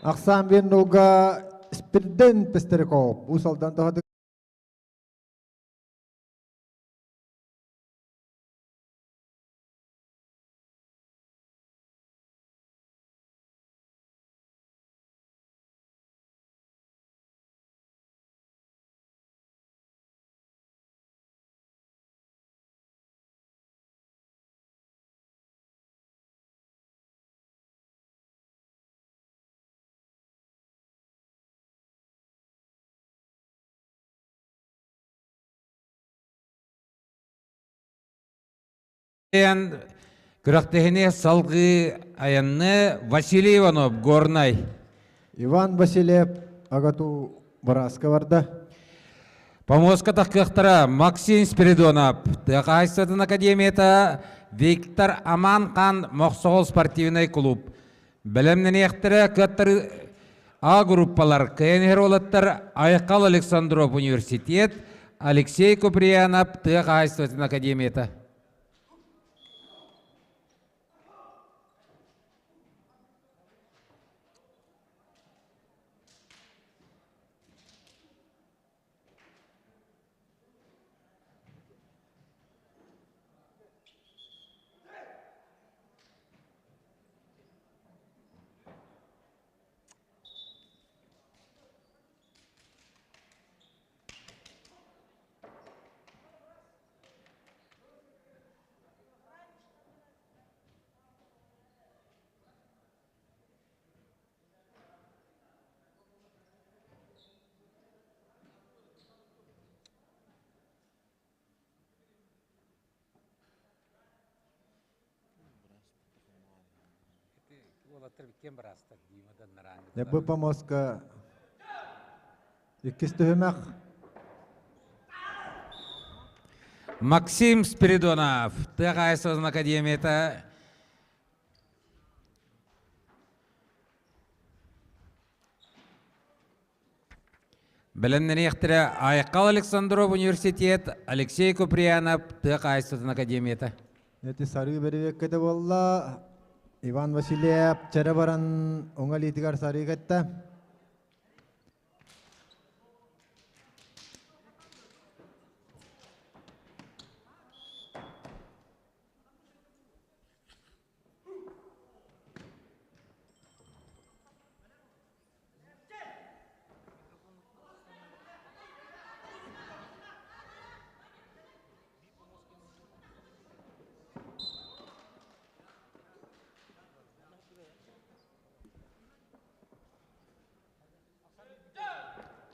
Ахсаан биир нулга Спирден Пестеряков Уус Алдан туһатыгар Күрэхтэһини салгыы айанны Василий Иванов, Горнай. Иван Васильев АГАТУ бырааска барда. Помоска тахкыахтара Максим Спиридонов, тыа хаһаайыстыбатын академията Виктор Аманхан Мохсоҕол спортивнай клуб. Бэлэмнэниэхтэрэ кыаттары А группалар кыайан иһэр уолаттар Айхал Александров университет, Алексей Куприянов тыа хаһаайыстыбатын академията. Бу помостка иккис түһүмэх. Максим Спиридонов, тыа хаһаайыстыбатын академията Бэлэмнэниэхтэрэ Айхал Александров университет, Алексей Куприянов тыа хаһаайыстыбатын академията. Эти сарыы бэрэбиэккэтэ буолла. Иван Васильев чэрэ баран уҥа илиитигэр сарыы кэттэ.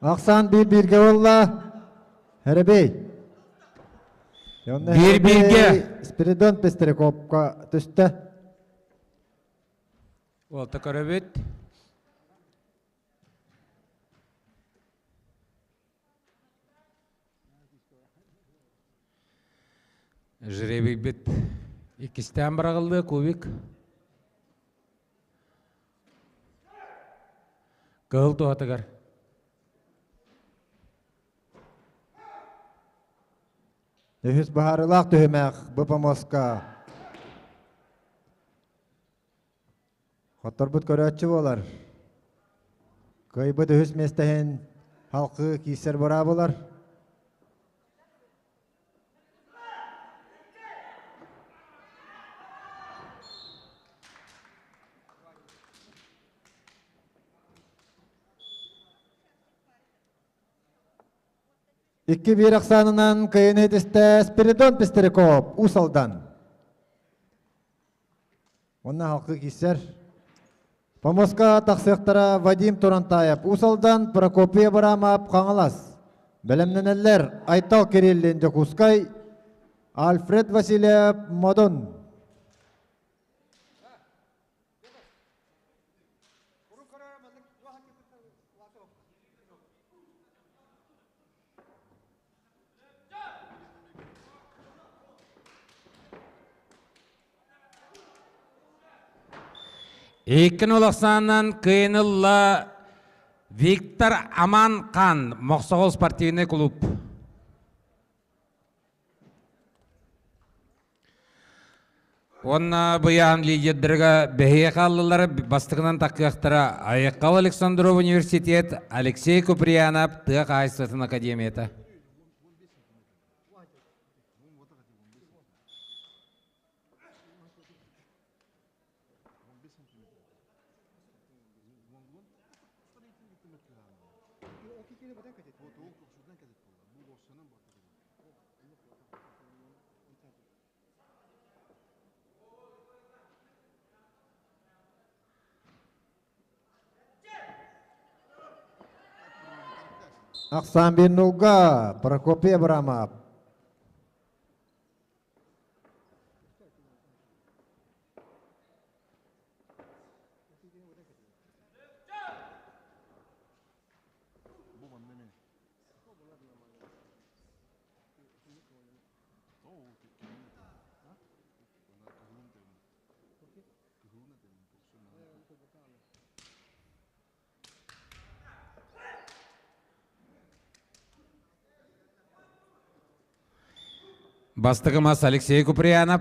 Ахсаан биир бииргэ буолла. Эребей. Биир бииргэ. Спиридон Пестряковка түстэ. Уолта көрөбүт. Жребийбит иккистээн быраҕыллыа кубик. Кыһыл туһатыгар. Үһүс быһаарыылаах түһүмэх БПМОСка. Хотторбут көрөөччү буолар. Кыайбыт үһүс миэстэһин халқы киирсэр быраабылар. Икки биир ахсаанынан кыайыны итистэ Спиридон Пестряков, Уус Алдан. Онно халқы киссер. Помоска тахсыахтара Вадим Турантаев, Уус Алдан, Прокопий Абрамов, Хаҥалас. Бэлэмнэнэллэр Айтал Кириллин, Дьокуускай, Альфред Васильев, Модун. Иккин улахсаанынан кыайынылла Виктор Аман Хан Мохсоҕол спортивный клуб. Уонна быйаан лидердэргэ бэһиэ хааллылар бастакынан такыахтара Айыккал Александров университет, Алексей Куприянов тыа хаһаайыстыбатын академията. Ахсаан Беннулга Прокопий Абрамов. Бастакы мас Алексей Куприянов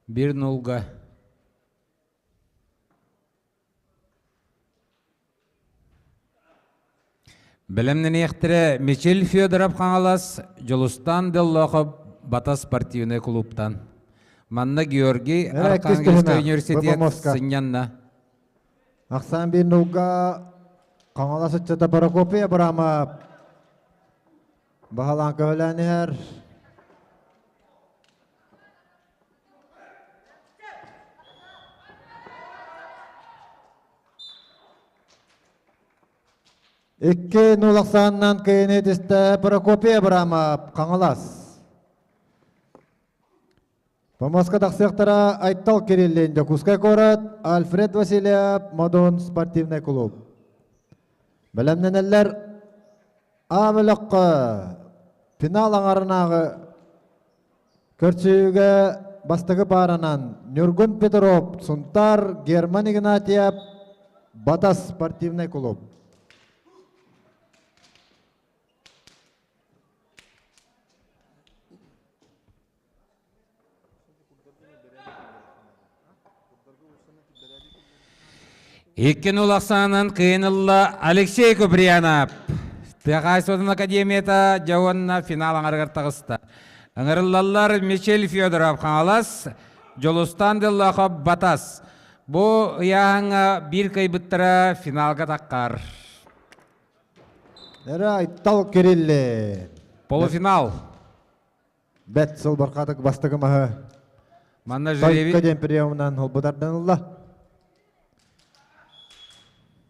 бир нулга. Бэлэмнэниэхтэрэ Мичил Федоров Хаҥалас, Дьулустаан Деллохов Батас спортивнай клубтан. Манна Георгий Архангельскай университет сынньанна. Ахсаан биир нулга Хаҥалас ыччата Прокопий Абрамов баһалаан көһөлөөн иһэр. Икки нул ахсаанынан кыайыны итистэ Прокопий Абрамов, Хаҥалас. Помоска тахсыахтара Айтал Кириллин, Дьокуускай куорат, Альфред Васильев, Модун спортивный клуб. Бэлэмнэнэллэр А бөлөххө финал аҥарынааҕы Көрсүһүүгэ бастакы пааранан Ньургун Петров, Сунтаар, Герман Игнатьев, Батас спортивный клуб. Иккин улахсаанан кыйын ылла Алексей Куприянов. Тыа хаһаайыстыбатын академията дьэ уонна финал аҥарыгар таҕыста. Ыҥырыллаллар Мичел Федоров Хаҥалас, Дьулустан Деллохов Батас. Бу ыйааһыҥҥа биир кыайбыттара финалга таххар. Эрэ Айтал Кириллин. Полуфинал. Бэт сыл бархатык бастакы маһы Манна Тойка диэн приемунан холбутардан ылла.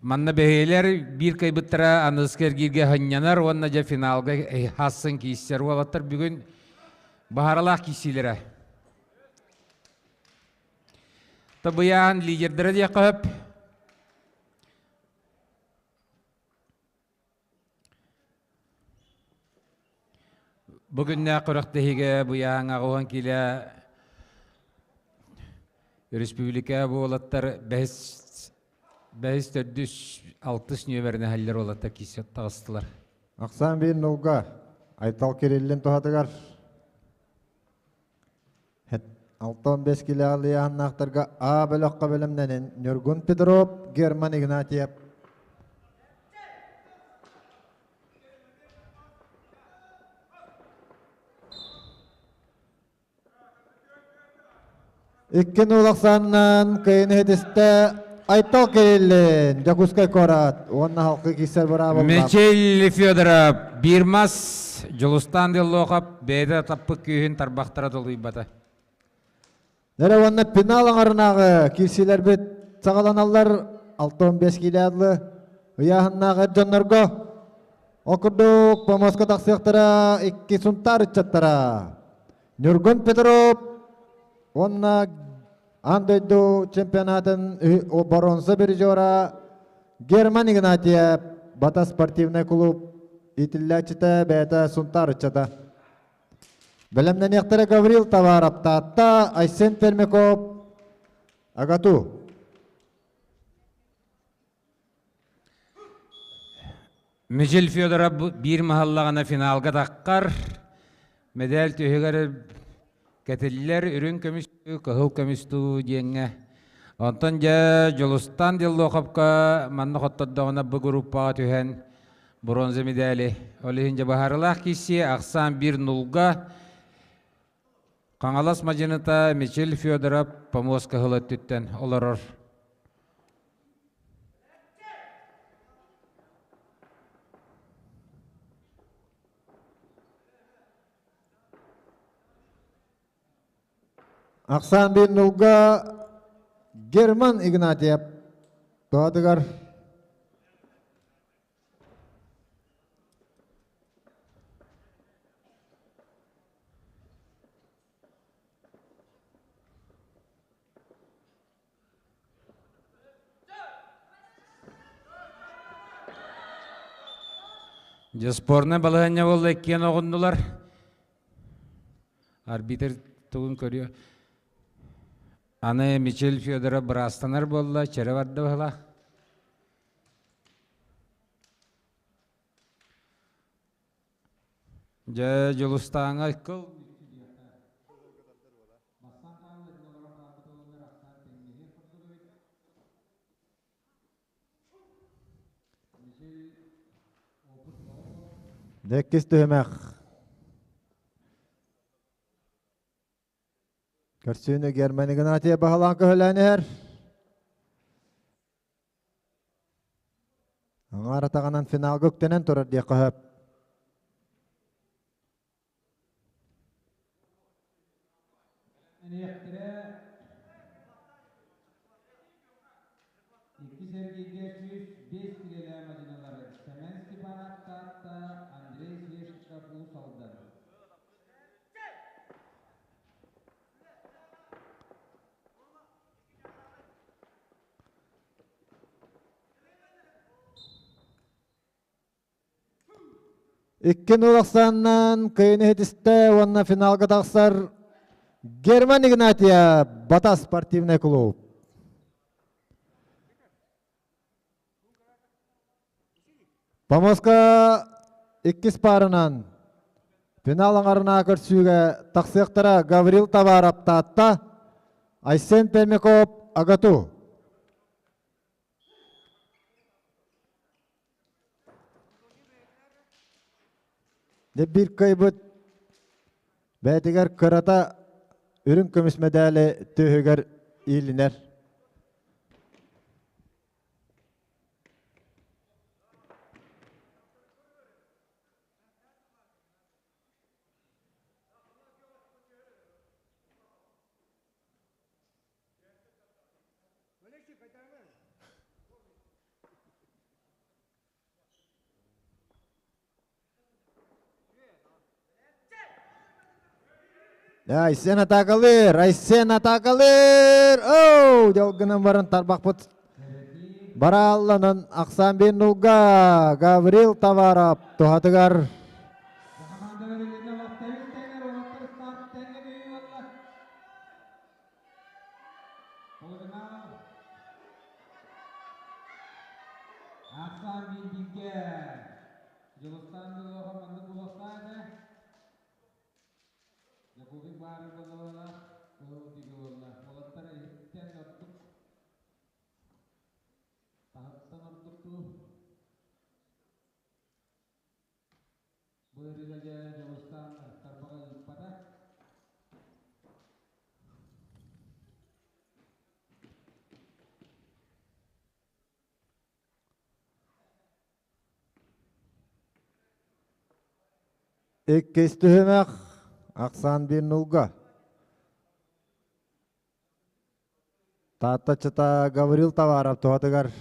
Манна бэһиэлэр биир кыайбыттара аныгыскы эргииргэ ханньанар уонна дьэ финалга хассын кииссэр уолаттар бүгүн баһаралаах кииссиилэрэ. Табыйаан лидердэрэ диэххэ сөп. Бу күннээх күрэхтэһиигэ Быйаан аҕыһан киилэ республика буолаттар бэһис бэһис төрдүс алтыс нүөмэринэһэллэр уолаттар киирсэ таҕыстылар. Ахсаан биир нулга Айтал Кириллин туһатыгар. 65 килэҕэ ыйааһыннаахтарга А бөлөххө бэлэмнэнин Ньургун Петров, Герман Игнатьев. Икки нулахсаннан кыйын иһитистэ Айтал Кириллин, Дьокуускай куорат уонна халқы киирсэр быраабыллаах. Мичил Федоров биир мас Дьулустаан Деллохов бэйэтэ таппыт күүһүн тарбахтара толуйбата. Нэрэ уонна пенал аҥарынааҕы киирсиилэрбит саҕаланаллар 65 киилэ ыйааһыннаах эр дьоннорго. Ол курдук помоска тахсыахтара икки Сунтаар ыччаттара. Ньургун Петров уонна аан дойду чемпионатын боруонса призера Герман Игнатьев Бата спортивнай клуб иитиллээччитэ бэйэтэ Сунтаар ыччата. Бэлэмнэниэхтэрэ Гаврил Товаров Таатта, Айсен Пермяков Агату. Мичил Федоров биир маһаллаҕына финалга таххар, мэдээл түһүгэр кэтиллэр үрүҥ көмүс кыһыл көмүс дуу диэҥҥэ. Онтон дьэ Дьулустан Деллоховка манна хоттордоҕуна бу группаҕа түһэн бронза медали. Ол иһин дьэ быһаарылаах киирсии ахсаан биир нулга Хаҥалас мадьыныта Мичил Федоров помост кыһыл өттүттэн олорор. Ахсаан биир нулга Герман Игнатьев туһатыгар Дьэ, спорнай балаһыанньа буолла иккиэн оҕуннулар. Арбитр тугун көрүө. Аны Мичил Федоров быраастанар буолла, чэрэ барда баһылаах. Дьэ, Дьулустааҥҥа кыл Иккис түһүмэх. Көрсүүнү Герман Игнатьев баһылаан көһөлөөн иһэр. Аҥаар атаҕынан финалга үктэнэн турар диэххэ сөп. Икки сэргигэ 105 килэлээх мадьыналары Сэмэн Степанов Таатта, Андрей Свешников Уус Алдан. Икки нул ахсаанынан кыайыны иһитистэ уонна финалга тахсар Герман Игнатьев Бата спортивный клуб. Помоска иккис паарынан финал аҥарына көрсүүгэ тахсыахтара Гаврил Товаров Таатта, Айсен Пермяков Агату. Дьэ биир кыайбыт бэйэтигэр кырата үрүҥ көмүс мэдээли түөһүгэр иилинэр. Айсен атакалыр, Айсен атакалыр! Оу, дьол гынан баран тарбахпыт бараалланан ахсаан биир нулга Гаврил Товаров туһатыгар. Ахсаан бииргэ Дьулустаан Дулуоха маннык булуохтаах этэ. Якубик баары болуолар. Иккис түһүмэх ахсаан биир нулга. Тааттаччыта Гаврил Товаров туһатыгар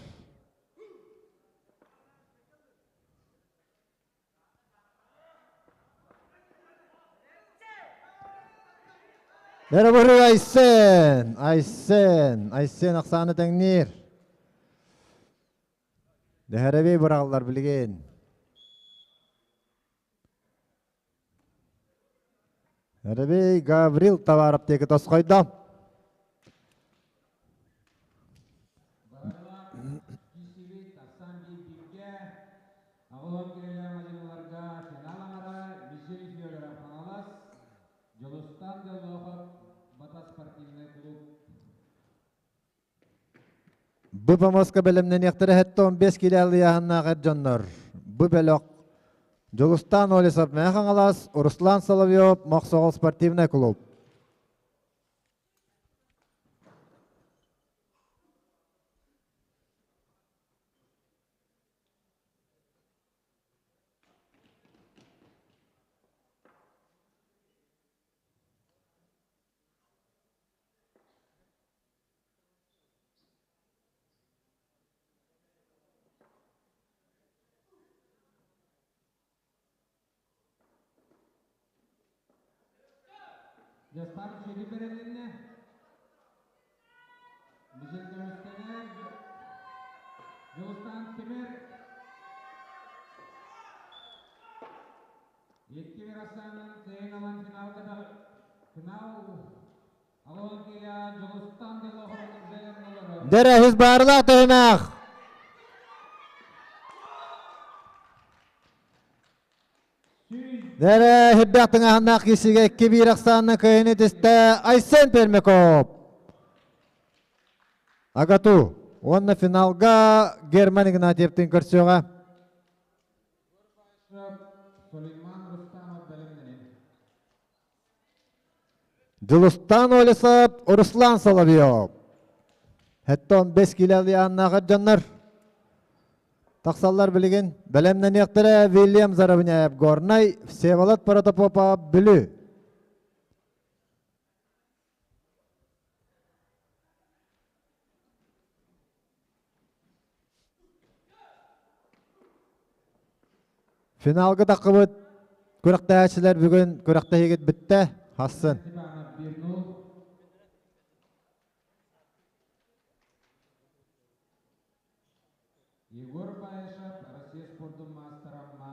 Бары Айсен, Айсен, Айсен ахсааны тэҥниир. Дэһэрэбий быраҕыллар билигин. Эрэбий Гаврил Товаров диэки тосхойдо. Дьулустан Деллохов Батас спортивнай клуб Бу помоска бэлэмнэниэхтэрэ 75 килэ алыйааһыннаах эр дьоннор. Бу бөлөх Дьулустаан Олесов Мэҥэ Хаҥалас, Руслан Соловьев Мохсоҕол спортивнай клуб. Жастар чили берилинне. Мишел көмүскэнэр Дьулустаан Тимир Икки Мирасанын кыайын ылан финалга финал Дэрэһис баарылаах түһүмэх. Дэрэ хирбэх тыҥаһыннаах киисигэ 2-1 ахсаанна кыайыны түстэ Айсен Пермяков. Агату уонна финалга Герман Игнатьевтыын көрсүөҕэ. Дьулустаан Олесов, Руслан Соловьев. Хэттон 5 килэ алыйааннаах дьоннор тахсаллар билигин. Бэлэмнэниэхтэрэ Вильям Заровняев Горнай, Всеволод Протопопов Бүлүү. Финалга таххыбыт күрэхтэһээччилэр бүгүн күрэхтэһиигит бүттэ. Хассын. Егор Баишев Россия спордун маастара Ма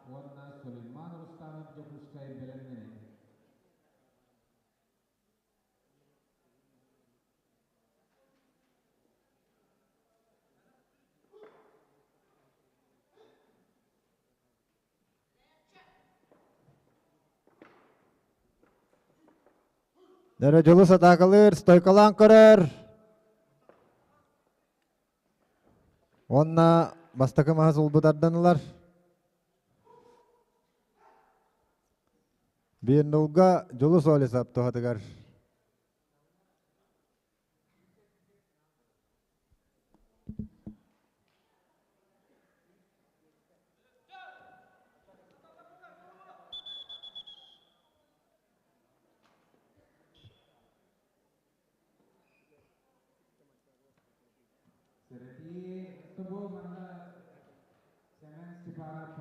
уонна Сулейман Рустанов Дьокуускай бэлэмнэнин. Дөрө дьулус атаакалыыр, стойкалаан көрөр. Уонна бастакы маһы сулбутардан ылар. Биир нулга Дьулус Олесов туһатыгар. Сэрэтии тобу манна Сэмэн Степанов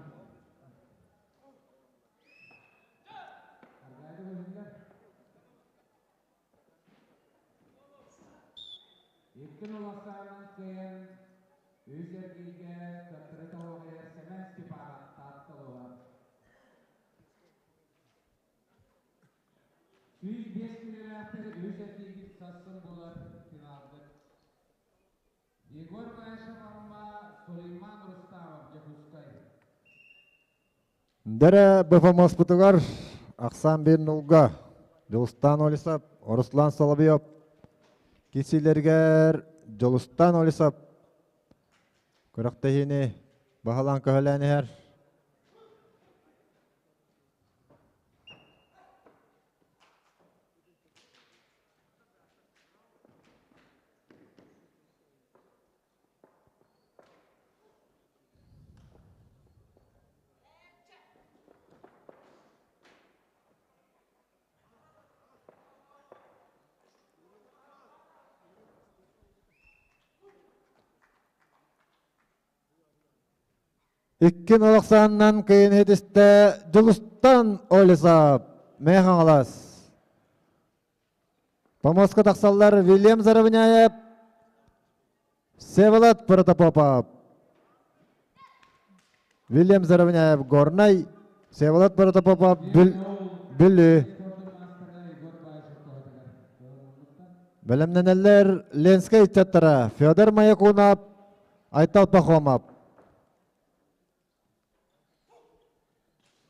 Аргаайда көһүллэр. Икки нулахсаанын кыайан үс эргииргэ төттөрү тоһоҕойор Сэмэн Степанов Таатталыга. 105 килэлээхтэр үс эргииргит сарсын буолар финалбыт. Егор Баишев Амма, Сулейман Рустамов Дьокуускай. Дэрэ БФМ-спутугар ахсаан биир нулга Дьулустаан Олесов, Руслан Соловьев кисилэригэр Дьулустаан Олесов күрэхтэһиини баһылаан көһөлөөн иһэр. Иккин олохсааннан кыйын иһитистэ Дьулустан Олесов, Мэйэ Хаҥалас. Помоска тахсаллар Вильям Заровняев, Всеволод Протопопов. Вильям Заровняев Горнай, Всеволод Протопопов Бүлүү. Бэлэмнэнэллэр Ленскэй ыччаттара Федор Маякунов, Айтал Пахомов.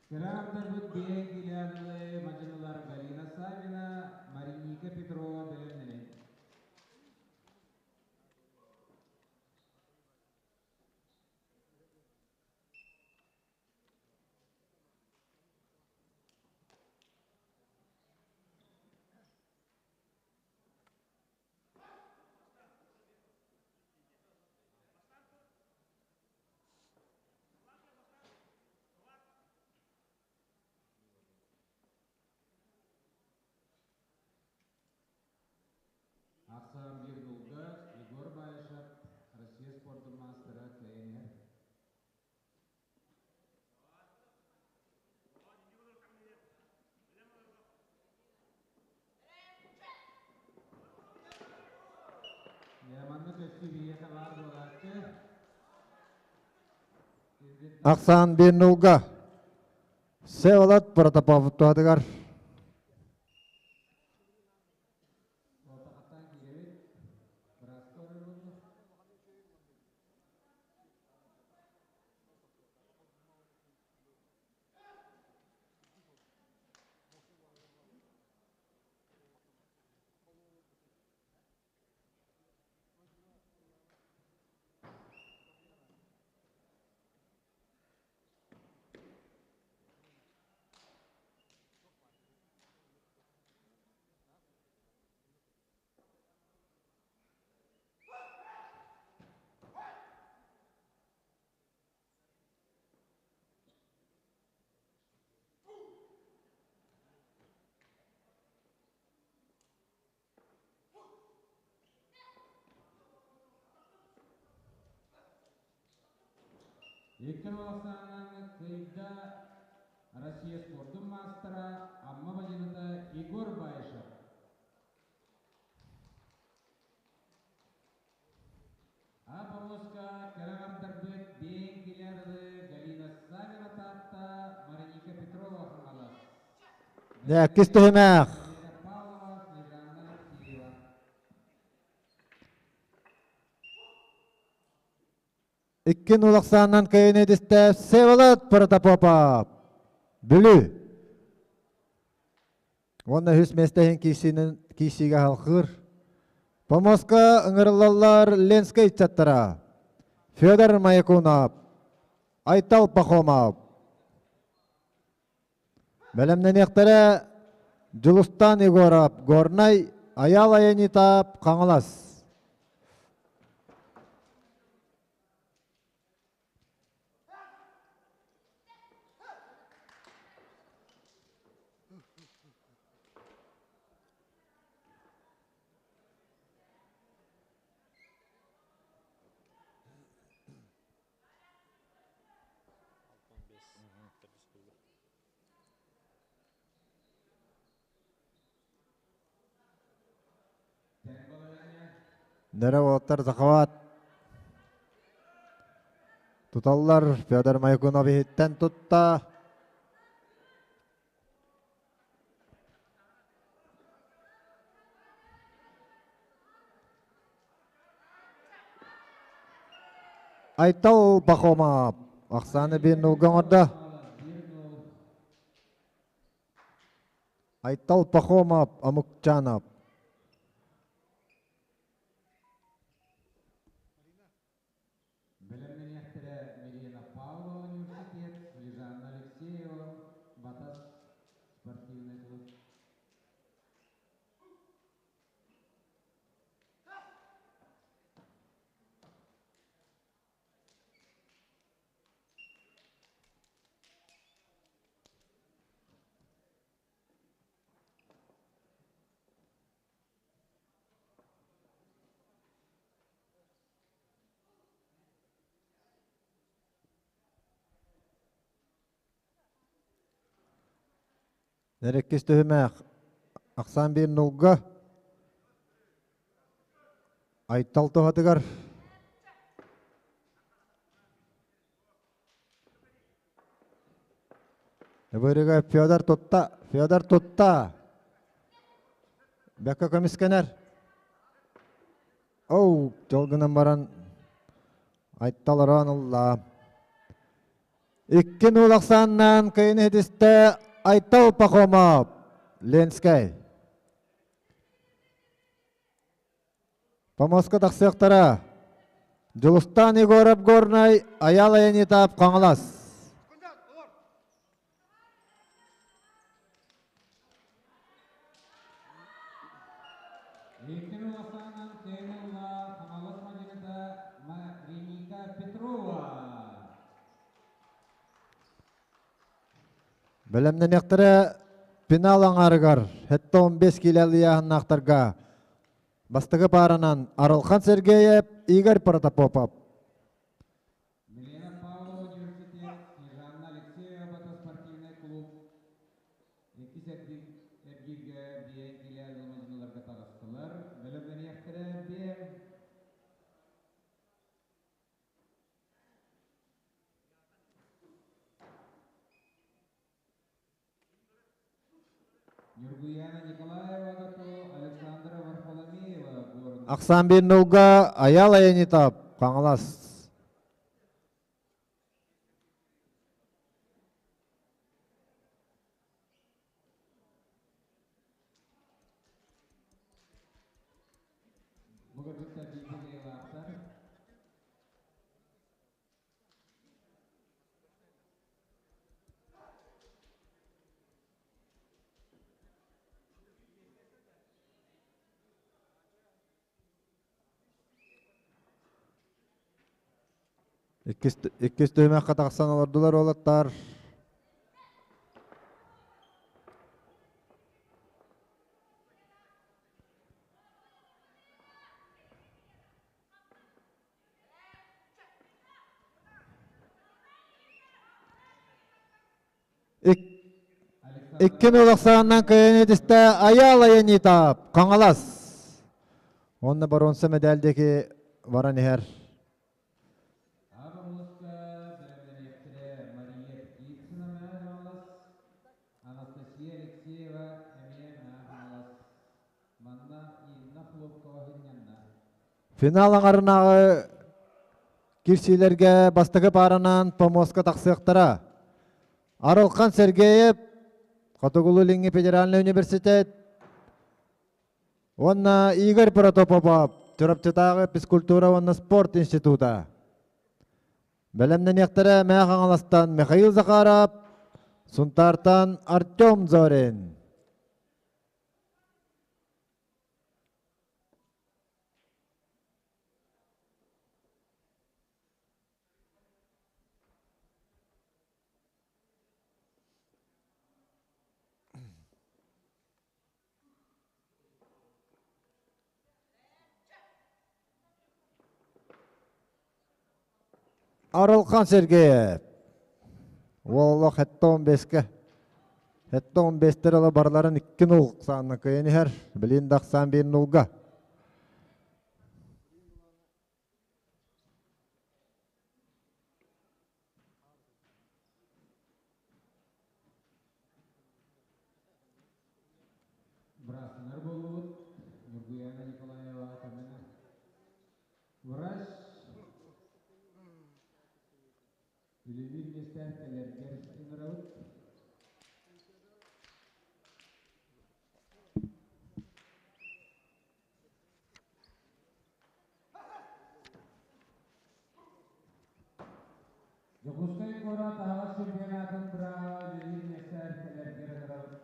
Кыраамтарбыт Биэн Гиляновы мадьынылар Галина Савина, Мариника Петрова бэлэмнэнэн. Ахсаан биир нулга Егор Баишев Россия спордун маастара кыайан иһэр. Манна көстүү биһиэхэ баар буолааччы. Ахсаан биир нулга Всеволод Протопопов туһатыгар. Отахаттан киирэбит. Бырааска оройуонну. Виктор Волосанан кыйда Россия спордун маастара Амма бадьыныта Егор Баишев. А кэрэҕэрдэрбит Биэн Килярды Галина Савина Таатта, Мариника Петрова Хаҥалас. Иккис түһүмэх. Павлова, Снежана Алексеева. Икки нулахсааннан кыайын эдистэ Всеволод Протопопов. Бүлүү. Уонна үһүс миэстэ иһин киирсиигэ халхыыр. Помоска ыҥырыллаллар Ленскэй ыччаттара. Федор Маякунов, Айтал Пахомов. Бэлэмнэниэхтэрэ Дьулустан Егоров, Горнай, Айаал Аянитап, Хаҥалас. Нөрө уолаттар захват туталлар. Федор Майкунов иһиттэн тутта. Айтал Пахомов Оксана Биннулга оҥордо. Айтал Пахомов Амукчанов. Бэлэмнэниэхтэрэ Милена Павлова университет, Снежана Алексеева, Батас спортивный клуб. Иккис түһүмэх ахсаан биир нулга Айтал туһатыгар Бырыга Федор тутта, Федор тутта. Бэккэ көмүскэнэр. Оу, дьол гынан баран Айтал ороон ылла. 2-0 ахсааннаан кыайын иһитистэ Айтал Пахомов, Ленскэй. Помоска тахсыахтара. Дьулустаан Егоров Горнай, Айаал Аянитов Хаҥалас. Иккини улахсаанан кыайан ылла Хаҥалас мадьыныта Мариника Петрова. Бэлэмнэниэхтэрэ финал аҥаарыгар 75 киилэ ыйааһыннаахтарга бастакы пааранан Арылхан Сергеев, Игорь Протопопов. Милена Павлова университет, Снежанна Алексеева Бата спортивнай клуб иккис эргииргэ биэн киилэ мадьыныларга таҕыстылар. Бэлэмнэниэхтэрэ биэн Ньургуйаана Николаева Дату, Александра Варфоломеева Горнай. Ахсаан биир нулга Айаал Аянитов, Хаҥалас. Бу кыргыттар бииргэ кыайыылаахтар. Иккис, иккис түһүмэххэ тахсан олордулар уолаттар. Иккин улахсааннан кыайан этистэ Айаал Аянитап, Хаҥалас. Уонна боруонса медаль диэки баран иһэр. Аҕа улууска бэлэмнэниэхтэрэ Мария Птицына Хаҥалас, Анастасия Алексеева эмиэ Хаҥалас. Манна Инна Хлопкова сынньанна. Финал аҥарынааҕы кирсиилэргэ бастакы пааранан помоска тахсыахтара. Арылхан Сергеев, Хотугулуу-Илиҥҥи федеральнай университет уонна Игорь Протопопов, Чурапчытааҕы физкультура уонна спорт института. Бэлэмнэниэхтэрэ Мээх Хаҥаластан Михаил Захаров, Сунтаартан Артем Зорин. Арылхан Сергеев. Уоллах 75-ке. 75-тер ыла барыларын 2 нул саанна кыйан иһэр. Билин да ахсаан 1 нулга. Быраастынар буоллубут Ньургуйаана Николаева көмөнө. Врач үлэлиир миэстээх кэлэргэр ыҥырабыт. Дьокуускай куорат аһаҕас чемпионатын бырааба үлэлиир миэстээх кэлэргэр ыҥырабыт.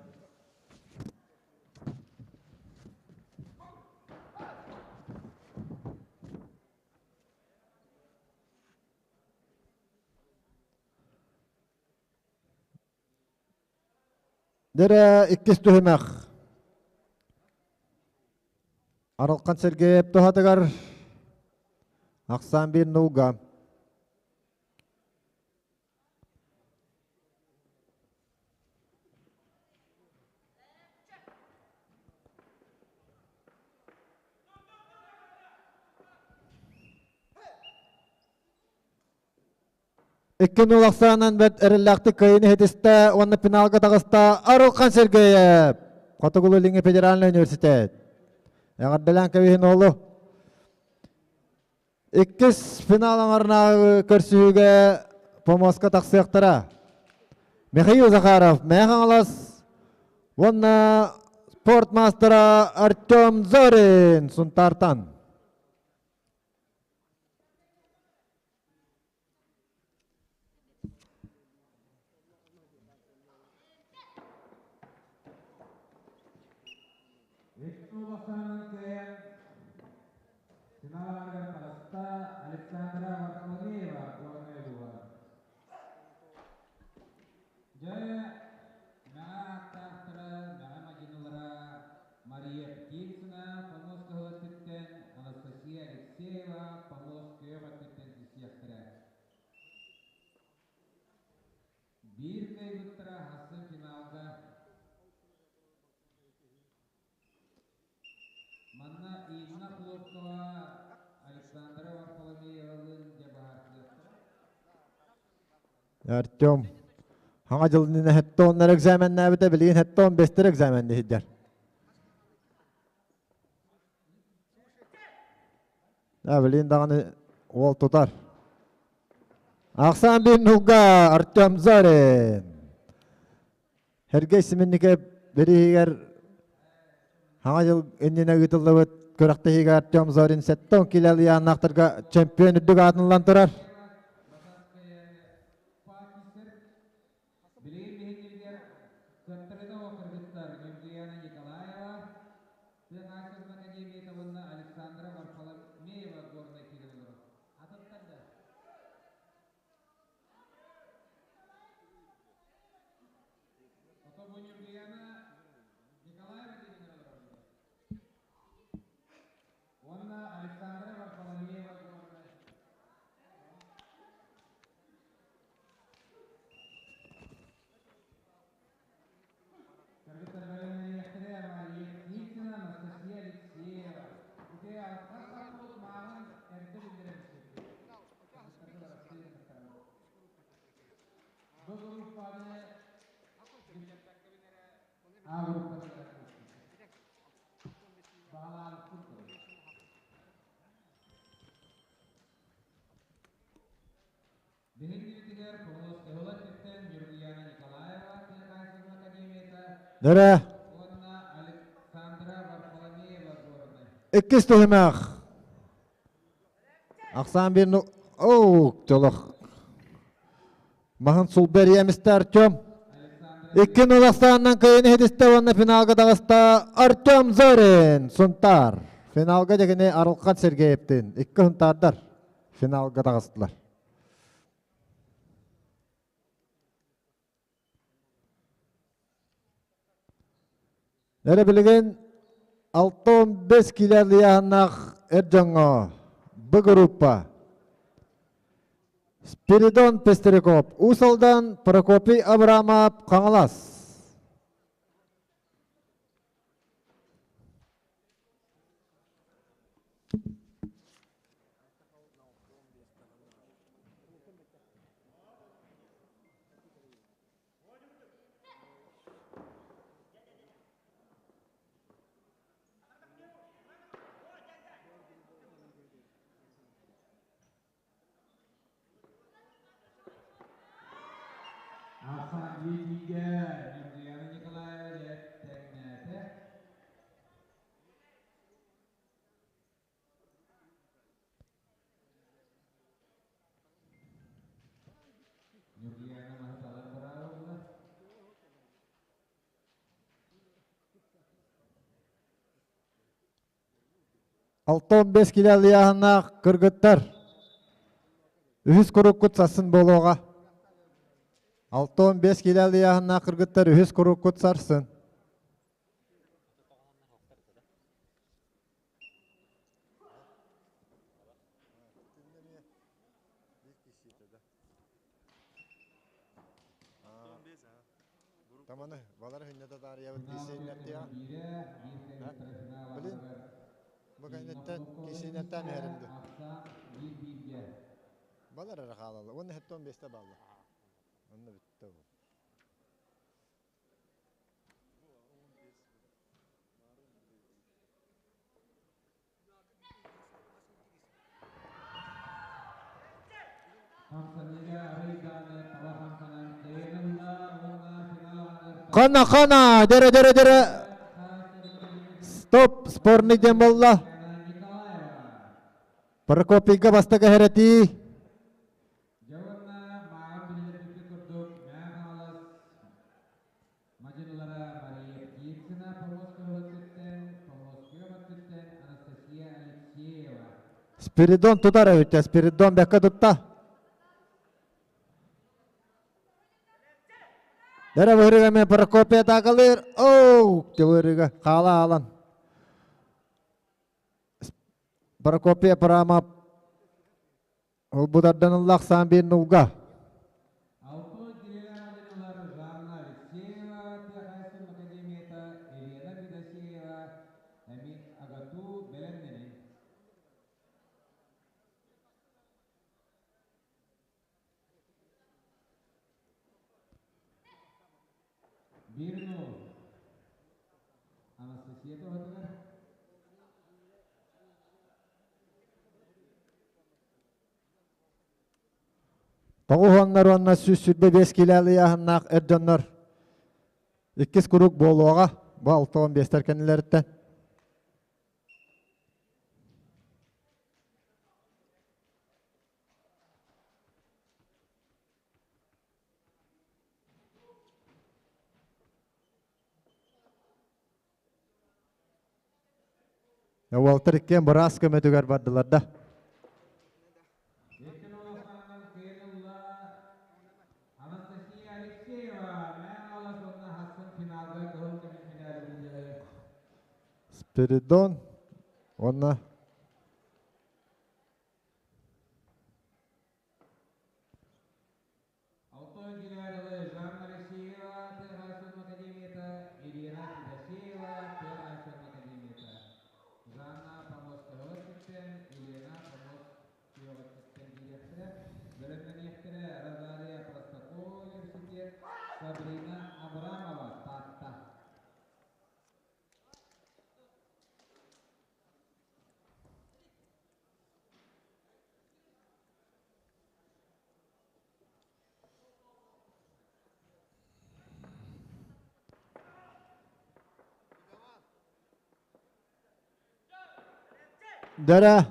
Дэрэ иккис түһүмэх. Арылхан Сергеев туһатыгар ахсаан биир нулга. 2-0 ахсаанан бэрт эрэллээхтик кыайыыны иһитистэ уонна финалга таҕыста Арылхан Сергеев, Хотугулуу-Илиҥҥи федеральнай университет. Эҕэрдэлээн кэбиһин уолу. Иккис финал аҥарынааҕы көрсүһүүгэ помоска тахсыахтара. Михаил Захаров, Мэҥэ Хаҥалас уонна спорт маастара Артем Зорин Сунтаартан. Икки улахан кыайан финалыгар таҕыста Александра Варфоломеева Горнай улууһа. Дьэ, мэҥэ ааттаахтара, мэҥэ мадьынылара Мария Птицына Помост өттүттэн, Анастасия Алексеева Помост күөх өттүттэн киирсиэхтэрэ. Биир кыайбыттара ахсын финалга Манна Инна Хлопкова, Александра Варфоломеевалыын дьэ быһаарсыахтара. Артем хаҥа дьылынына хеттоннар экзаменнаабыта билигин хеттон бестер экзаменни сылдьар. Да, билигин даҕаны уол тутар. Ахсаан бир нуга Артем Зорин. Сергей Семенников бирииһигэр Хаҥа дьыл иннинэ ыытыллыбыт күрэхтэһиигэ Артем Зорин 70 килэ ыйааннаахтарга чемпион үрдүк аатын ылан турар. Билигин биһиги кыттарыта кыргыттар Юлиана Николаева, Тыа хаһаайыстыбатын академията уонна Александра Варфоломеева Горнай киирэн олорор. Атыттар да. Ото бу Юлиана Николаева диэн олорор. Уонна Александра Варфоломеева Горнай. Кыргыттар бэлэмнэниэхтэрэ Мария Птицына, Анастасия Алексеева. Ити алҕас хаппыт мааҕын эрдэ биллэрэн түспүт. Кыргыттарга Россия кыттарбыт. Бу группаны А группатыгар баҕалаабыппыт Биһиги Помост өттүттэн Ньургуяна Николаева Тыа хаһаайыстыбатын академията Нөрэ. уонна Александра Варфоломеева Горнай. Иккис түһүмэх. Ахсаан бир оу чолох. Маһын сулбер емисте Артем. 2-0 ахсаанынан кыайын иһитистэ уонна финалга таҕыста Артем Зорин Сунтаар. Финалга дьэгини Арылхан Сергеевтин икки сунтаардар финалга таҕыстылар. Эрэ билигин 65 килэ ыйааһыннаах эр дьоҥҥо Б группа Спиридон Пестряков, Уус Алдан, Прокопий Абрамов, Хаҥалас. Ахсаан биэриигэ Ньургуяна Николаева дьэ тэҥнээтэ. Ньургуяна маһы талан быраҕылла. 65 килэ ыйааһыннаах кыргыттар үһүс куруккут сарсын буолуоҕа. 65 килэ ыйааһыннаах кыргыттар үһүс куруккут сарсын. Таманы, балар хүннэтэ таарыйабыт кисиэннэртиа. Блин, бу кэнниттэн кисиэннэртэн иһэрим дуу. Балар эрэ хаалаллар. Уонна хеттон биэстэ бааллар. Онно бүттэ ол. Хана хана дere dere dere Стоп спорный диэн буолла. Прокопийга бастакы хэрэтии. Мадьынылара Мария Птицына Помоскова өттүттэн, Помоскова өттүттэн Анастасия Алексеева. Спиридон тутар эбит, Спиридон бэккэ тутта. Дэрэ быһырыга мен Прокопия таакалыыр. Оу, тыбырыга хаала алан. Прокопия Прамап Ол будардан ыллахсаан биир нулга. Алтын килэлэр Жанна Алексеева, Тыа академията, Елена Федосеева, эми АГАТУ бэлэмнэнин. Биир нул. Анастасия туһатыгар. Тоҕуһуоннар уонна 125 киилэ ыйааһыннаах эр дьоннор иккис куруук буолуоҕа бу 65-тэр кэннилэриттэн. Уолтар иккиэн быраас көмөтүгэр бардылар да. Анастасия Алексеева Мэҥэ уонна Хассын финалга кыһыл көмүс медали былдьаһы. Спиридон уонна Алтан Генералы Жанна Алексеева Тыа академията, Елена Федосеева Тыа академията. Жанна Помоскова өттүттэн, Елена Помоскова өттүттэн дириэктэрэ, бэлэмнэниэхтэрэ Розалия Простакова университет, Сабрина Абрамова Таатта. Дара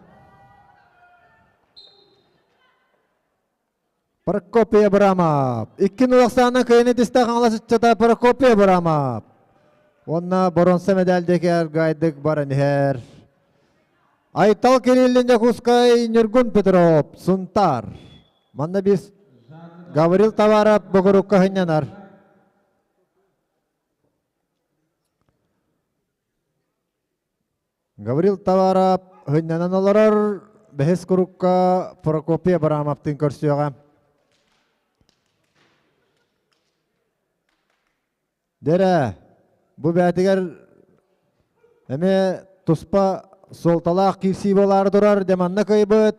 Прокопий Абрамов. Икки нулахсаана кыайыны тиста Хаҥалас ыччата Прокопий Абрамов. Уонна боронса медальдекер гайдык баран иһэр. Айтал Кириллин Дьокуускай Ньургун Петров Сунтаар. Манна бис Гаврил Товаров Богорукка хынньанар. Гаврил Товаров хынньанан олорор бэһис курукка Прокопий Абрамовтыын көрсүөҕэ. Дэрэ, бу бээтигэр эмиэ туспа суолталаах киирсии буолаары турар, дьэ манна кыайбыт.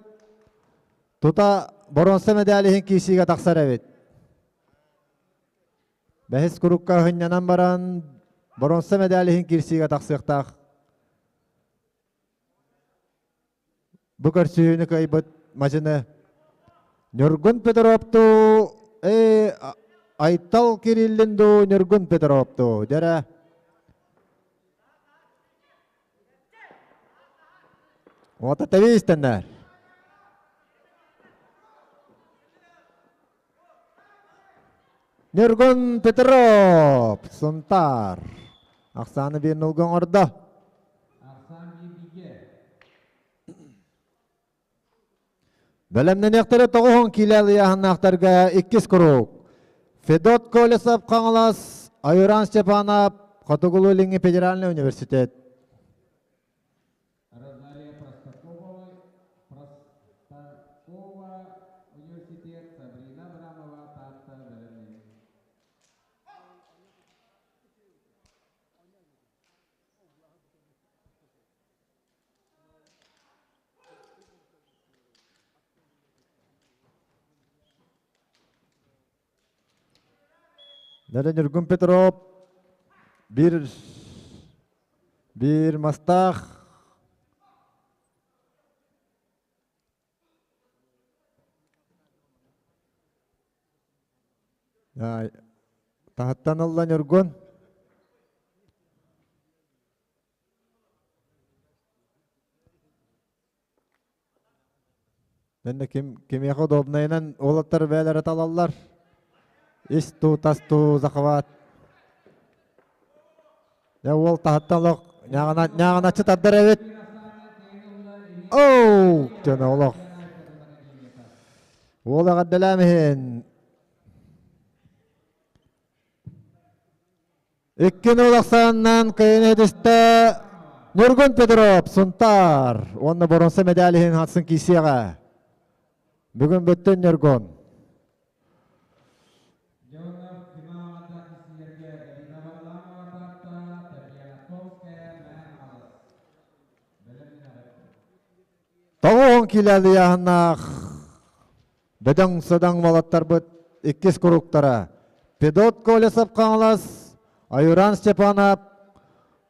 Тута боруонса медаль иһин киирсиигэ тахсар эбит. Бэһис курукка хынньанан баран боруонса медаль иһин киирсиигэ тахсыахтаах. Бу көрсүһүүнү кыайбыт мадьыны Ньургун Петровтуу э Айтал Кириллин дуу Ньургун Петровтуу дьэрэ Уота тэбии истэннэр. Ньургун Петров, Сунтаар. Ахсааны биир нулга оҥордо. Ахсаан биир Бэлэмнэниэхтэрэ тоҕуһун киилэ ыйааһыннаахтарга иккис куруук. Федот Колесов Хаҥалас, Айуран Степанов, Хотугулуу-Илиҥҥи федеральнай университет. Розалия Простакова, Простакова университет, Сабрина Абрамова, Таатта бэлэмнэнин. Нэлэ Ньургун Петров биир биир мастаах таһыттан ылла Ньургун. Дэннэ ким кимиэхэ удобнайынан уолаттар бээлэрэ талаллар. Ис туу, тас туу захват. Дьэ уол таһыттан олох ньааҕыначчы тардар эбит. Оу, дьоно олох. Уол эҕэрдэлээн иһин. Икки нөл ахсаанынан кыайыны этистэ Ньургун Петров, Сунтаар уонна боруонса медаль иһин хатсын киисиэҕэ. Бүгүн бүттүн Ньургун. Тоҕуһун киилэлийаһыннаах бөдөҥ-садаҥ уолаттарбыт иккис куруктара Педот Колесов Хаҥалас, Аюран Степанов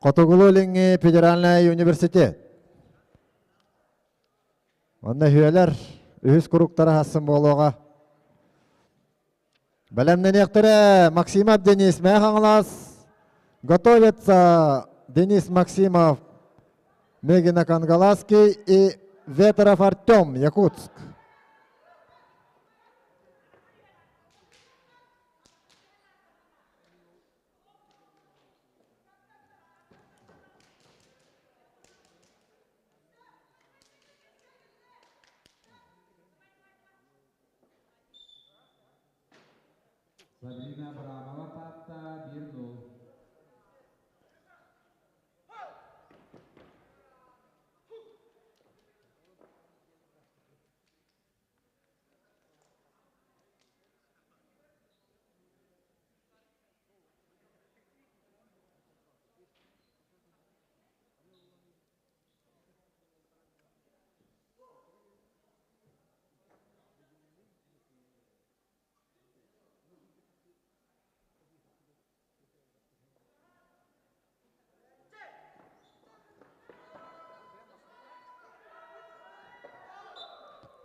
Хотугулуу-Илиҥҥи федеральнай университет. Онно үһүөлэр үһүс куруктара хассын буолуоҕа. Бэлэмнэниэхтэрэ Максимов Денис Мэйэ Хаҥалас, готовится Денис Максимов, Мегина Кангаласский и Ветеров Артем, Якутск. Сабрина Абрамова Таатта 1-0.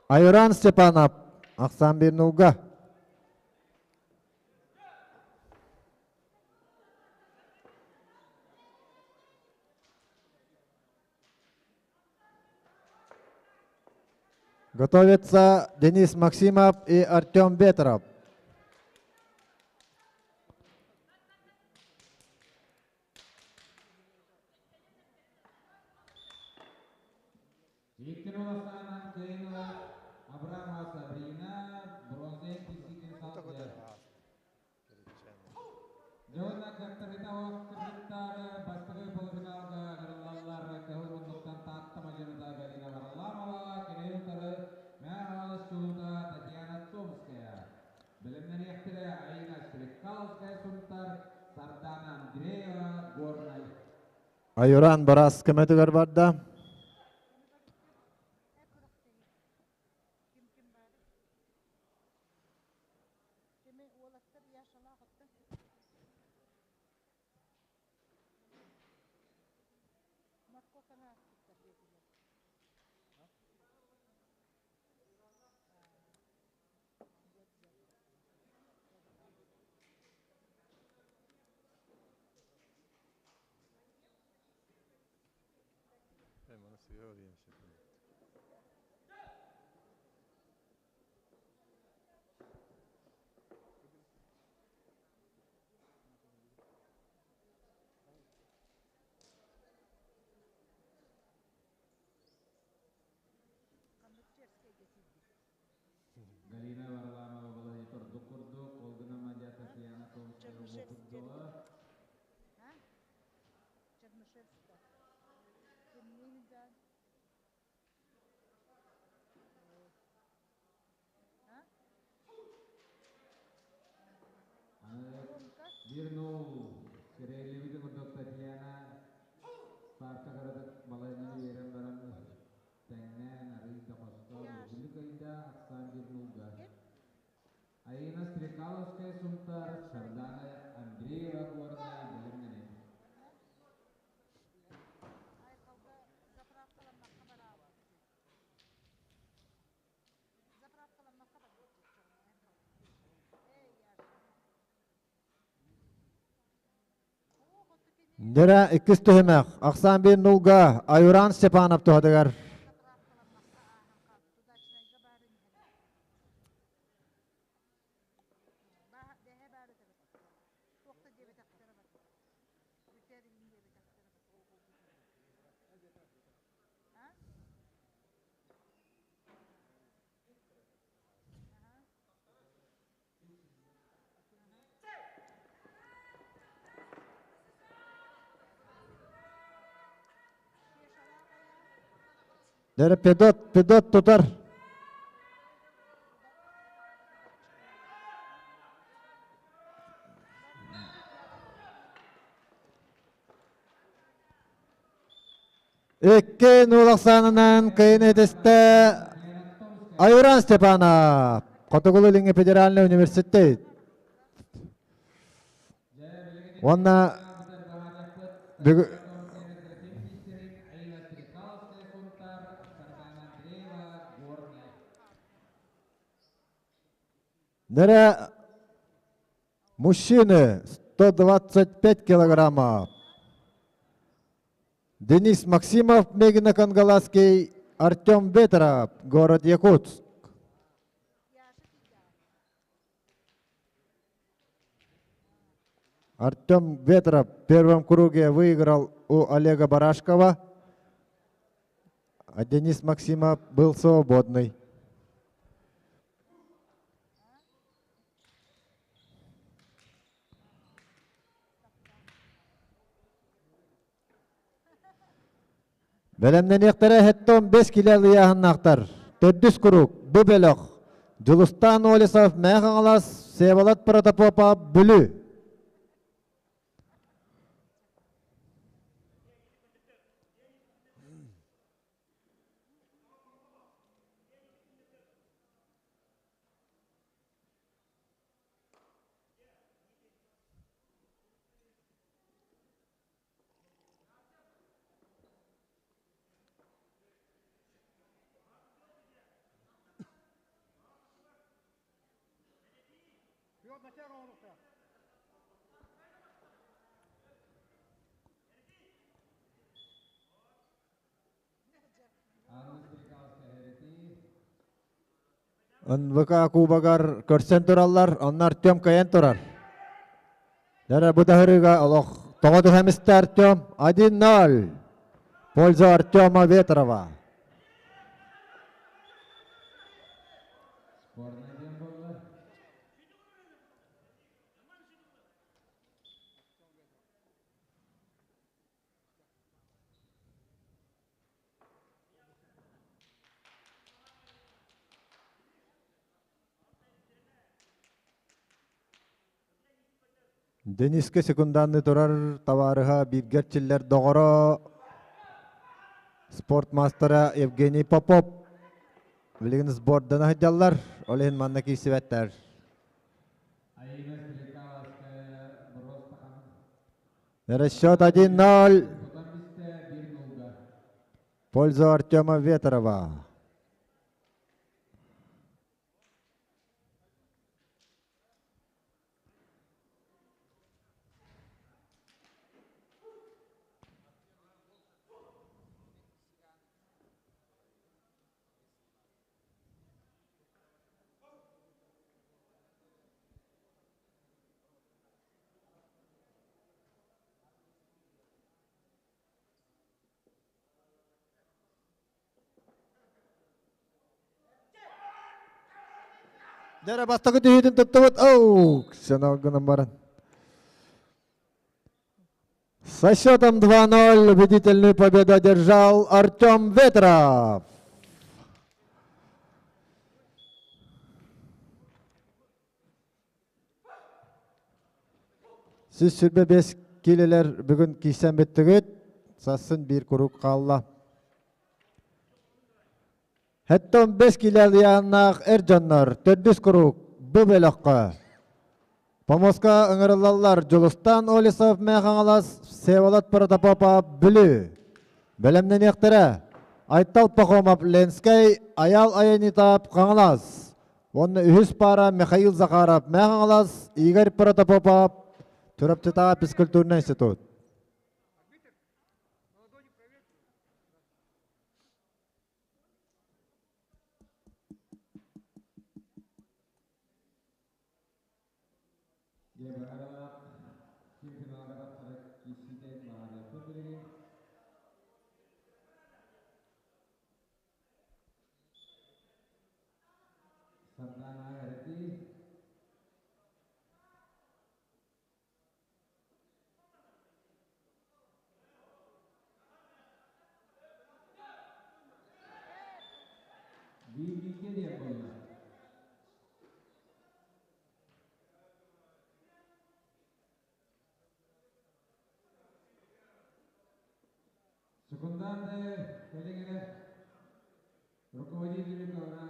Айран Степанов, Ахсан Бирнуга. Готовится Денис Максимов и Артем Ветров. Абрамова Сабрина бронза писитин Дьонно кыттарыта кыргыттар бастакы полуфиналга ыҥырыллаллар кыһыл муннуктан Таатта мадьыныта Галина Варламова, кини утары Мэхалыс чулуута Татьяна Томская. Бэлэмнэниэхтэрэ Айна Стрекаловская Сунтар, Сардана Андреева Горнай. Айуран Барас көмөтүгэр барда. Галина Варламова балаһы тордук курдук, ол гынан Мадья Татьяна Томская уопутдула. Биир нол Сирэйэлибитин курдук Татьяна старка кыратык балайынан үөрэн баран тэҥнээн арыый да хостоон үргүлүк ыйда ахсаан биир нулга. Аина Стрекаловская Сунтар, Сардана Дэрэ иккис түһүмэх ахсаан биир нулга Айуран Степанов туһатыгар. Дэрэ Педот, Педот тутар. Икки нуул ахсаанынан кыйын этистэ Айуран Степанов, Хотугулуу-Илиҥҥи федеральнай университет. Уонна Нэрэ мужчины 125 килограммов. Денис Максимов, Мегино-Кангаласский, Артем Ветров, город Якутск. Артем Ветров в первом круге выиграл у Олега Барашкова, а Денис Максимов был свободный. Бэлэмнэниэхтэрэ хэттон бес килэ ыйааһыннаахтар. Төрдүс куруук бу бөлөх Дьулустаан Олесов Мэҥэ Хаҥалас, Всеволод Протопопов Бүлүү. НВК кубогар көрсөн тураллар, онно Артем кыайан турар. Дара бу таһырыга олох тоҕо түһэмистэ Артем 1-0. Пользу Артема Ветрова. Дениске секунданны турар табаарыһа бииргэ эрчиллэр доҕоро спорт маастара Евгений Попов билигин сбордана сылдьаллар, ол иһин манна киирсибэттэр. Расчет 1-0. Пользу Артема Ветрова. Дьэ бастакы түһүүтүн туттубут. Оу, сенал гынан баран. Со счетом 2-0 убедительную победу одержал Артем Ветров. Сіз сүрбе бес килелер бүгін кийсэн бүттүгүт, сассын биир курук хаалла. Хэттон бес килэлияннаах эр дьоннор төрдүс курук бу бөлөххө. Помоска ыҥырыллаллар Дьулустаан Олесов Мэҥэ Хаҥалас, Всеволод Протопопов Бүлүү. Бэлэмнэниэхтэрэ Айтал Пахомов Ленскэй, Айаал Аянитов Хаҥалас. Уонна үһүс паара Михаил Захаров Мэҥэ Хаҥалас, Игорь Протопопов Чурапчытааҕы физкультурнай институт. Биир-бииргэ диэн буолла. Секунданты кэлиҥ эрэ. Руководители ковра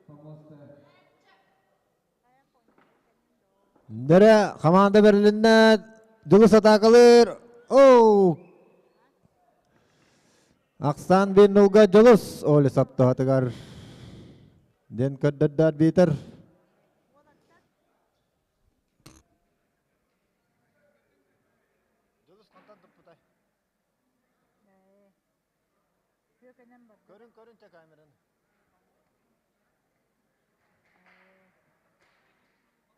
помоста. Дэрэ команда бэрилиннэ Дьулус атаакалыыр. Оу! Ахсаан биир нулга Дьулус Оли саптаһатыгар диэн көрдөрдө арбитр. Дьулус хантан туппутай? Көрүн көрүн те камераны.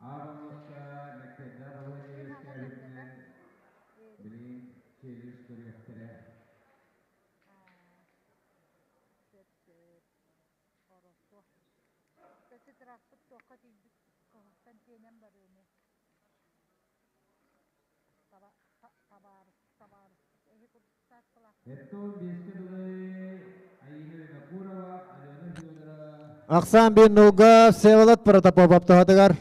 Аҕаммыкка мэктиэрдээх балаһыанньа үөскээбитинэн билигин челлендж көрүөхтэрэ. Эттон биэскэ дылы Айыына Винокурова, Алена Федорова. Ахсаан биир нулга Всеволод Протопопов туһатыгар.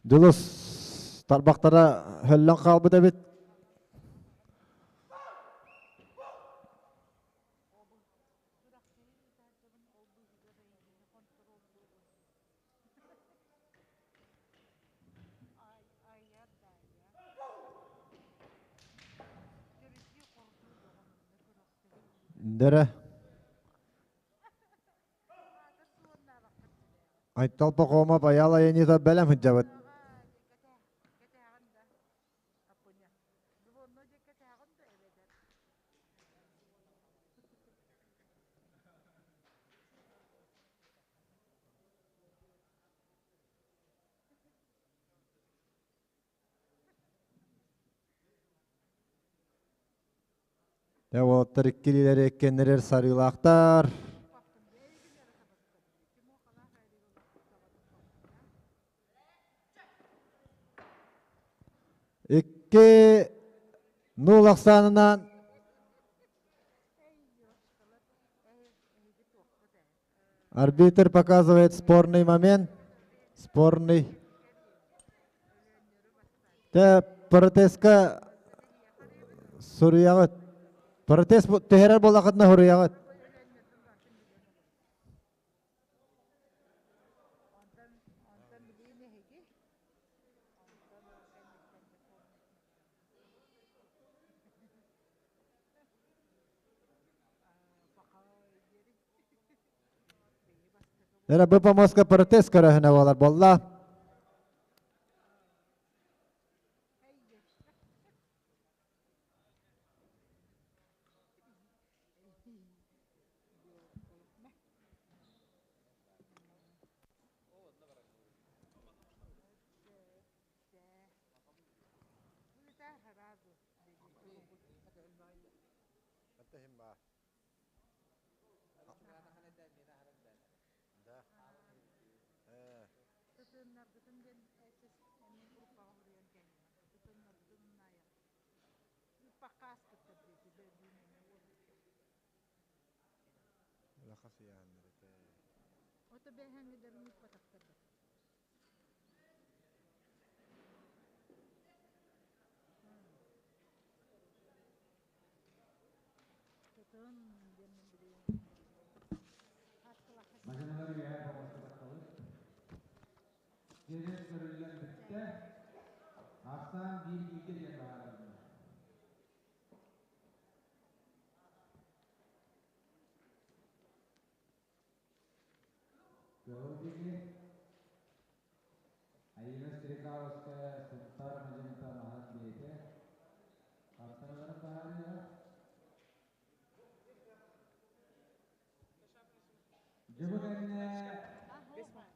Дьулус тарбахтара хөллөн хаалбыт эбит. Дэрэ. Айтал Пахомов Аял Аянитов бэлэм сылдьабыт. Дьэ уолаттар иккилиилэри эккэннэрэр сарыылаахтар. Икки нуул ахсаанынан Арбитр показывает спорный момент. Спорный. Те протестка суруйаҕыт. Протест түһэрэр буоллахытына суруйаҕыт. Эрэ бу помостка протест көрөһүнэ буолар буолла. Мадьаналар үөһэ боҕуста тахсабыт. Сиэрэ көрүллэн бүттэ. Ахсаан биир бииргэ диэн баһаараллар. Кыһыл диэки Айыына Стрекаловская Сунтаар мадьыныта маһын бэйэтэ хантан баһаарыаҕа. Дьэ бу кэннэ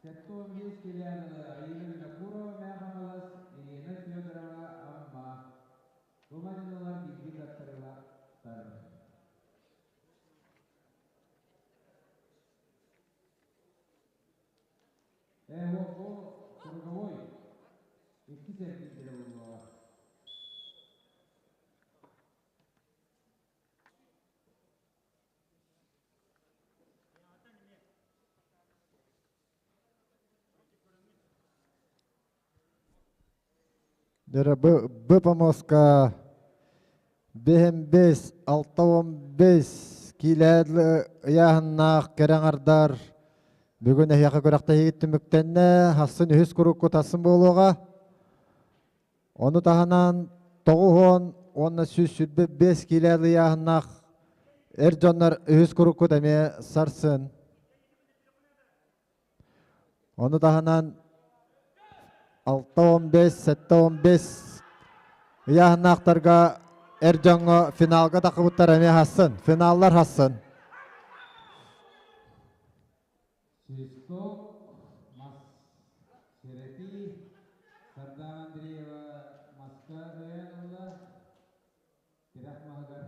75 килээн Айыына Винокурова Мэҥэ Хаҥалас, Елена Федорова Амма. Бу мадьынылар бииргэ таттарылар. Ээ, бу круговой иккис эргиирдэрэ буолуоҕа. Дьэ бу помоска биһим бес, 65 киилэ ыйааһыннаах кэрэ аҥардар бүгүн эһиэхэ күрэхтэһиигит түмүктэннэ, хассын үһүс куруккут хассын буолуоҕа. Ону таһынан 90 уонна 125 киилэ ыйааһыннаах эр дьоннор үһүс куруккут эмиэ сарсын. Ону таһынан 6-15, 7-15 ыйааһыннаахтарга эр дьоҥҥо финалга тахыбыттар эмиэ хассын. Финаллар хассын. Свисток, мас сэрэтии, Сардаана Андреева маска өйөөн ылла, тирэх маһыгар.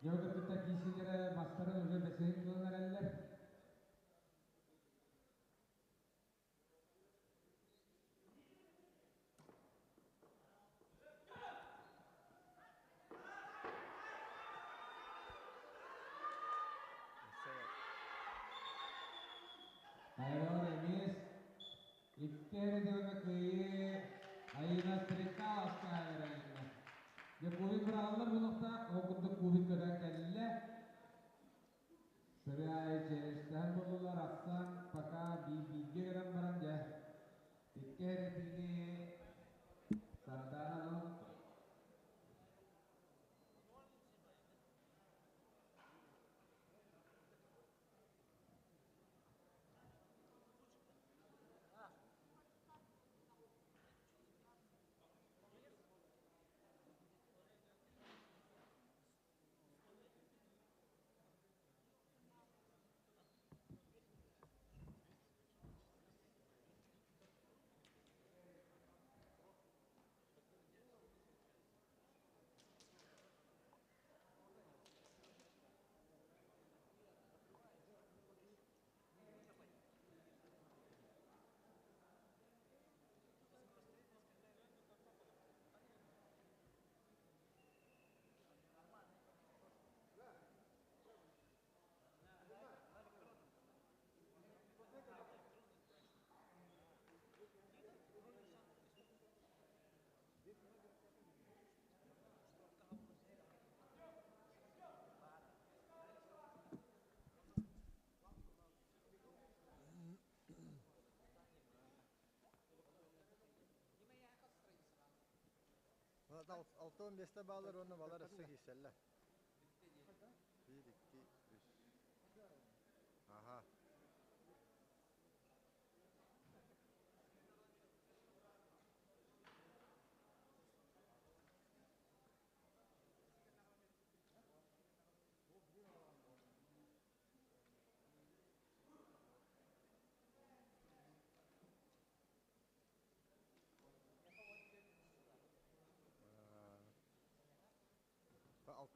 Дьэ, кытта киисилэрэ мастарын уже бэсиһин кылын эрэллэр. Айрон эмиэс икки эрэ кыайыы Айына Стрекаловская эрэлиннэ. Дьэ кубик быраҕаллар буолуохтаах, ол курдук кубик көтөн кэллэ. Сыры аайы челленджтэһэр буоллулар, ахсаан пока биир-бииргэ гынан баран дьэ икки эрэтиини Сардаана Алтан бесте баалар уонна балар өссө киирсэллэр. Биир, икки, үс. Аха.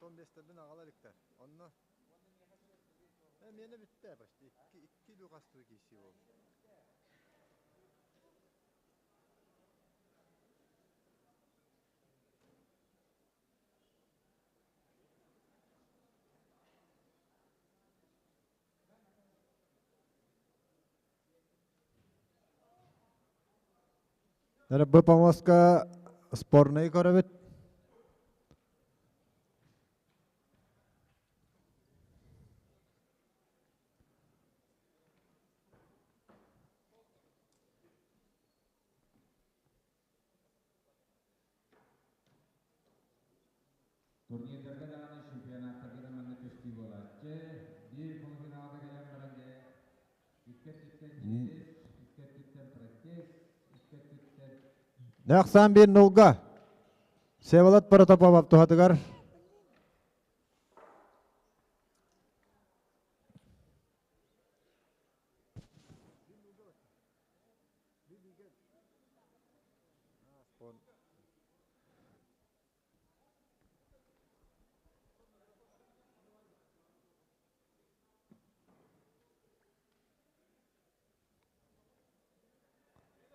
6-15-тэрбин аҕала иликтэр. Онно миэнэ бүттэ почти. Икки, икки дуу хастыы киирсии буолла. Бу помостка спорнай көрөбүт. Турнирдарга даҕаны чемпионаттарга да манна көстүү буолааччы. Биир полуфиналга кэлэн баран дьэ икки өттүттэн чиэс, икки өттүттэн протест, икки өттүттэн Нөхсан bir nulga. Всеволод Протопопов туһатыгар.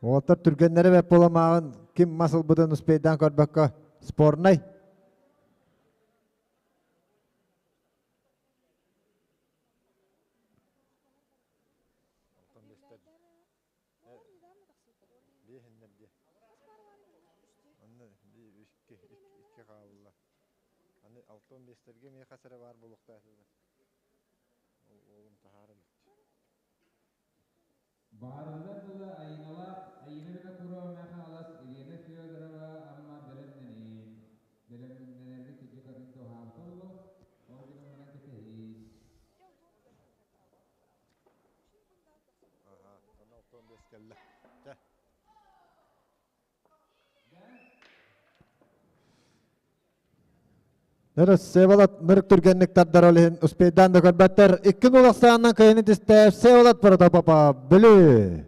Уолаттар түргэннэрэ бэрт буоламааҕын ким мас ылбытын успейдаан көрбөккө спорнай. Икки, икки хаалла. Аны алтан биэстэргэ эмиэ хас эрэ баар буолуохтаах этилэр. Ол уолум таһааран иччи. Баҕарыллар дылы Айыҥалаах Айыына Винокурова Мэхээлэс Елена Федорова Амма бэлэмнэнин. Бэлэмнэнэргэ кырдьык атын туһаабыта буолуо. Ол гынан баран кэтэһии. Аха, аны 65 кэллэ. Чэ. Нөрө Всеволод нырык түргэнник тардар ол иһин успейдаан да көрбөттөр. Икки нул ахсаанынан кыайыны тистэ Всеволод Протопопов Бүлүү.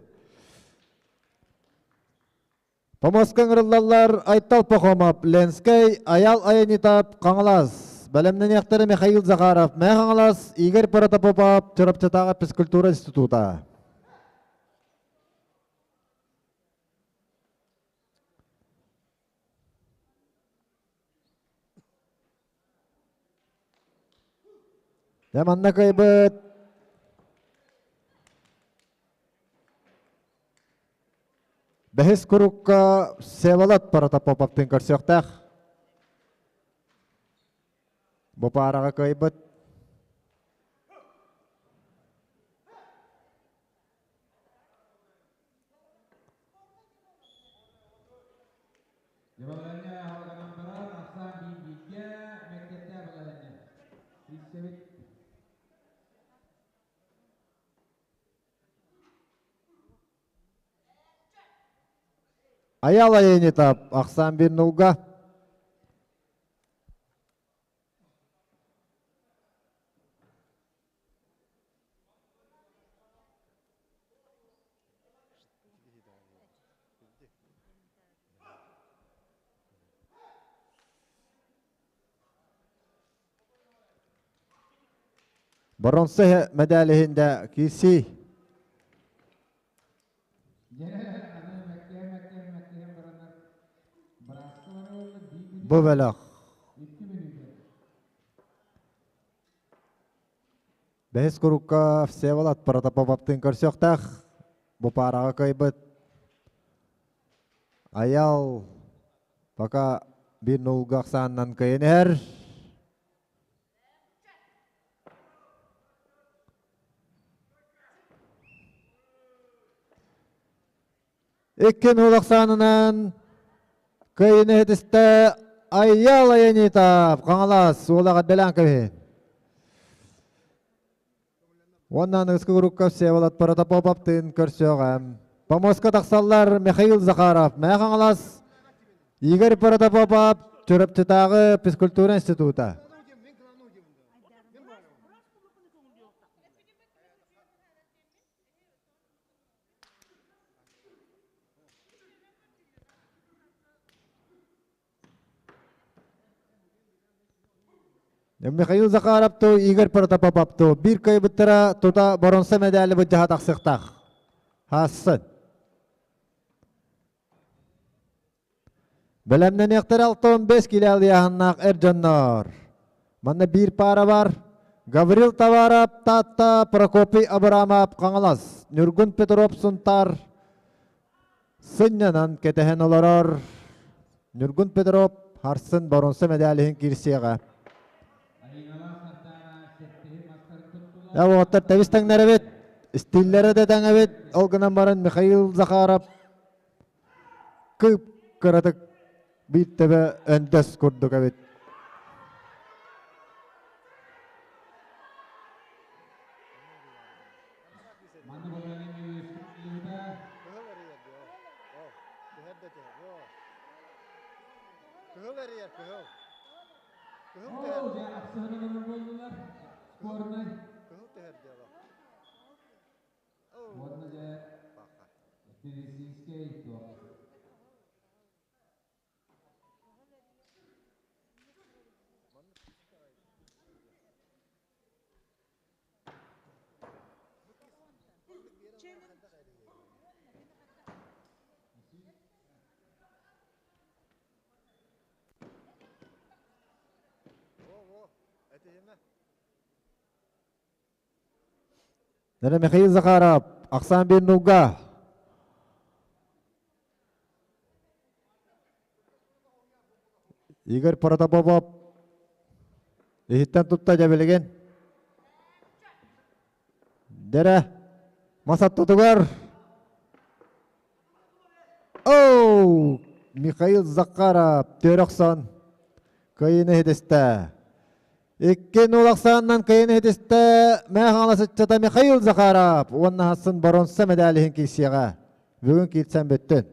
Помоска ыҥырыллаллар Айтал Пахомов, Ленскэй, Аял Аянитов, Хаҥалас. Бэлэмнэниэхтэрэ Михаил Захаров, Мэ Хаҥалас, Игорь Протопопов, Чурапчытааҕы физкультура института. Дьэ манна кыайбыт Бэһис курукка Всеволод Протопоповтыын көрсүөхтээх. Бу паараҕа кыайбыт. Дьабаланньа аһылыгынан баран, ахсаан биир бииргэ мэктиэттээх балаһыанньа. Билсэбит. Аял Аянитов, ахсаан биир нулга. Боронсо мэдээлиһиндэ киирсии. Бу бөлөх Бэһис курукка Всеволод Протопоповтыын көрсүөхтээх. Бу паараҕа кыайбыт Аял пока биир нулга ахсаанынан кыайан иһэр. Икки нул ахсаанынан кыайыны иһитистэ Айял Аянитов Хаҥалас уола эҕэрдэлээн кэбиһин. Уонна аныгыскы группа Всеволод Протопоповтыын көрсүөҕэ. Помостка тахсаллар Михаил Захаров, Мэйэ Хаҥалас, Игорь Протопопов, Чурапчытааҕы физкультура института. Михаил Захаров ту Игорь Протопопов ту биир кыайбыттара тута боронса медали быдьаһа тахсыахтаах. Хассын. Бэлэмнэниэхтэрэ 65 килэ алыйааһыннаах эр дьоннор. Манна биир паара бар. Гаврил Товаров, Таатта, Прокопий Абрамов, Хаҥалас, Ньургун Петров, Сунтаар сынньанан кэтэһэн олорор. Ньургун Петров харсын боруонса мэдээлиһин киирсиэҕэ. Я уолаттар тэбис тэҥнэрэбит, стиллэрэ да тэҥэбит. Ол гынан баран Михаил Захаров кып-кыратык биир төбө өндөс курдук эбит. Кыһыл эрийэр, кыһыл. Кыһыл түһэр. Кыһыл түһэр диэҕэ. Уонна дьэ медицинскэй туох Нара Михаил Захаров, Ахсан Беннуга. Игорь Протопопов иһиттэн тутта дьэбилигин. Дэрэ мас аттытыгар. Оу! Михаил Захаров төрөхсөн кыайыыны иһитистэ. 2-0 ахсаанынан кыайыыны иһитистэ Мэҥэ Хаҥалас ыччата Михаил Захаров уонна хассын боруонса медаль иһин киирсиэҕэ. Бүгүн киирсэн бүттүн.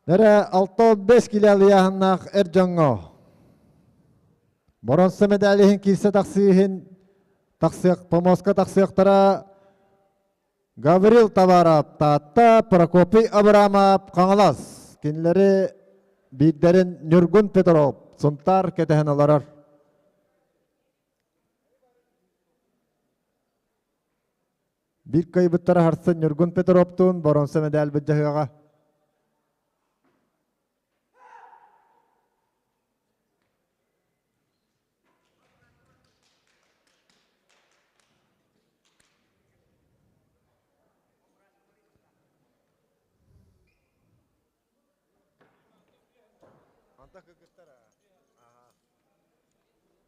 Эрэ 65 килэ алыйааһыннаах эр дьоҥҥо боруонса медаль иһин киирсэ тахсыы иһин тахсыах помоска тахсыахтара Гаврил Товаров Таатта, Прокопий Абрамов Хаҥалас. Кинилэри биирдэрин Ньургун Петров Сунтаар кэтэһэн олорор. Биир кыайбыттара харсын Ньургун Петровтуун боруонса медаль былдьаһыаҕа.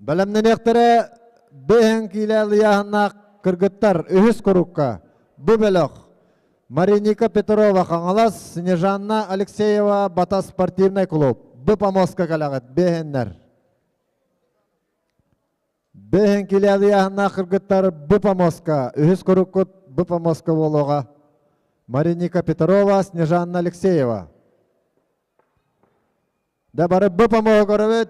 Бэлэмнэниэхтэрэ бэһэн киилэ ыйааһыннаах кыргыттар үһүс курукка бу бөлөх Мариника Петрова Хаҥалас, Снежанна Алексеева Бата спортивнай клуб. Бу помостка кэлэҕит бэһэннэр. Бэһэн киилэ ыйааһыннаах кыргыттар бу помостка үһүс куруккут бу помостка буолуоҕа. Мариника Петрова, Снежанна Алексеева. Да бары бу помоһу көрөбүт.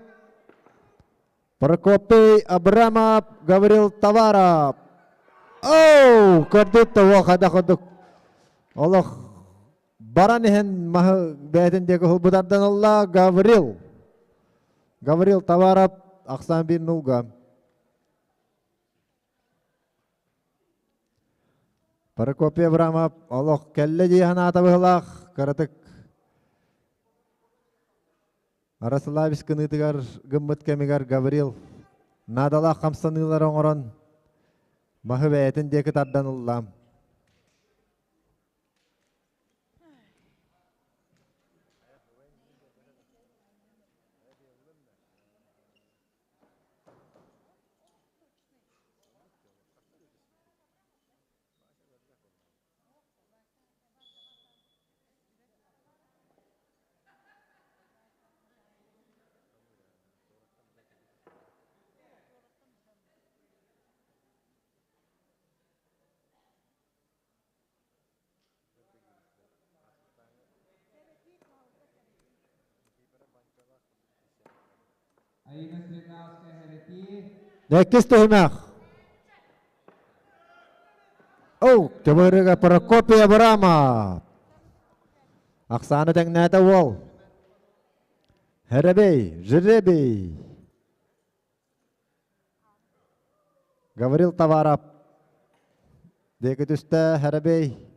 Прокопий Абрамов, Гаврил Товаров. Оу, көрдүт того хада курдук. Олох баран иһэн маһы бэйэтин диэки хулбутардан ылла Гаврил. Гаврил Товаров ахсаан биир нулга. Прокопий Абрамов олох кэллэ дии санаата быһылаах кыратык Арасылаабис кыныытыгар гыммыт кэмигэр Гаврил наадалаах хамсаныылары оҥорон маһы бэйэтин диэки тардан ылла. Иккис түһүмэх. Оу, төбөрүгэ Прокопий Абрамов. Ахсааны тэҥнээтэ уол. Херебей, жеребей. Гаврил Товаров. Диэки түстэ Херебей.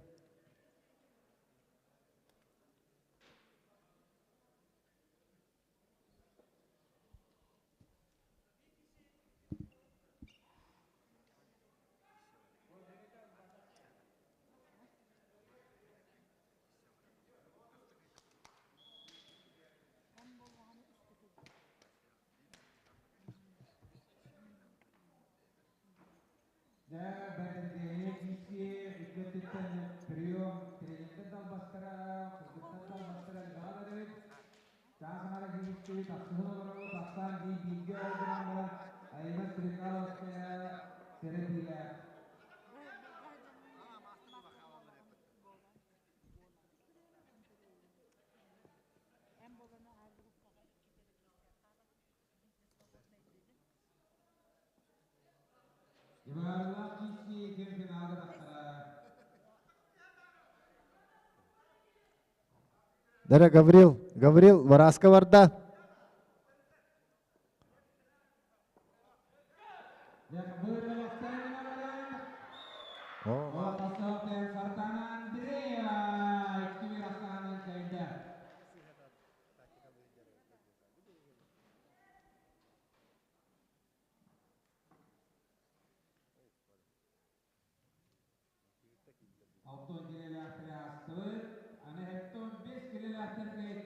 Дьэ, бэрдэргээйи киирсии икки өттүттэн прием тренердэр далбастара, кыргыттар далбастара элбэҕэ бэрибит. Чаас аҥара киирсии тахсыһын олоробут, ахсаан биир бииргэ ол гынан баран Айна Стрекаловская сэрэтиилээх. Дьыбарылаах киирсии ким финалга тахсара. Дара Гаврил, Гаврил Вараска барда. Алтон килэлээхтэри аастыбыт. Аны 75 килэлээхтэргэ.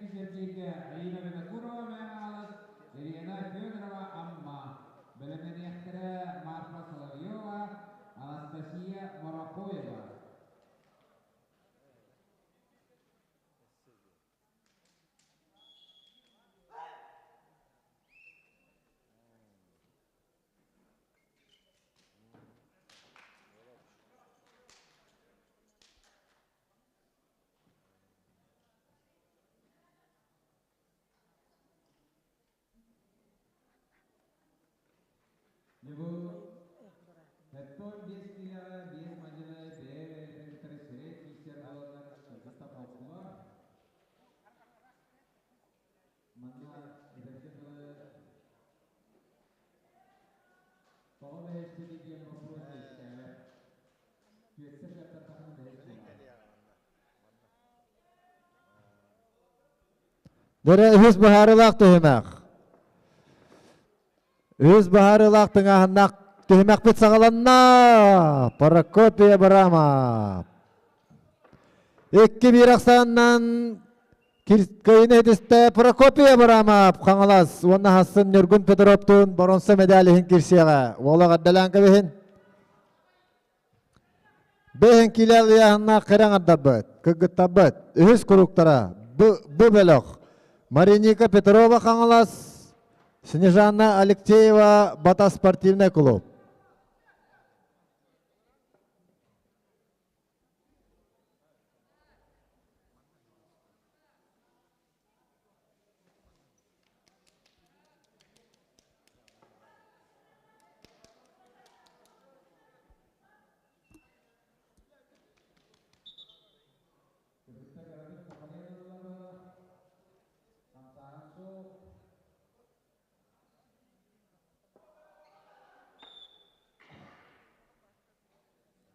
Дөрө үһүс быһаарыылаах түһүмэх. Үһүс быһаарыылаах тыҥааһыннаах түһүмэхпит саҕаланна. Прокопия Абрамов. 2-1 ахсаанынан кыайыыны ситистэ Прокопий Абрамов Хаҥалас уонна Хассын Ньургун Петровтуун боруонса медаль иһин киирсиэҕэ. Уола эҕэрдэлээн кэбиһин. Бэһин киилэ ыйааһыннаах кэрэ аҥардарбыт, кыргыттарбыт, үһүс куруктара бу, бу бөлөх Мариника Петрова Хаҥалас, Снежана Алексеева Бата спортивный клуб.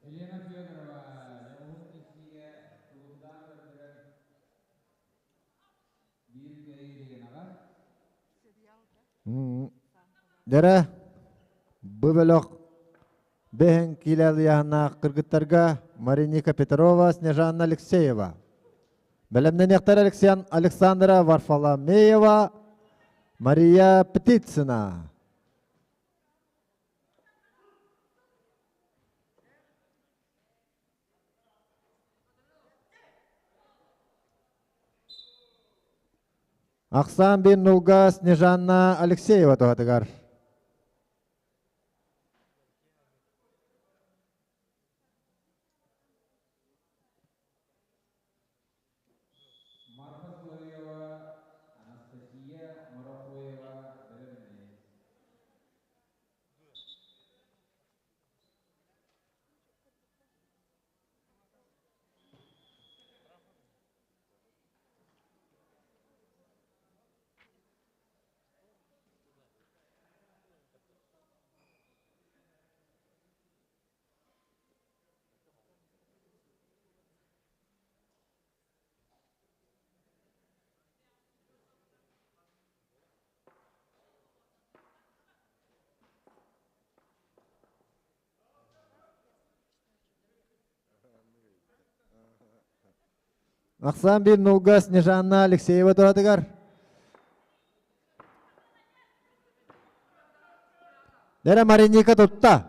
Елена Федорова, Дьоҕуһун киирсиигэ тулуурдаах көрдөрөр биир кыайыы Еленаҕа. Дэрэ, бу бөлөх бэһин киилэ ыйааһыннаах кыргыттарга Мариника Петрова, Снежанна Алексеева. Бэлэмнэниэхтэр Александра Варфоломеева, Мария Птицына. Ахсаан бин нулга Снежанна Алексеева туһатыгар. Марфа Соловьева, Анастасия Морохоева бэлэмнэнэ. Ахсаан биир нулга Снежанна Алексеева туһатыгар. Дэрэ Мариника тутта.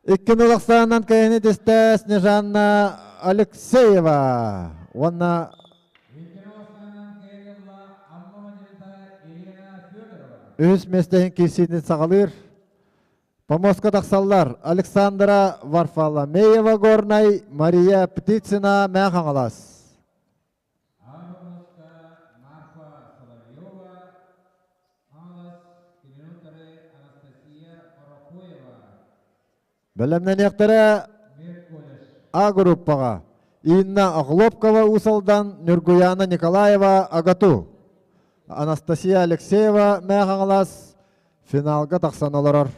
Икки нул ахсаанынан кэйэни тистэ Снежанна Алексеева уонна үһүс миэстэһин киирсиитин саҕалыыр. Помостка тахсаллар Александра Варфоломеева Горнай, Мария Птицына Мэҥэ Хаҥалас. Аан Марфа Соловьева, Хаҥалас, кинини утары Анастасия Орохоева. Бэлэмнэниэхтэрэ А группаҕа Инна Охлопкова Уус Алдан, Ньургуйаана Николаева Агату, Анастасия Алексеева Мэҥэ Хаҥалас финалга тахсан олорор.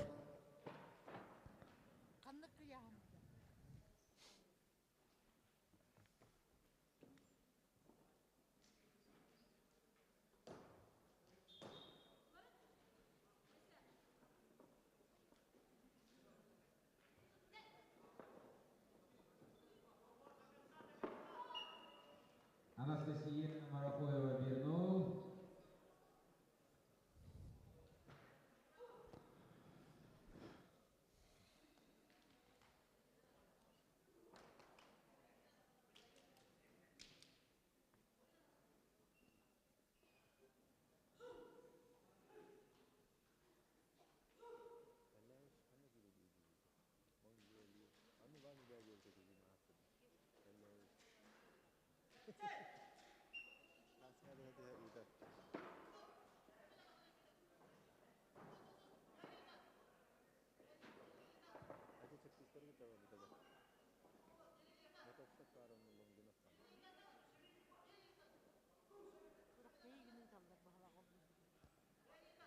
Анастасия Маракоева Бернул.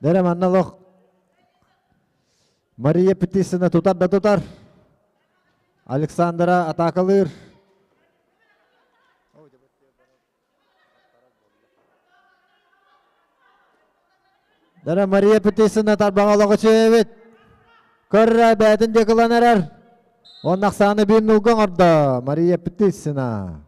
Дэрэ манна олох Мария Петисина тутар да тутар. Александра атаакалыыр. Дара Мария Петисина тарбаҕа олоҕу чүөбүт. Көррө бээтин диэки ылан эрэр. Уонна ахсааны биир нулга оҥордо Мария Петисина.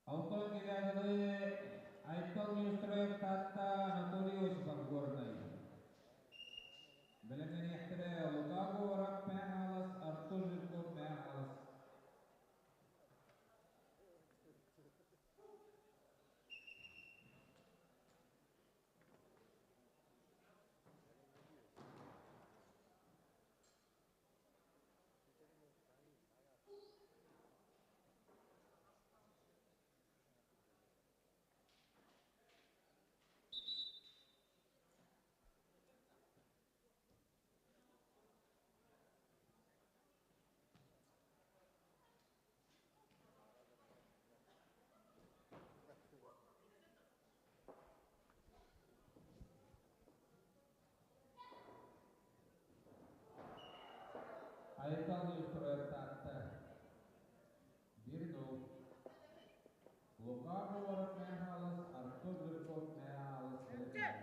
Алтан Геннадий Айтал Неустроев Таатта Анатолий Осипов Горнай. Бэлэмнэниэхтэрэ Лука Говоров Мэҥэ Хаҥалас, Артур Жирков Мэҥэ Хаҥалас. Айтал Неустроев Таатта Бирнов Лука Говоров Мэҥэ Хаҥалас, Артур Жирков Мэҥэ Хаҥалас бэлэмнэнэр.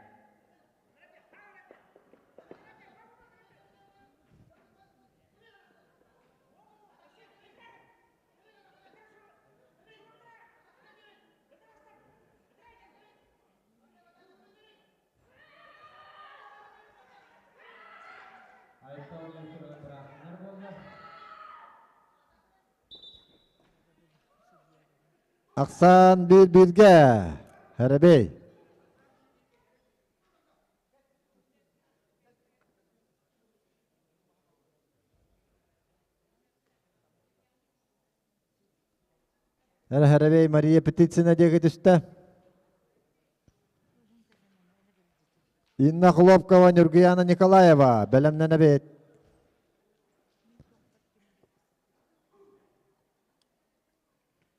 Айтал Неустроев быраахтанар буолла. Ахсаан биир бииргэ. Хэрэбэй. Эрэхэрэбэй Мария Птицына диэки түстэ. Инна Хлопкова, Нюргуяна Николаева бэлэмнэнэбит.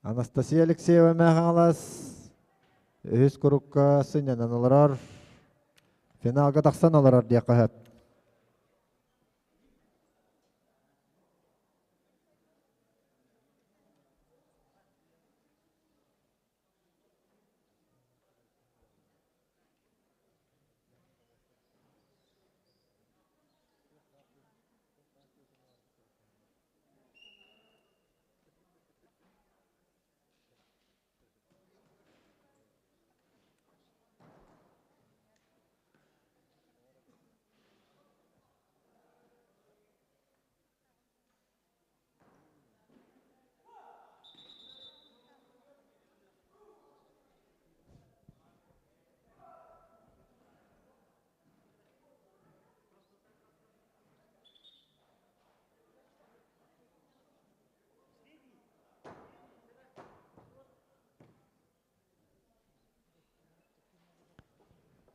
Анастасия Алексеева Мэхаҥалас үһүс курукка сынньанан олорор. Финалга тахсан олорор диэххэ сөп.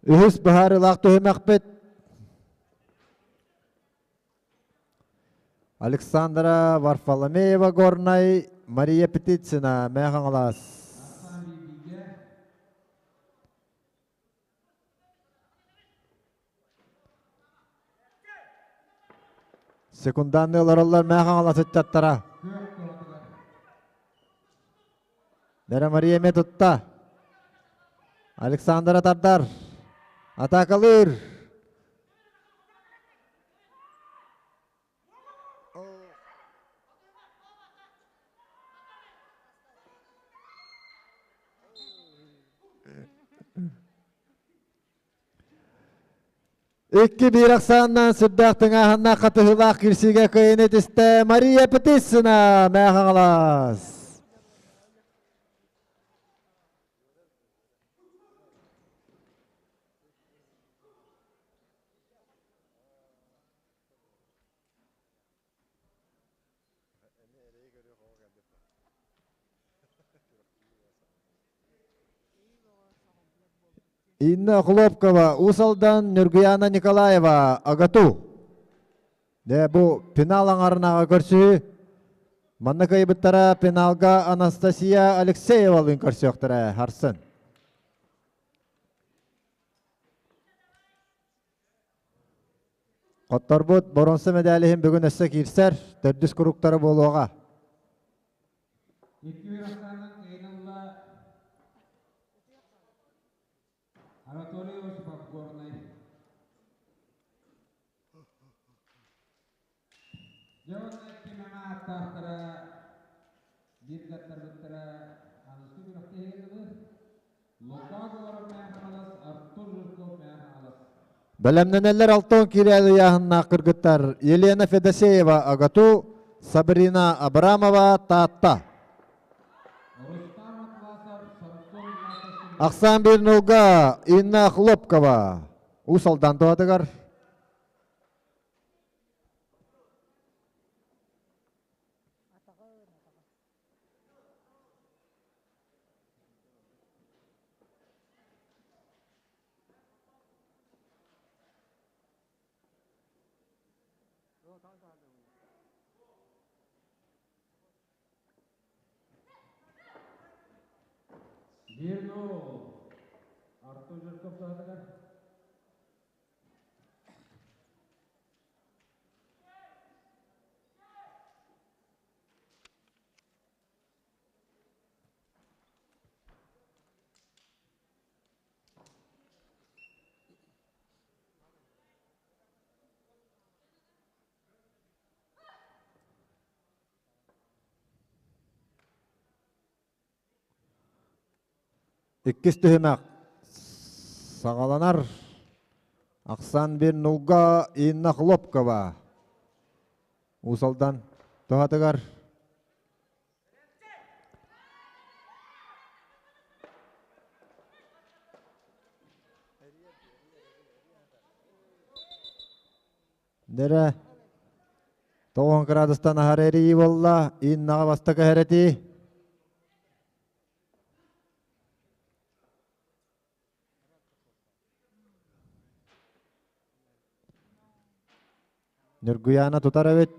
Үһүс быһаарыылаах түһүмэхпит Александра Варфоломеева Горнай, Мария Птицына Мэҥэ Хаҥалас. Секунданны олороллор Мэҥэ Хаҥалас ыччаттара. Бэрэ Мария эмиэ тутта. Александра тардар. Атаакалыыр. Икки биир ахсааннаан сүрдээх тыҥааһыннаах хатыһыылаах кирсиигэ кыайыны тистэ Мария Петицына Мэҥэ Хаҥалас. Инна Охлопкова, Уус Алдан, Нюргуяна Николаева, АГАТУ. Дэ бу финал аҥарынааҕы көрсүһүү. Манна кыайбыттара финалга Анастасия Алексеевалыын көрсүөхтэрэ харсын. Хотторбут боруонса мэдээлиһин бүгүн өссө киирсэр, төрдүс куруктара буолуоҕа. Икки ахсаанын кыайын Анатолий Осипов, Горнай. Дьэ уонна ким эмэ ааттаахтара биир аттарбыттара аныгыскы күрэхтэһиигэ дылы Лука Говоров Мэҥэ Хаҥалас, Артур Жирков Мэҥэ Хаҥалас. Бэлэмнэнэллэр Алтон киирээли ыйааһыннаах кыргыттар Елена Федосеева АГАТУ, Сабрина Абрамова Таатта. Рустам Атласов, Самсон Латышев. Ахсаан биир нулга Инна Хлопкова. Уус Алдан туһатыгар. Бирнул. Артур Жирков туһатыгар. Иккис түһүмэх саҕаланар. Ахсан бир нулга Инна Хлопкова. Уус Алдан туһатыгар Дэрэ 90 градустан аһар эрии буолла. Иннаҕа бастакы эрэтии. Ньургуйаана тутар эбит.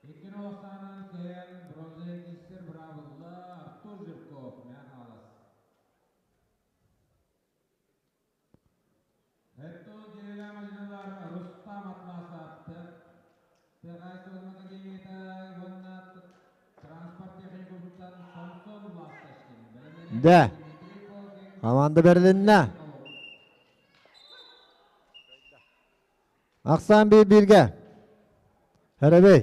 Иккин Оосаанан кыайан бронза киирсэр быраабылла Артур Жирков Мэҥэ Хаҥалас. Эттон Кирилэ Мадьыналар Рустам Атласов Тыаҕаайсыбатын академията уонна транспорт техникумуттан Самсон Ласточкин. Бэлэмнэнэр Дэ. Дмитрий Колкин, Команда Андрей бэрилиннэ. Соколов. Ахсаан биир бииргэ. Сэрэбэй.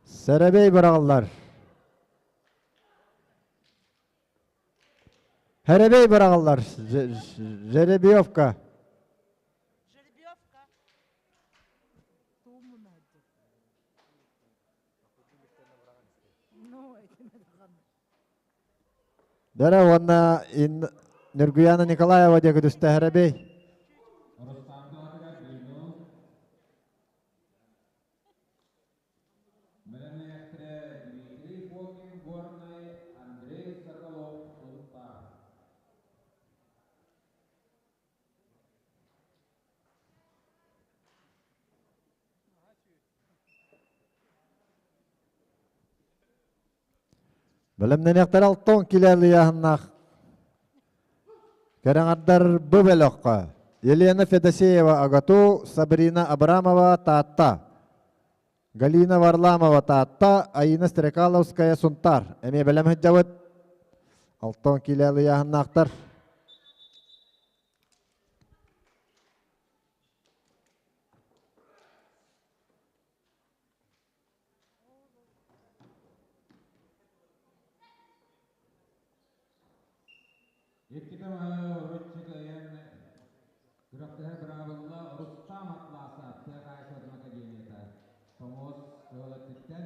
Сэрэбэй быраҕыллар. Сэрэбэй быраҕыллар. Жеребьевка. Жеребьевка. Дэрэ уонна Нюргуяна Николаева диэки түстэ Сэрэбэй. Рустам туһатыгар Блинов. Бэлэмнээхтэрэ Дмитрий Фокин, Горнай, Андрей Соколов, Сунтаар. Бэлэмнэниэхтэрэ алтон килэ ыйааһыннаах Кэрэҥардар бу бөлөххө Елена Федосеева АГАТУ, Сабрина Абрамова Таатта, Галина Варламова Таатта, Аина Стрекаловская Сунтаар. Эмиэ бэлэм сылдьабыт. Алтон килэ ыйааһыннаахтар. Иккитэ маһы урут кыайан күрэхтэһэ быраабылла Рустам Атласов тыа хаһаайыстыбатын академията Помост кыһыл өттүттэн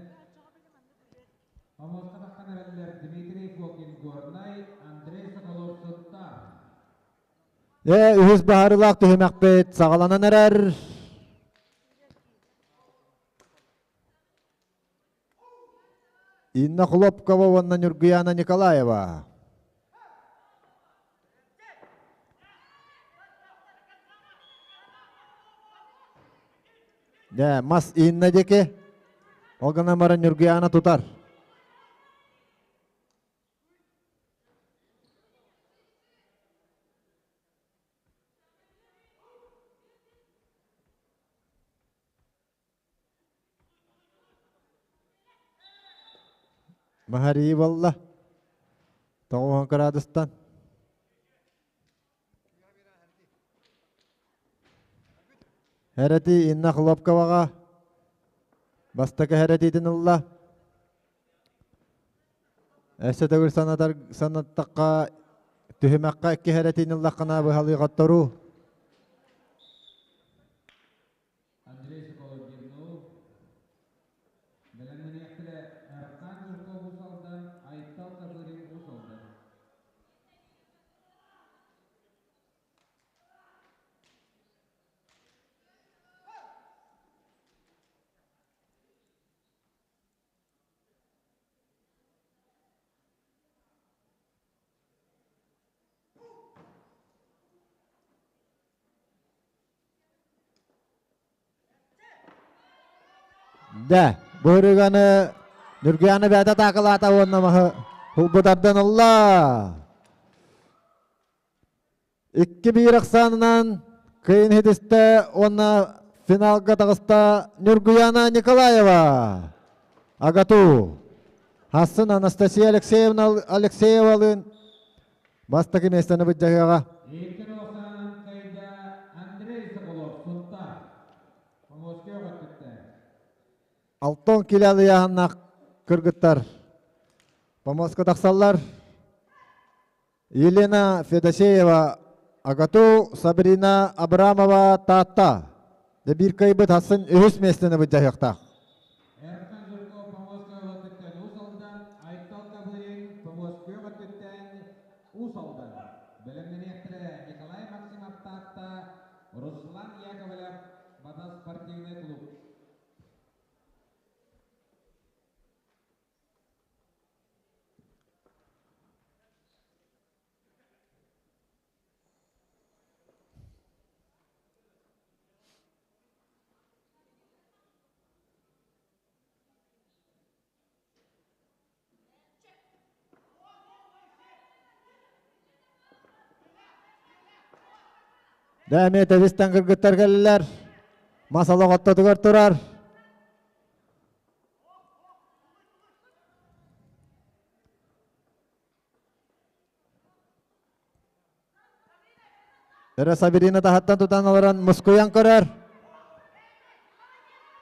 Помостка тахсан эрэллэр Дмитрий Фокин Горнай, Андрей Соколов Сунтаар. Ээ, үһүс баһарылаах түһүмэхпит саҕаланан эрэр. Инна Хлопкова уонна Ньургуяна Николаева. Дьэ, мас Инна диэки. Ол гынан баран Ньургуяна тутар. Маһарыы буолла. Тоҕуһун кыраадыстан. Хэрэти Инна Хлопковаҕа бастакы хэрэтиитин ылла. Өссө төгүл санатар санаттахха түһүмэххэ икки хэрэтиини ыллаххына быһалыы хотторуу. Андрей Соколов-Дивнов, бэлэмнэниэхтэрэ Аркан Жирков Уус Алдан, Айтал Копырин Уус Алдан. Да, бу ырыганы Ньургуяна бэйэтэ атаакалаата уонна маһы булбутардан ылла. 2-1 ахсаанынан кыайын иһитистэ уонна финалга таҕыста Ньургуяна Николаева. Агату. Хассын Анастасия Алексеевна Алексеевалыын бастакы миэстэни былдьаһыаҕа. Икки Руслан Кайда Андрей Соколов Сунтаар. Помоскео өттүттэ. Алтон килэ алыйааһыннаах кыргыттар помоска тахсаллар. Елена Федосеева Агату, Сабрина Абрамова Таатта. Дэ биир кыайбыт хассын үһүс миэстэни былдьаһыахтаах. Эрхан Жирков Помоскео өттүттэн Уус Алдан, Айтал Кабырин Помоскео өттүттэн Уус Алдан. Бэлэмнэниэхтэрэ Николай Максимов Таатта, Руслан Яковлев Батас спортивный клуб. Дэ эмиэ тэбистэн кыргыттар кэллилэр. Мас олох оттотугар турар. Өрө Сабирина таһыттан тутан олорон мускуйан көрөр.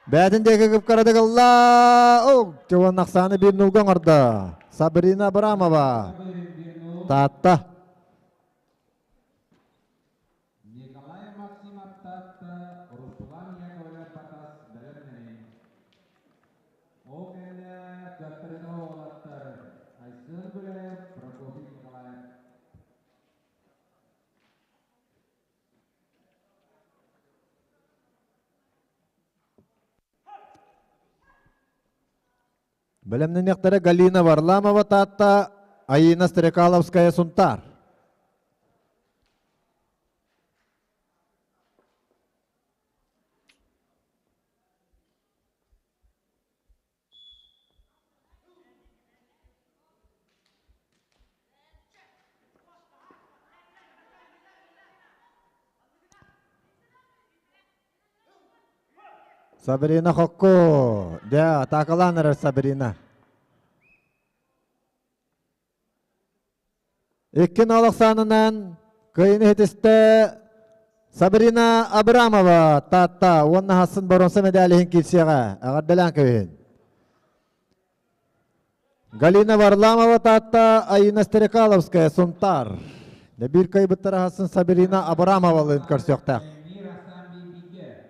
Бээтин диэки кыпкарадык ылла. О, Чугун ахсааны биир нулга оҥордо. Сабрина Абрамова. Таатта. Николай Максимов Таатта, Руслан Яковлев Батас бэлэмнэнин. Ол кэннэ Катерина уолаттар Айсен Гуляев, Прокопий Николаев. Бэлэмнэниэхтэрэ Галина Варламова Таатта, Айина Стрекаловская Сунтаар. Сабрина Хокко. Дьэ, атаакалаан эрэр Сабрина. Икки нол ахсаанынан кыайыны иһитистэ Сабрина Абрамова Таатта уонна хассын боруонса медаль иһин киирсиэҕэ. Эҕэрдэлээн кэбиһин. Галина Варламова Таатта, Айина Стрекаловская Сунтаар. Биир кыайбыттара хассын Сабрина Абрамовалыын көрсүөхтээх. Эмир Асан Бибиге.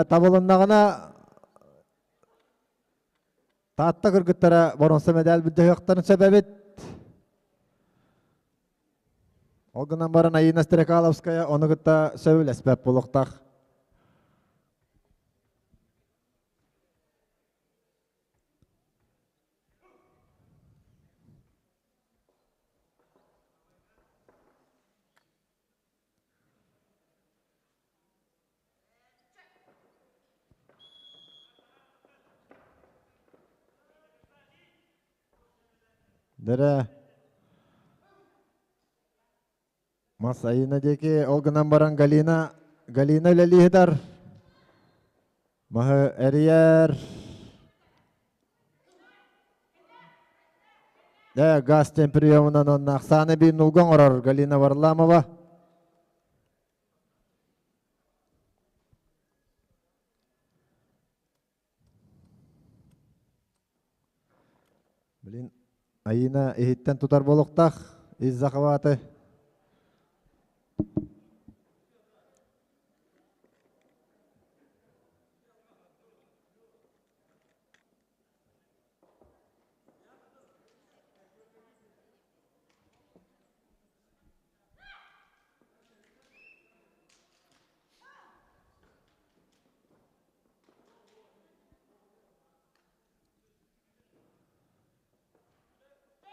Табылыннаҕына Таатта кыргыттара боруонса медаль былдьаһыахтарын сөп эбит. Ол гынан баран Аина Стрекаловская ону кытта сөбүлэспэт буолуохтаах. Дэрэ Мас Айына диэки ол гынан баран Галина Галина үлэлииһитэр маһы эрийэр Э, газ приемунан онно Оксана биир нулга оҥорор Галина Варламова. Блин, Аина иһиттэн тутар буолуохтаах из захваты.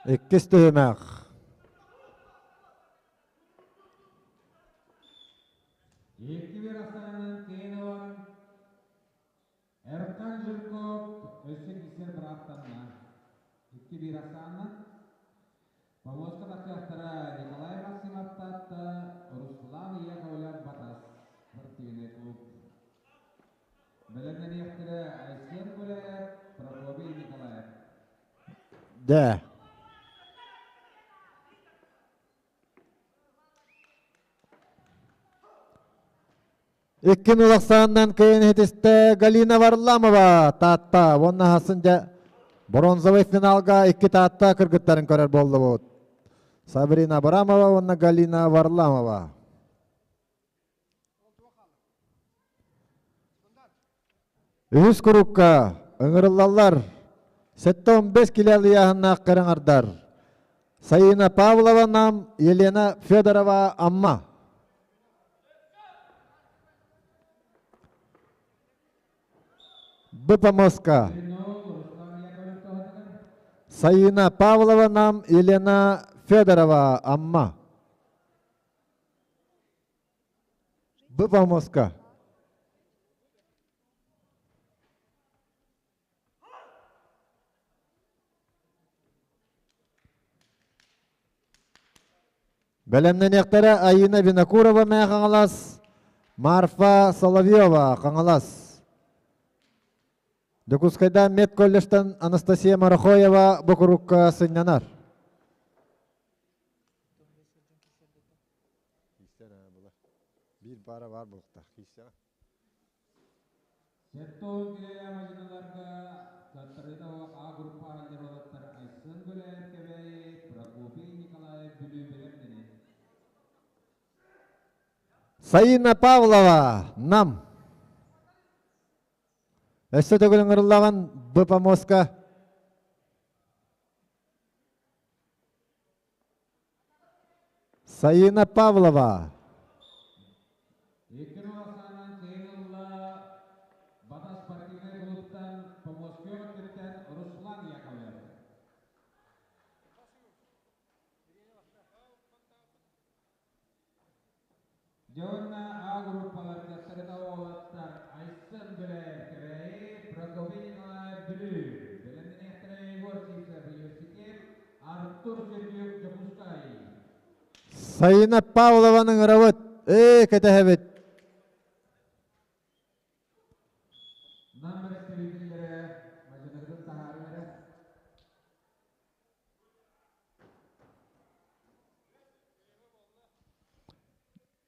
Иккис түһүмэх. Икки bir астананан киин ылан Эркан Жирков өссө кисер бырааптанна. Икки биир ахсаанынан Повозка тахсыахтара Николай Максимов Таатта, Руслан Яковлев Батас спортивный клуб. Бэлэмнэниэхтэрэ Айсен Гуляев, Прокопий Николаев. Да. Иккин улахсаанынан кыайан иһитистэ Галина Варламова Таатта уонна хасын дьэ бронзовый финалга икки Таатта кыргыттарын көрөр буоллубут. Сабрина Абрамова уонна Галина Варламова. Үһүс курукка ыҥырыллаллар 75 килэ ыйааһыннаах кыраҥардар Саина Павлова Нам, Елена Федорова Амма. Быпомоска. Саина Павлова Нам, Елена Федорова Амма. Быпомоска. Бэлэмнэниэхтэрэ Айыына Винокурова Мээ Хаҥалас, Марфа Соловьева Хаҥалас. Дьокуускайдаан медколледжтан Анастасия Марахоева бу курукка сынньанар. Биир баара баар буолуохтаах. Сэттэ килэлээх мадьыныларга Катарина А группа аһыллар уолаттар Айсен Гуляев Кэбээйи, Прокопий Николаев Бүлүү бэлэмнэнин. Саина Павлова, Нам. Өссө төгүл ыҥырыллаҕын Б помостка. Саина Павлова. Икки ахсаанан кыайан ылла Бата спортивнай клубтан Поморскай өттүттэн Руслан Яковлев. Дьэ уонна А группалар кыаттарыта уолаттар Айсен Гуляев Кэбээйи, Прокопий Николаев Бүлүү, бэлэмнэниэхтэрэ Егор Сивцев Университет, Артур Сердюк Дьокуускай. Саина Павлованы ыҥырабыт. Ээ, кэтэһэбит. Нам бэрэстэбиитэллэрэ мадьыныгытын таһаарыҥ эрэ.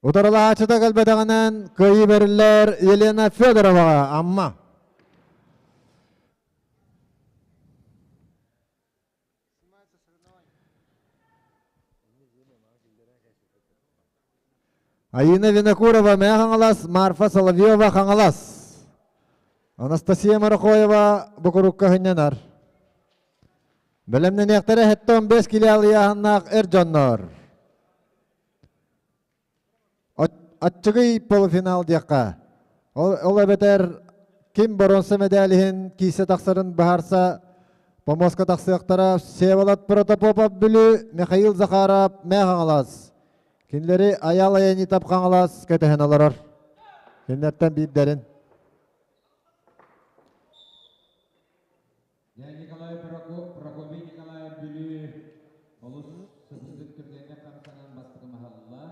Утарылааччыта кэлбэтэҕинэн кыайыы бэриллэр Елена Федороваҕа Амма. Аина Винокурова Мэҥэ Хаҥалас, Марфа Соловьева Хаҥалас. Анастасия Марахоева бу курукка сынньанар. Бэлэмнэниэхтэрэ 75 килэ алыйааһыннаах эр дьоннор. аччыгый полуфинал диэххэ. Ол эбэтэр ким боруонса мэдээлиһин киисэ тахсарын быһаарса помоска тахсыахтара Всеволод Протопопов Бүлүү, Михаил Захаров Мээ Хаҥалас. Кинилэри Айаал Аянитов Хаҥалас кэтэһэн олорор. Кинилэртэн биирдэрин. Дьэ, Николай Прокопий Николаев Бүлүү олус сытыытык түргэнник хамсанан бастакы маһалла.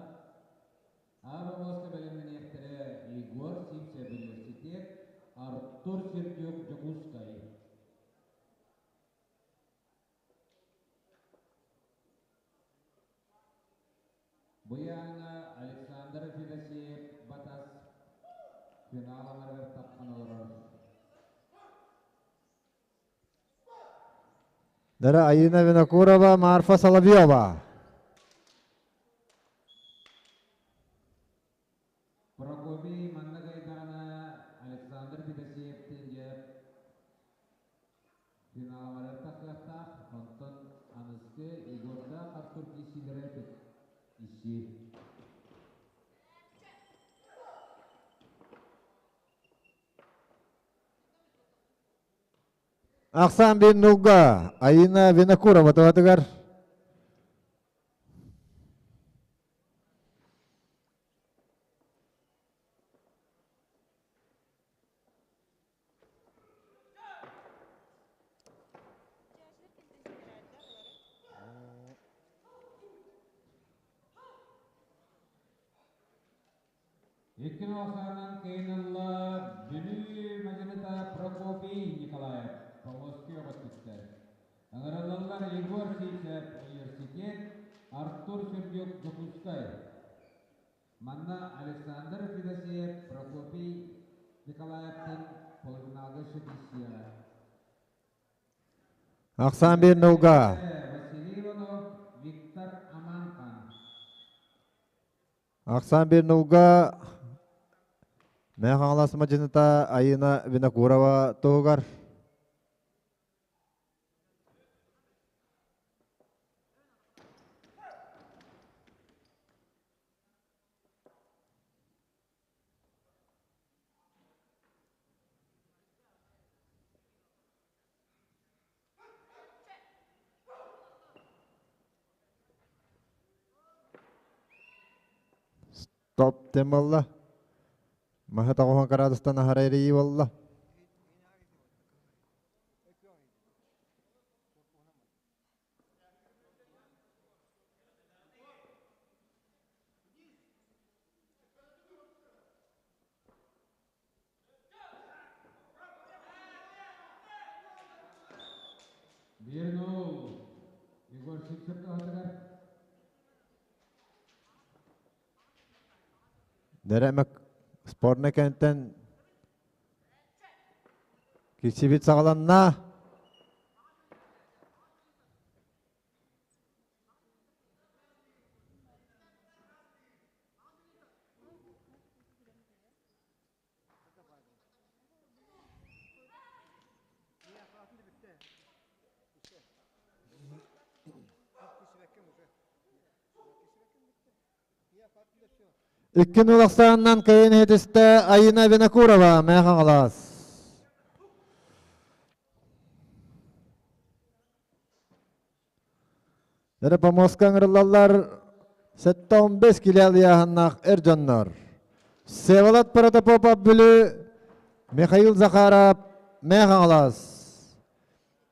Аабамоска бэлэмнэниэхтэрэ Егор Сивцев университет, Артур Сердюк Дьокуускай. Бу ыйааҥҥа Александр Федосеев Батас финал аҥарыгар таххан олорор. Дара Айына Винокурова, Марфа Соловьева. Прокопий манна кыайдаҕына Александр Федосеевтыын дьэ финал аҥарыгар тахсыахтаах. Онтон аныскы Егордаах Артур киирсиилэрэ исси. Ахсаан бир нулга Айына Винокурова туһатыгар. Иккин ахсаанынан кыайынылла Бүлүү мадьыныта Прокопий Николаев Павловский оҕо Ыҥырыллаллар Егор Сивцев университет, Артур Сердюк Дьокуускай. Манна Александр Федосеев Прокопий Николаевтан полуфиналга сөбүлэһиэҕэ. Ахсаан биир нулга. Василий Иванов, Виктор Аманхан. Ахсаан биир нулга Мэҥэ Хаҥалас мадьыныта Айына Винокурова туһугар. Стоп тем буолла. Маһы тоҕуһун кыраадыстан аһара эрийии буолла. Биир Егор Сивцев туһатыгар. Дэрэмэк спорный кэнтэн кирсибит саҕаланна. Икки нул ахсаанынан кыайын иһитистэ Айына Винокурова, Мэҥэ Хаҥалас. Дэрэ помоска ыҥырыллаллар 75 килэ ыйааһыннаах эр дьоннор. Всеволод Протопопов Бүлүү, Михаил Захаров Мэҥэ Хаҥалас.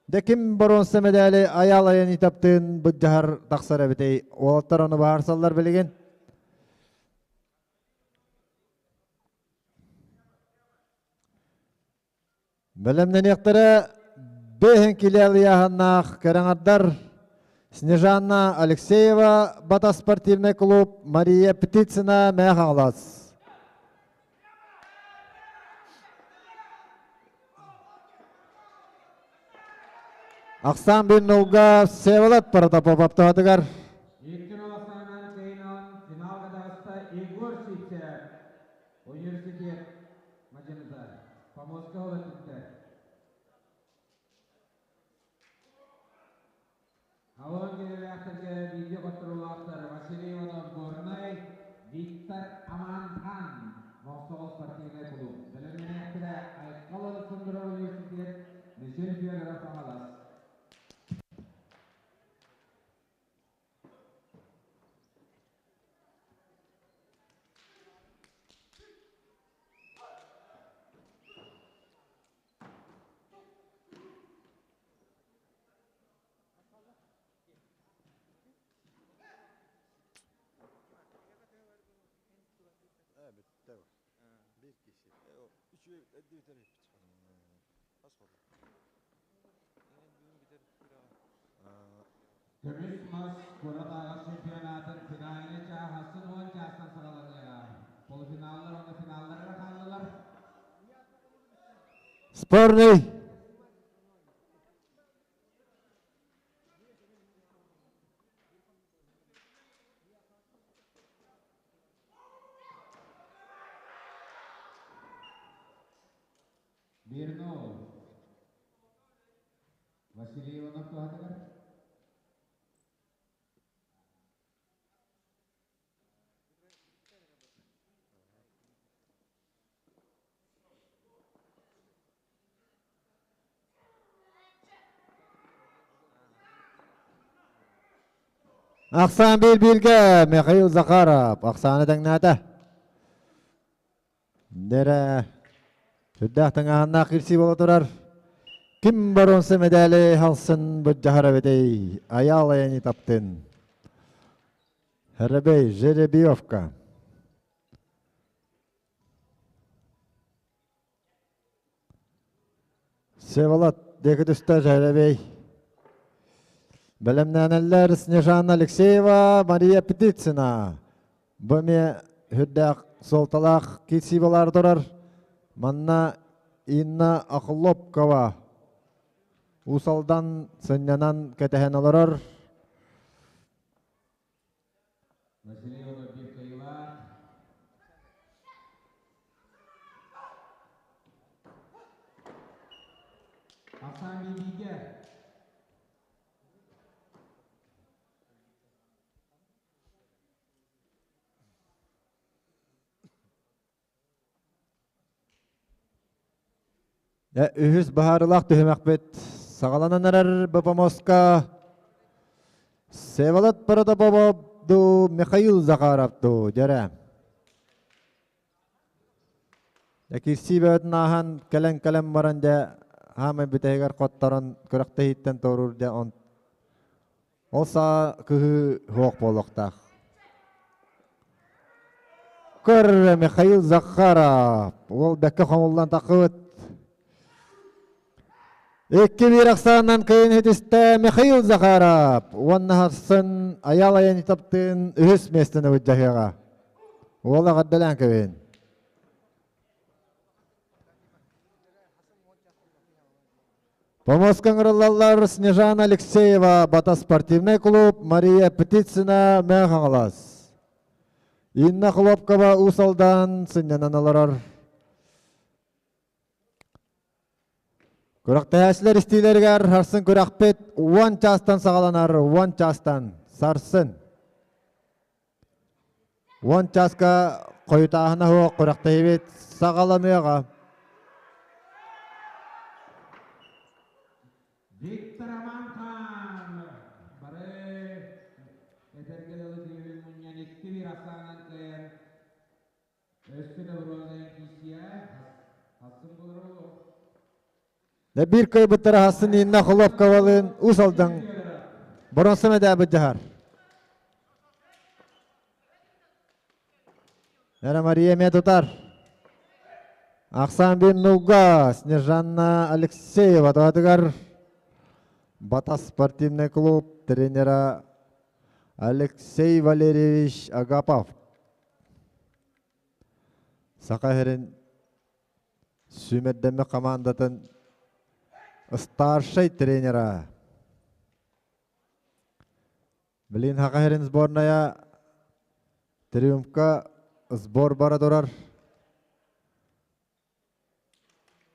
Дэ ким боруонса мэдээли айаал айан итаптыын быдьаһар тахсар эбитий? Уолаттар ону баһарсаллар билигин. Бэлэмнэниэхтэрэ бэһин килэ ыйааһыннаах кэрэҥардар Снежанна Алексеева Бата спортивный клуб Мария Птицына Мэҥэ Хаҥалас. Ахсаан бин нулга Всеволод Протопопов туһатыгар. Икки ахсаанынан кыайынан финалга таҕыста Егор Сивцев университет мадьыныта помостка олорбуттар. Алон кэлэлээхтэргэ видео хотторуулаахтар Василий Иванов Горнай, Виктор Амантан. спортивнай кулууп. Бэлэмнэнээччилэрэ Айхал Александров университет, Мичил Федоров Хаҥалас. Көмүс мас куорат аҕыс чемпионатын финальнай чааһа сыл 10 чаастан саҕаланыаҕа. Полуфиналлар уонна финаллар эрэ хааллылар. Спорный! Бирнов Василий Иванов туһатыгар. Ахсаан биир-бииргэ Михаил Захаров ахсааны тэҥнээтэ. Дэрэ сүрдээх тыҥааһыннаах кирсии буола турар. Ким боруонса мэдээли халсын быдьаһар эбитий? Айаал айани таптын. Жеребей, жеребьевка. Всеволод диэки түстэ Жеребей. Бэлэмнэнэллэр Снежана Алексеева, Мария Птицына. Бу эмиэ үрдээх суолталаах киирсиибалар турар. Манна Инна Охлопкова Уус Алдан сынньанан кэтэһэн олорор. Василий Иванов биир кыайыылаах. Асан Бибигэ. Үһүс баһаарылаах түһүмэхпит саҕаланан эрэр БПМОСка Всеволод Протопопов дуу, Михаил Захаров дуу, дьэрэ. Кирсии бөҕөтүн ааһан кэлэн-кэлэн баран дьэ хаамай бүтэһигэр хотторон күрэхтэһииттэн туоруур дьэ он Ол саа кыһыы суох буолуохтаах. Көр Михаил Захаров уол бэккэ хомуллан таххыбыт. 2-1 ахсаанынан кыайын иһитистэ Михаил Захаров уонна харсын Айаал Аянитовтыын үһүс миэстэни былдьаһыаҕа. Уол эҕэрдэлээн кэбиһин. Помоска ыҥырыллаллар Снежана Алексеева, Бата спортивнай клуб, Мария Птицына, Мэҥэ Хаҥалас. Инна Хлопкова Уус Алдан сынньанан олорор. Күрэхтэһээччилэр истиилэригэр сарсын күрэхпит 10 чаастан саҕаланар, 10 чаастан сарсын. 10 чааска хойутааһына суох күрэхтэһиибит саҕаланыаҕа. Виктор Аманхан бары этэргэ дылы күүһүн мунньан 2-1 ахсаанан кыайан өссө да бронза киирсиэ хассын булар Биир кыайбыттара Хассын Инна Хлопковалыын Уус Алдан боронса мэдээбит дьаһар. Эра Мария эмиэ тутар. Ахсаан бин нулга Снежанна Алексеева туһатыгар Батас спортивный клуб тренера Алексей Валерьевич Агапов. Саха сирин Сүүмэрдэммит хамаандатын старшай тренера. Билин Саха сирин сборная Триумфка сбор бара турар.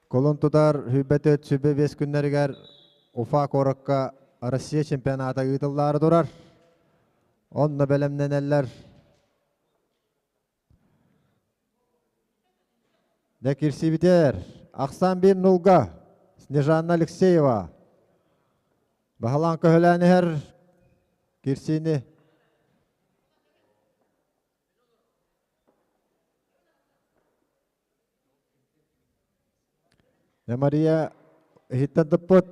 Кулун тутар 24 25 күннэригэр Уфа куоракка Россия чемпионата ыытыллаары турар. Онно бэлэмнэнэллэр. Дэ кирсибитер. Ахсан бир нулга. Снежанна Алексеева. Баһалаан көһөлөөн иһэр кирсиини. Мария иһиттэн туппут.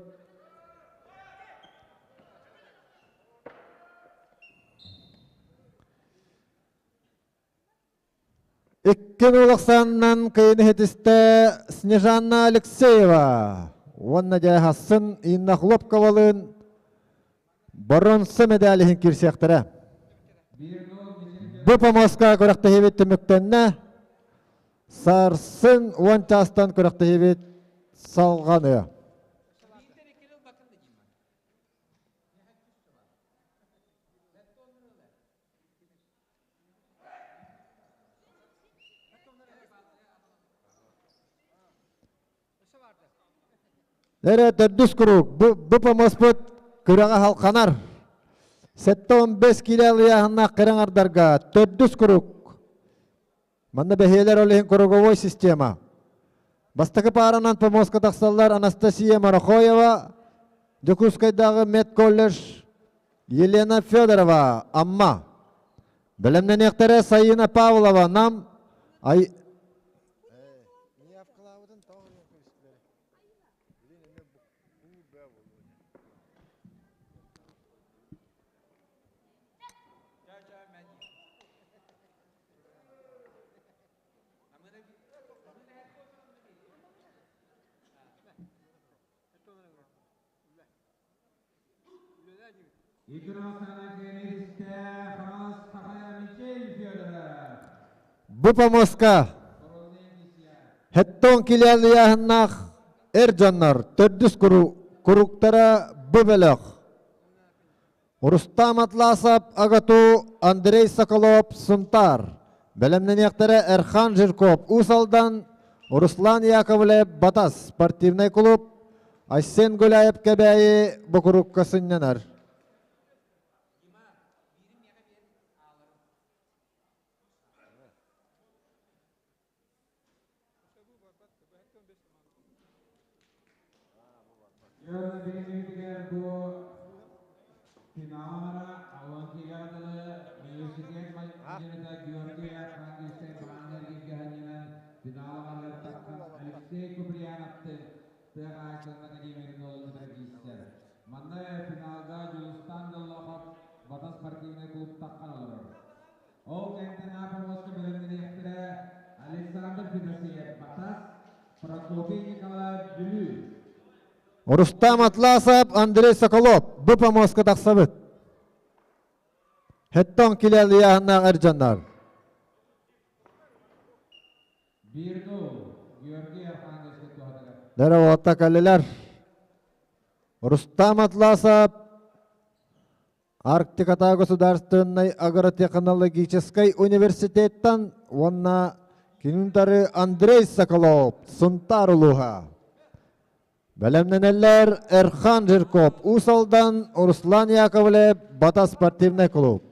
Икки улахсаанынан кыйын иһитистэ Снежанна Алексеева уонна дьэ хассын Инна Хлопковалыын боронса медаль иһин киирсиэхтэрэ. Бу помоска күрэхтэһиибит түмүктэннэ. Сарсын 10 чаастан күрэхтэһиибит салҕаныа. Эрэ төрдүс куруук бу, бу помоспут күрэҕэ халханар. 75 киилэ алыйааһыннаах кыраҥардарга төрдүс куруук. Манна бэһиэлэр ол иһин круговой система. Бастакы пааранан помоска тахсаллар Анастасия Марохоева, Дьокуускайдааҕы медколледж, Елена Федорова, Амма. Бэлэмнэниэхтэрэ Сайыына Павлова, Нам, Ай... Бу помоска Хеттон килиалыйааһыннаах эр дьоннор төрдүс куруктара бу бөлөх. Рустам Атласов, АГАТУ, Андрей Соколов, Сунтаар. Бэлэмнэниэхтэрэ Эрхан Жирков, Уус Алдан, Руслан Яковлев, Батас спортивнай клуб, Айсен Гуляев Кэбээйи бу курукка сынньанар. Ол кэнтэн Аповоска бэлэмнэниэхтэрэ Александр Федосеев Батас, Прокопий Николаев Бүлүү. Рустам Атласов, Андрей Соколов бу помоска тахсабыт. Хеттон килэлияһыннаах эр дьоннор. Бирду Георгий Архангельский туһатыгар. Доробота кэллилэр. Рустам Атласов Арктикатааҕы государственнай агротехнологическай университеттан уонна кининтары Андрей Соколов, Сунтаар улууһа. Бэлэмнэнэллэр Эрхан Жирков, Уус Алдан, Руслан Яковлев, Бата спортивный клуб.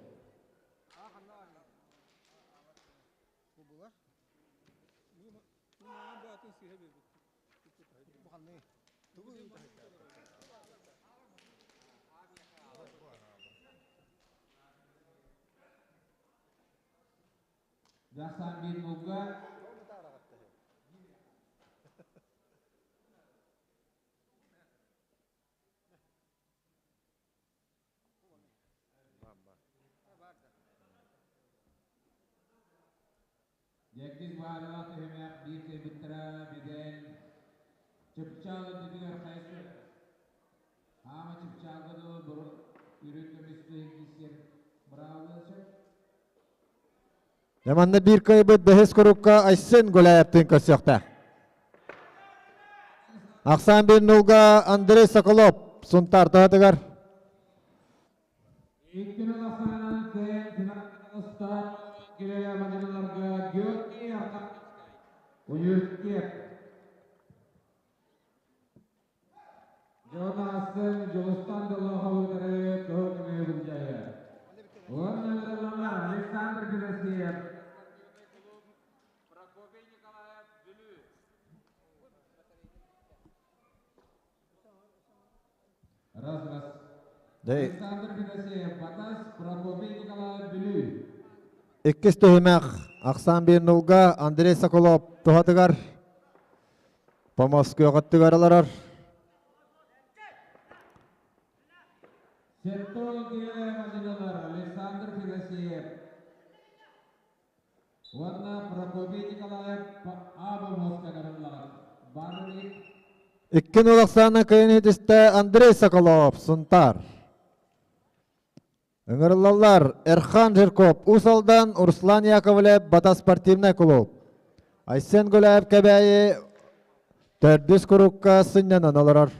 Жасан Бинмулга Дьэккис баарылаах түһүмэх биир кэлбиттэрэ Бидэл Чыпчаал үрдүгэр хайсы Хаама чыпчаалга дылы бұрын үрүҥ көмүс киһи быраҕыллыан сөп. Дьэ манна биир кыайбыт бэһис курукка Айсен Гуляевтыын көрсүөхтээх. Ахсаан биир нулга Андрей Соколов Сунтаар туһатыгар. Иккини ахсаанынан кыайан финалга киирэр мадьыныларга Георгий Архангельскай университет Дьон аасын Дьулустан Доллохову-утары кыһыл көмүһү былдьаһыа. Уонна ыҥырыллаллар Александр Федосеев. Прокопий Николаев, Бүлүү. Александр Федосеев, Батас, Прокопий Николаев, Бүлүү. Иккис түһүмэх Ахсан Бирнулга Андрей Соколов туһатыгар Помоскуя өттүгэр олорор. Сеттон киһилэ мадьынылар Александр Федосеев уонна Прокопий Николаев Аба муоска карыллаҕыт. Барыгыт Икки нул ахсаана кыйын иһитистэ Андрей Соколов, Сунтаар. Ыҥырыллаллар Эрхан Жирков, Уус Алдан, Руслан Яковлев, Бата спортивнай кулууп. Айсен Гуляев Кэбээйи төрдүс курукка сынньанан олорор.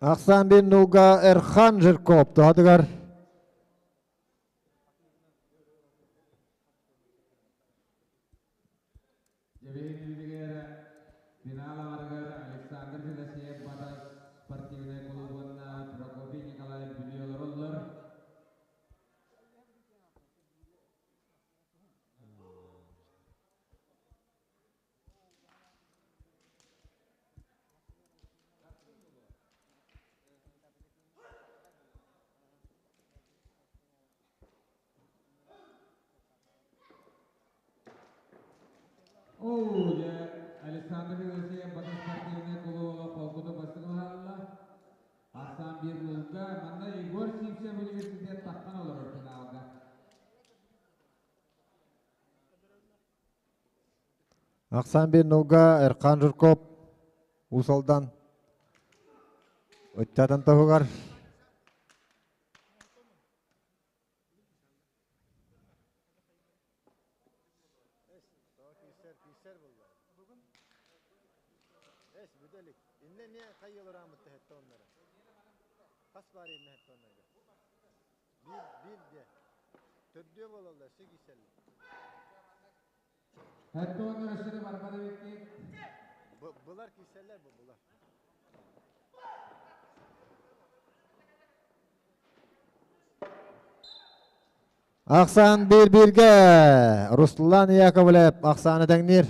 Ахсаан бин нууга Эрхан Жирков туһатыгар Дьэбиһин финал аҥарыгар Александр Федосеев Батас спортивнай кулууп уонна Прокопий Николаев Бүлүү олороллор. Оо, дьэ, Александр Федосеев Батас спортивнай кулууба холкутук бастыҥалаһалла. Ахсаан биир нулга, манна Егор Сивцев университет таххан олорор финалга. Ахсаан бир нулга Эрхан Жирков Уус Алдан ыччатын туһугар Хэттон өссө барбат эбиккит. Былар киселлер бу булар. Ахсаан биир-бииргэ Руслан Яковлев ахсааны тэҥниир.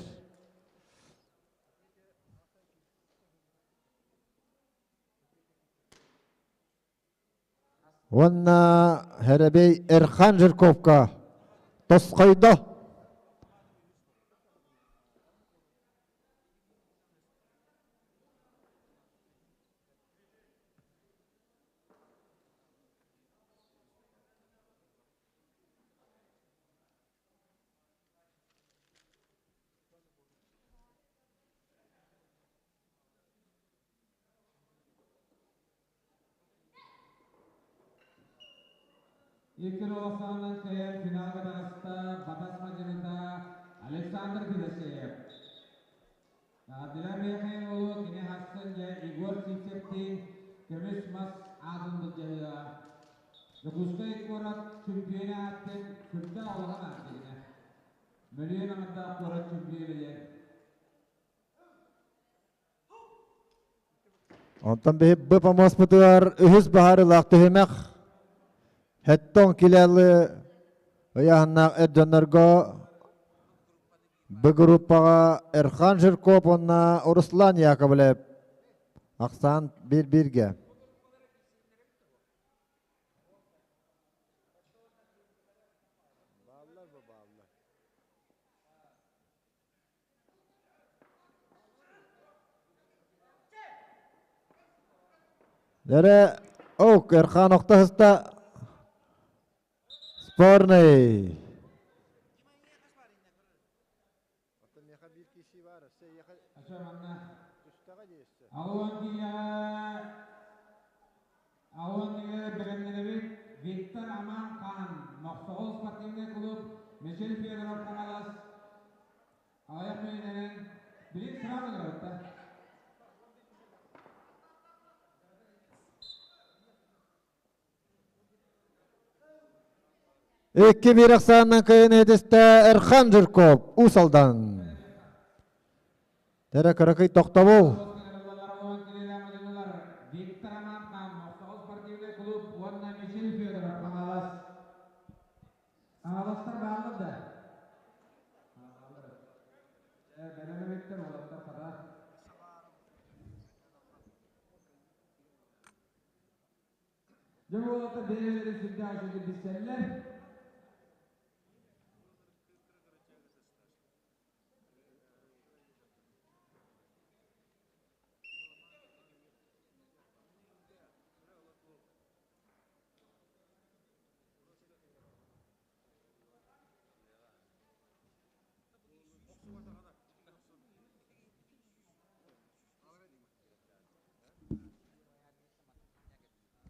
Уонна Хэрэбэй Эрхан Жирковка тосхойдо. Икки Ролосанынан кыайан финалга таҕыста Батас мадьыныта Александр Федосеев. Абдилам Михайлову кини хассын дьэ Егор Сивцевтиин көмүс мас аатын былдьаһыаҕа. Дьокуускай куорат чөмпүйүөнэ ааттын сүрдээх улахан аат дигинэ. Мөлүйүөн аҥардаах куорат чөмпүйүөнэ диэн. Онтон биһи бу помоспутугар үһүс баһаарылаах түһүмэх Хеттон килэлы ыйааһыннаах эр дьоннорго Б группаҕа Эрхан Жирков уонна Руслан Яковлев ахсаан биир-бииргэ. Дэрэ, ок, Эрхан охтоһуста спорный. Алуан киилэҕэ Ауан бэлэмнэнэбит Виктор Аман Хан, Мохсоҕол спортивнай клуб, Мишель Федоров Хаҥалас, аҕыйах мүнүүтэнэн билин сразу да. 2-1 ахсаанынан кыайан иһитистэ Эрхан Жирков, Уус Алдан. Тэрэ кыракый тохтобул. Виктор Аман Хан, Мохсоҕол спортивнай клуб уонна Мишель Федоров Хаҥалас. Хаҥаластар бааллар да? Бэлэм эбиттэр, уолаттар хата. Дьэ уолаттар бэйэлэрин сүрдээх үчүгэйдик билсэллэр.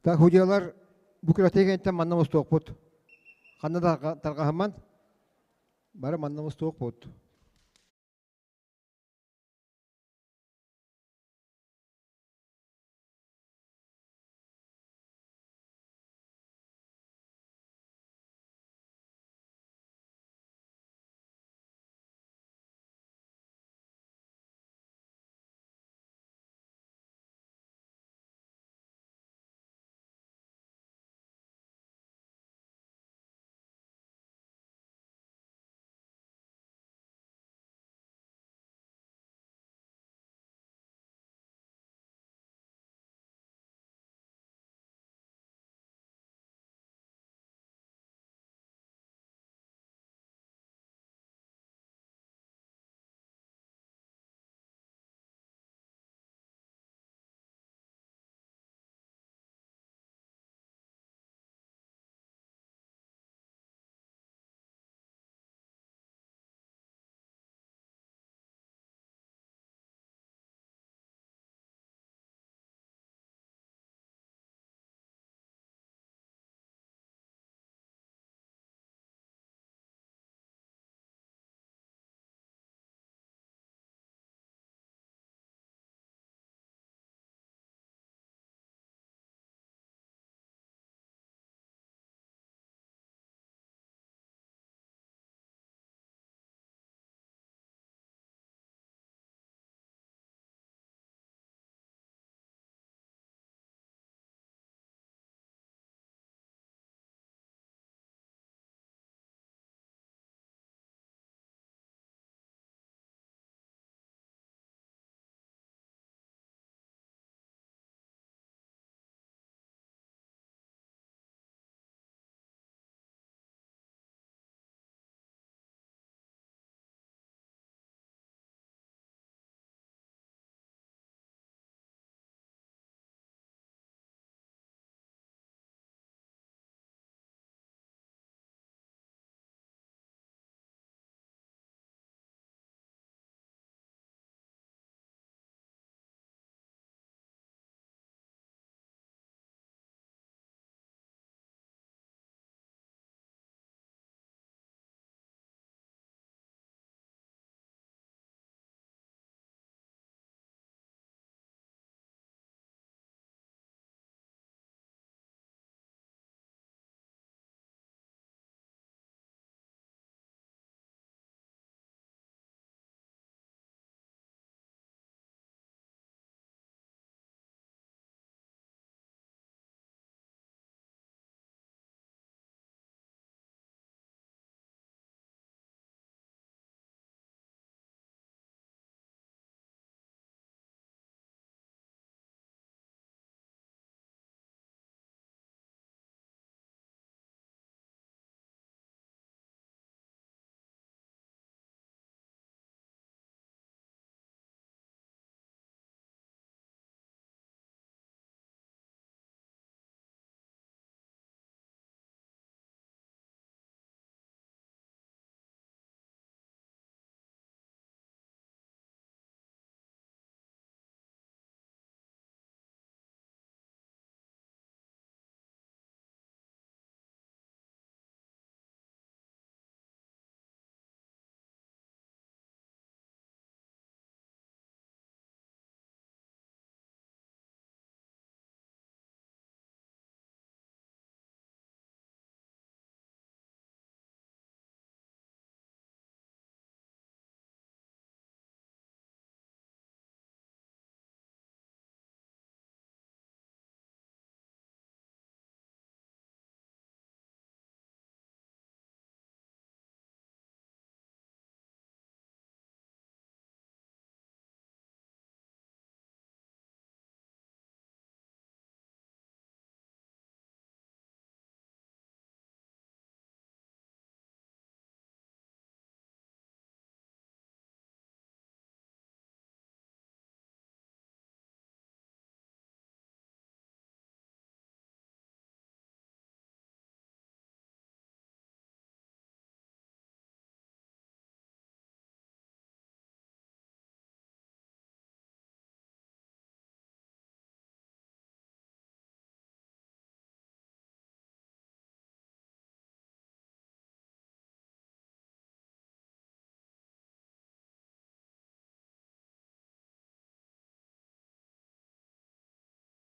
Так худьялар бу күрэхтэһиигэ манна мустуохпут. Ханна да тарҕаһымман, бары манна мустуохпут.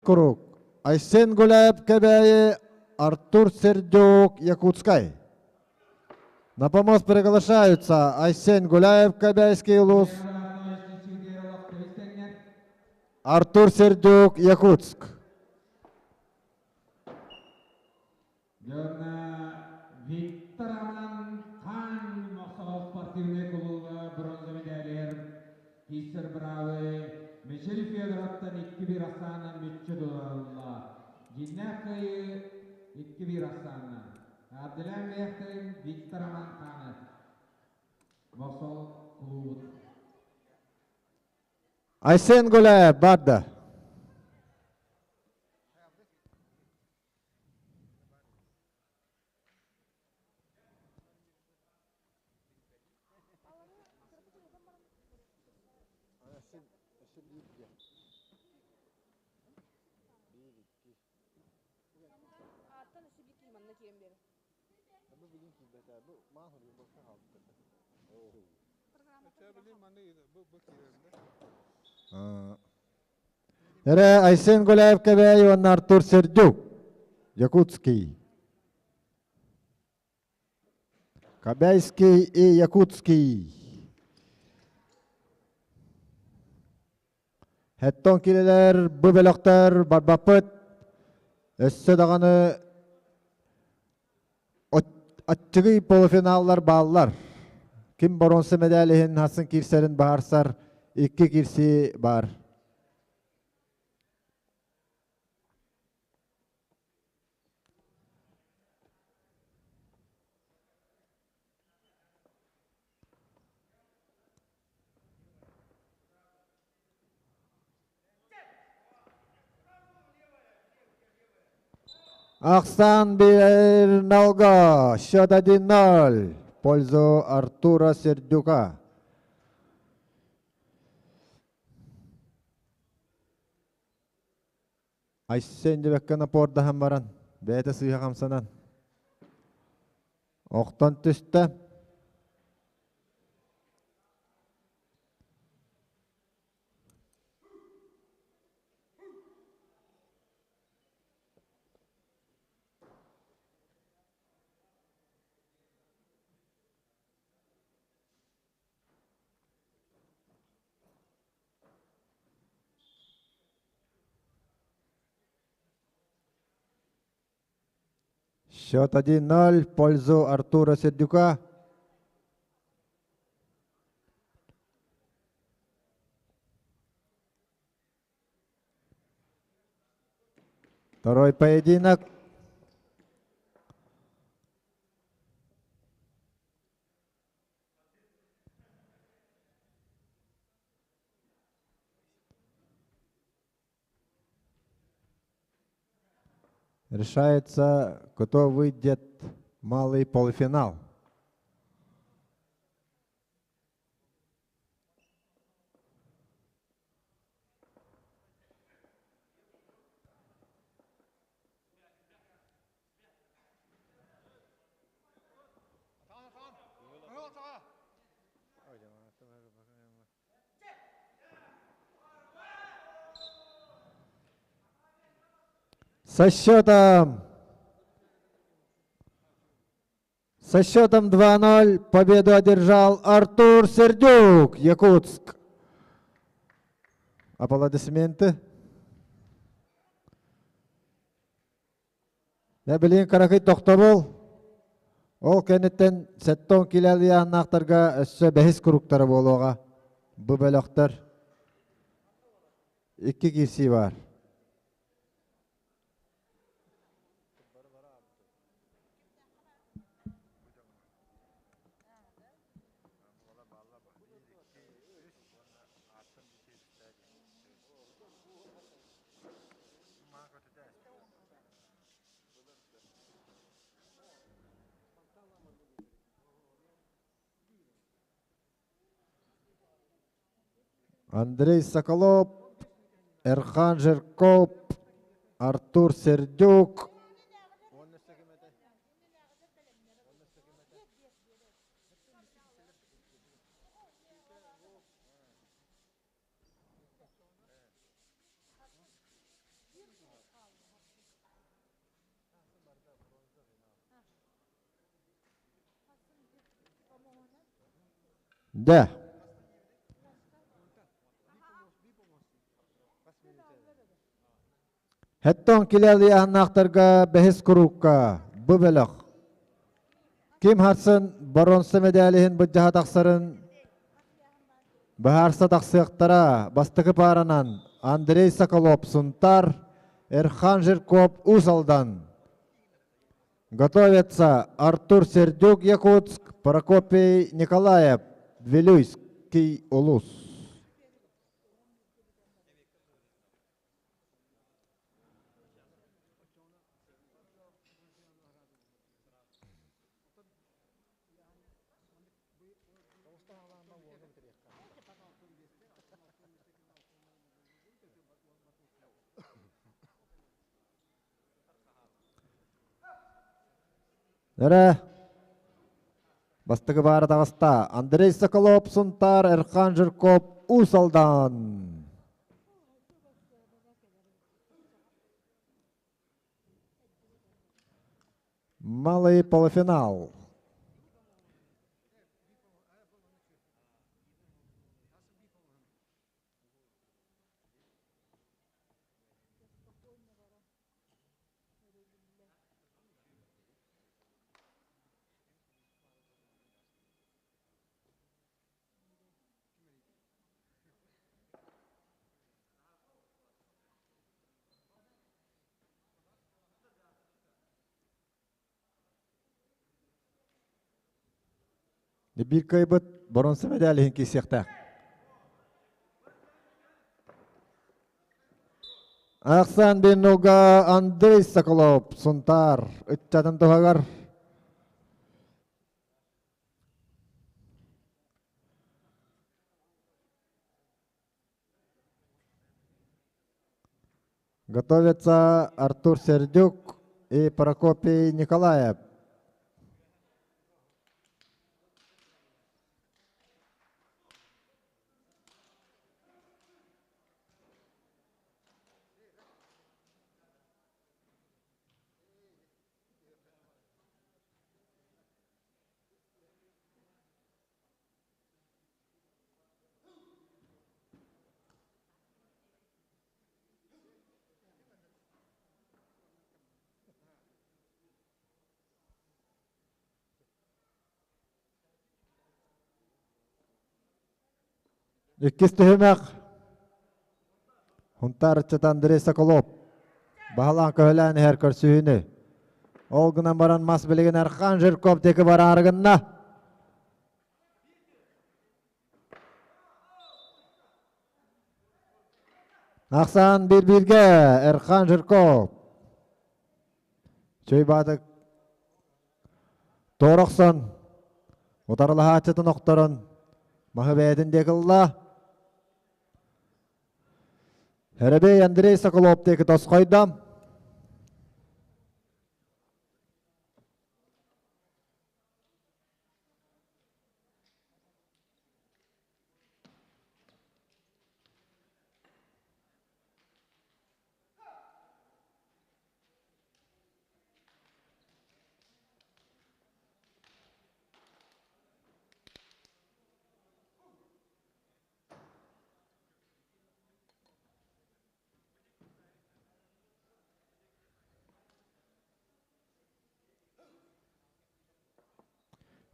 круг. Айсен Гуляев Кэбээйи, Артур Сердюк Якутскай. На помост приглашаются Айсен Гуляев Кэбээйский улус, Артур Сердюк Якутск. Дьонно Виктор Аман Хаан Мохсоҕол спортивнай кулууба бронза медалиер Киссер Бравы Мичил Федоровтан 2-1 ахсаанынан мүччү тутулла. Дьиннээх кыайыы 2-1 ахсаанынан. Абделян Бэйэхтэрин Виктор Аман Хааны Мохсоҕол кулуубут. Айсен Гуляев барда. Эрэ Айсен Гуляев Кэбээйи уонна Артур Сердюк, Якутский. Кабяйский и Якутский. Хэттон килэлэр, бу бөлөхтөр барбаппыт. Өссө даҕаны аччыгый полуфиналлар бааллар. Ким боруонса медаль иһин хасын киирсэрин баһарсар икки киирсии баар. Ахсан Бирналга, счет 1-0 в пользу Артура Сердюка. Айсен дебекке напордаһан баран, бэйэтэ сыыһа хамсанан, охтон түстэ. Счет 1-0 в пользу Артура Сердюка. Второй поединок. Решается, кто выйдет в малый полуфинал. Со счетом Со счетом 2-0 победу одержал Артур Сердюк, Якутск. Аплодисменты. Дэ билигин кыракый тохтобул. Ол кэнниттэн сэттон килэлиааннаахтарга өссө бэһис куруктара буолуоҕа. Бу бөлөхтөр икки киирсии баар. Андрей Соколов, Эрхан Жирков, Артур Сердюк. Дэ. Хэттон килэлиаһыннаахтарга бэһис куруукка бу бөлөх. Ким харсын боруонса мэдээлиһин былдьаһа тахсарын быһаарса тахсыахтара. Бастакы пааранан Андрей Соколов Сунтар, Эрхан Жирков Уус Алдан. Готовятся Артур Сердюк Якутск, Прокопий Николаев Вилюйский улус. Эрэ бастакы баара таҕыста Андрей Соколов Сунтаар Эрхан Жирков Уус Алдан. Малый полуфинал. Биир кыайбыт боруонса мэдээлиһин иһин киирсиэхтээх. Ахсан Беннуга Андрей Соколов Сунтаар ыччатын туһагар Готовятся Артур Сердюк и Прокопий Николаев. Иккис түһүмэх Хунтаар ыччата Андрей Соколов баһылаан көһөлөөн иһэр көрсүһүүнү. Ол гынан баран мас билигин Архан Жирков диэки бараары гынна. Ахсаан биир-бииргэ Эрхан Жирков. Чөй баатык туора охсон, утарылаһааччытын охторон, маһы бэйэтин диэки ылла. Эребей Андрей Соколов диэки тосхойдо.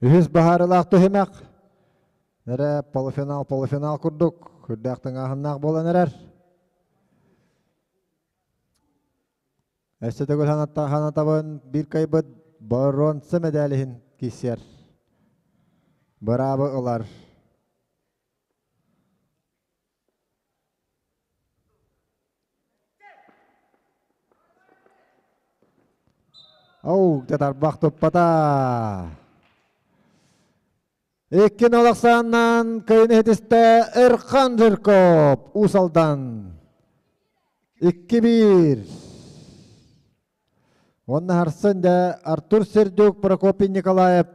Үһүс баһаарылаах түһүмэх. Эрэ полуфинал полуфинал курдук үрдээх тыҥааһыннаах буолан эрэр. Өссө төгүл ханатабын биир кайбыт боруонса мэдээлиһин киирсэр. Быраабы ылар. Оу, тарбах туппата. Икки нолахсааннан кыйын иһитистэ Эрхан Жирков Уус Алдан. 2-1. Уонна харсын да Артур Сердюк, Прокопий Николаев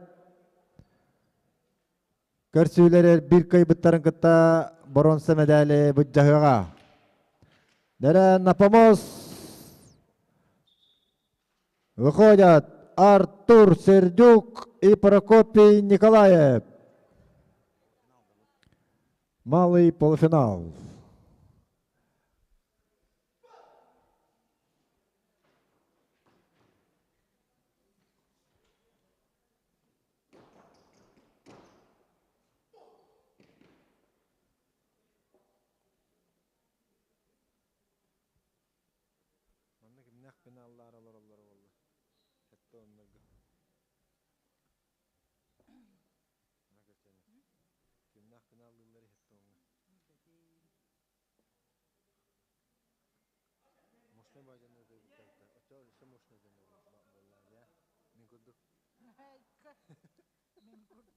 Көрсүүлэр биир кыайбыттарын кытта боруонса мэдээли былдьаһыаҕа. Дэрэ Напомос выходят Артур Сердюк и Прокопий Николаев. Малый полуфинал. Манна кимнээх пеналлаары олороллоро буолла? Сэттэ уоннарга. Кимнээх пеналлыыллар иһэттэ уоҥҥа? Мощный баадьаны ытыйбыттар. Оччо өссө мощный дьон буоллаа дии. Мин курдук. Мин курдук.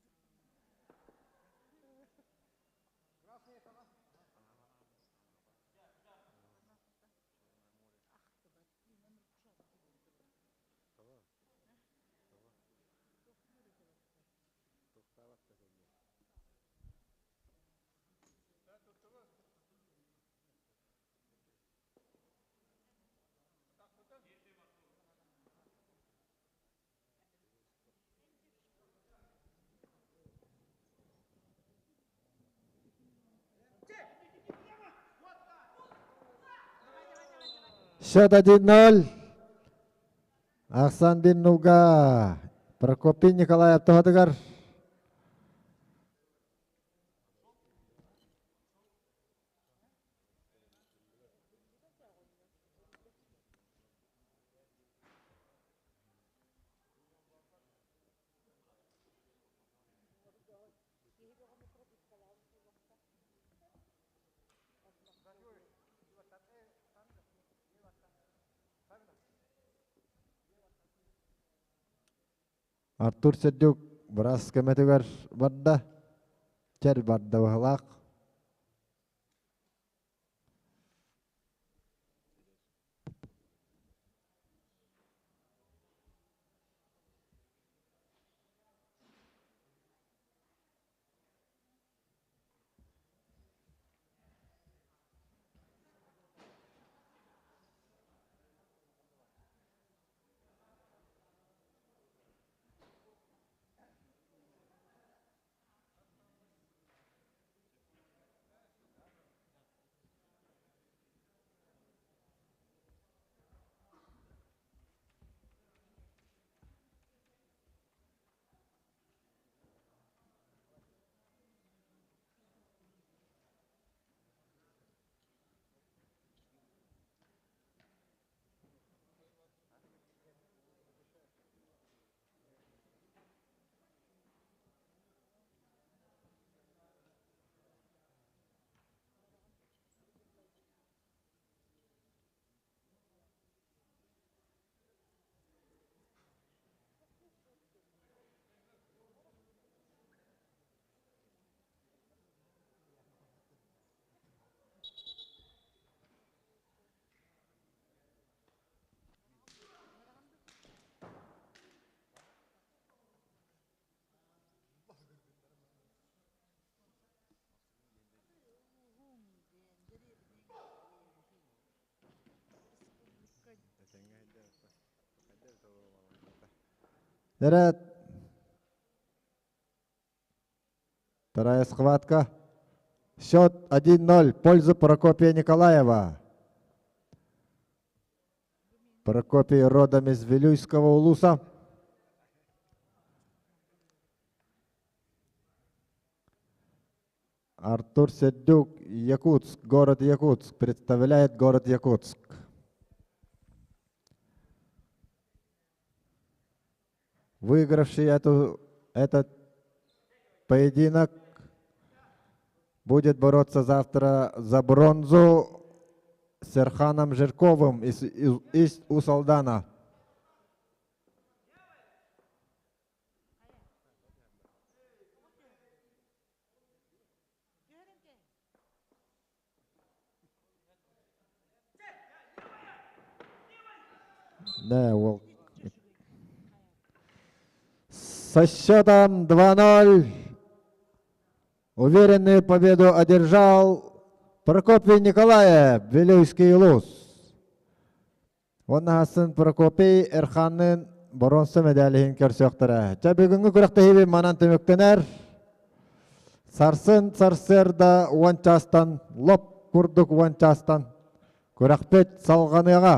Счет 1-0. Ахсан Биннуга. Прокопий Николаев туһатыгар. Артур Сердюк быраас көмөтүгэр барда. Чэр барда быһалаах. Дэрэ Вторая схватка. Счет 1-0 в пользу Прокопия Николаева. Прокопий родом из Вилюйского улуса. Артур Сердюк, Якутск, город Якутск, представляет город Якутск. Выигравший эту, этот поединок будет бороться завтра за бронзу с Эрханом Жирковым из, из, из Усалдана. Да, ол Со счетом 2-0 уверенную победу одержал Прокопий Николаев, Вилюйский улус. Уонна сын Прокопий Эрханнын боруонса медалиһин көрсүөхтэрэ. Чэ бүгүҥҥү күрэхтэһиибит манан түмүктэнэр. Сарсын сарсыарда уон чаастан лоп курдук уон чаастан күрэхпит салҕаныаҕа.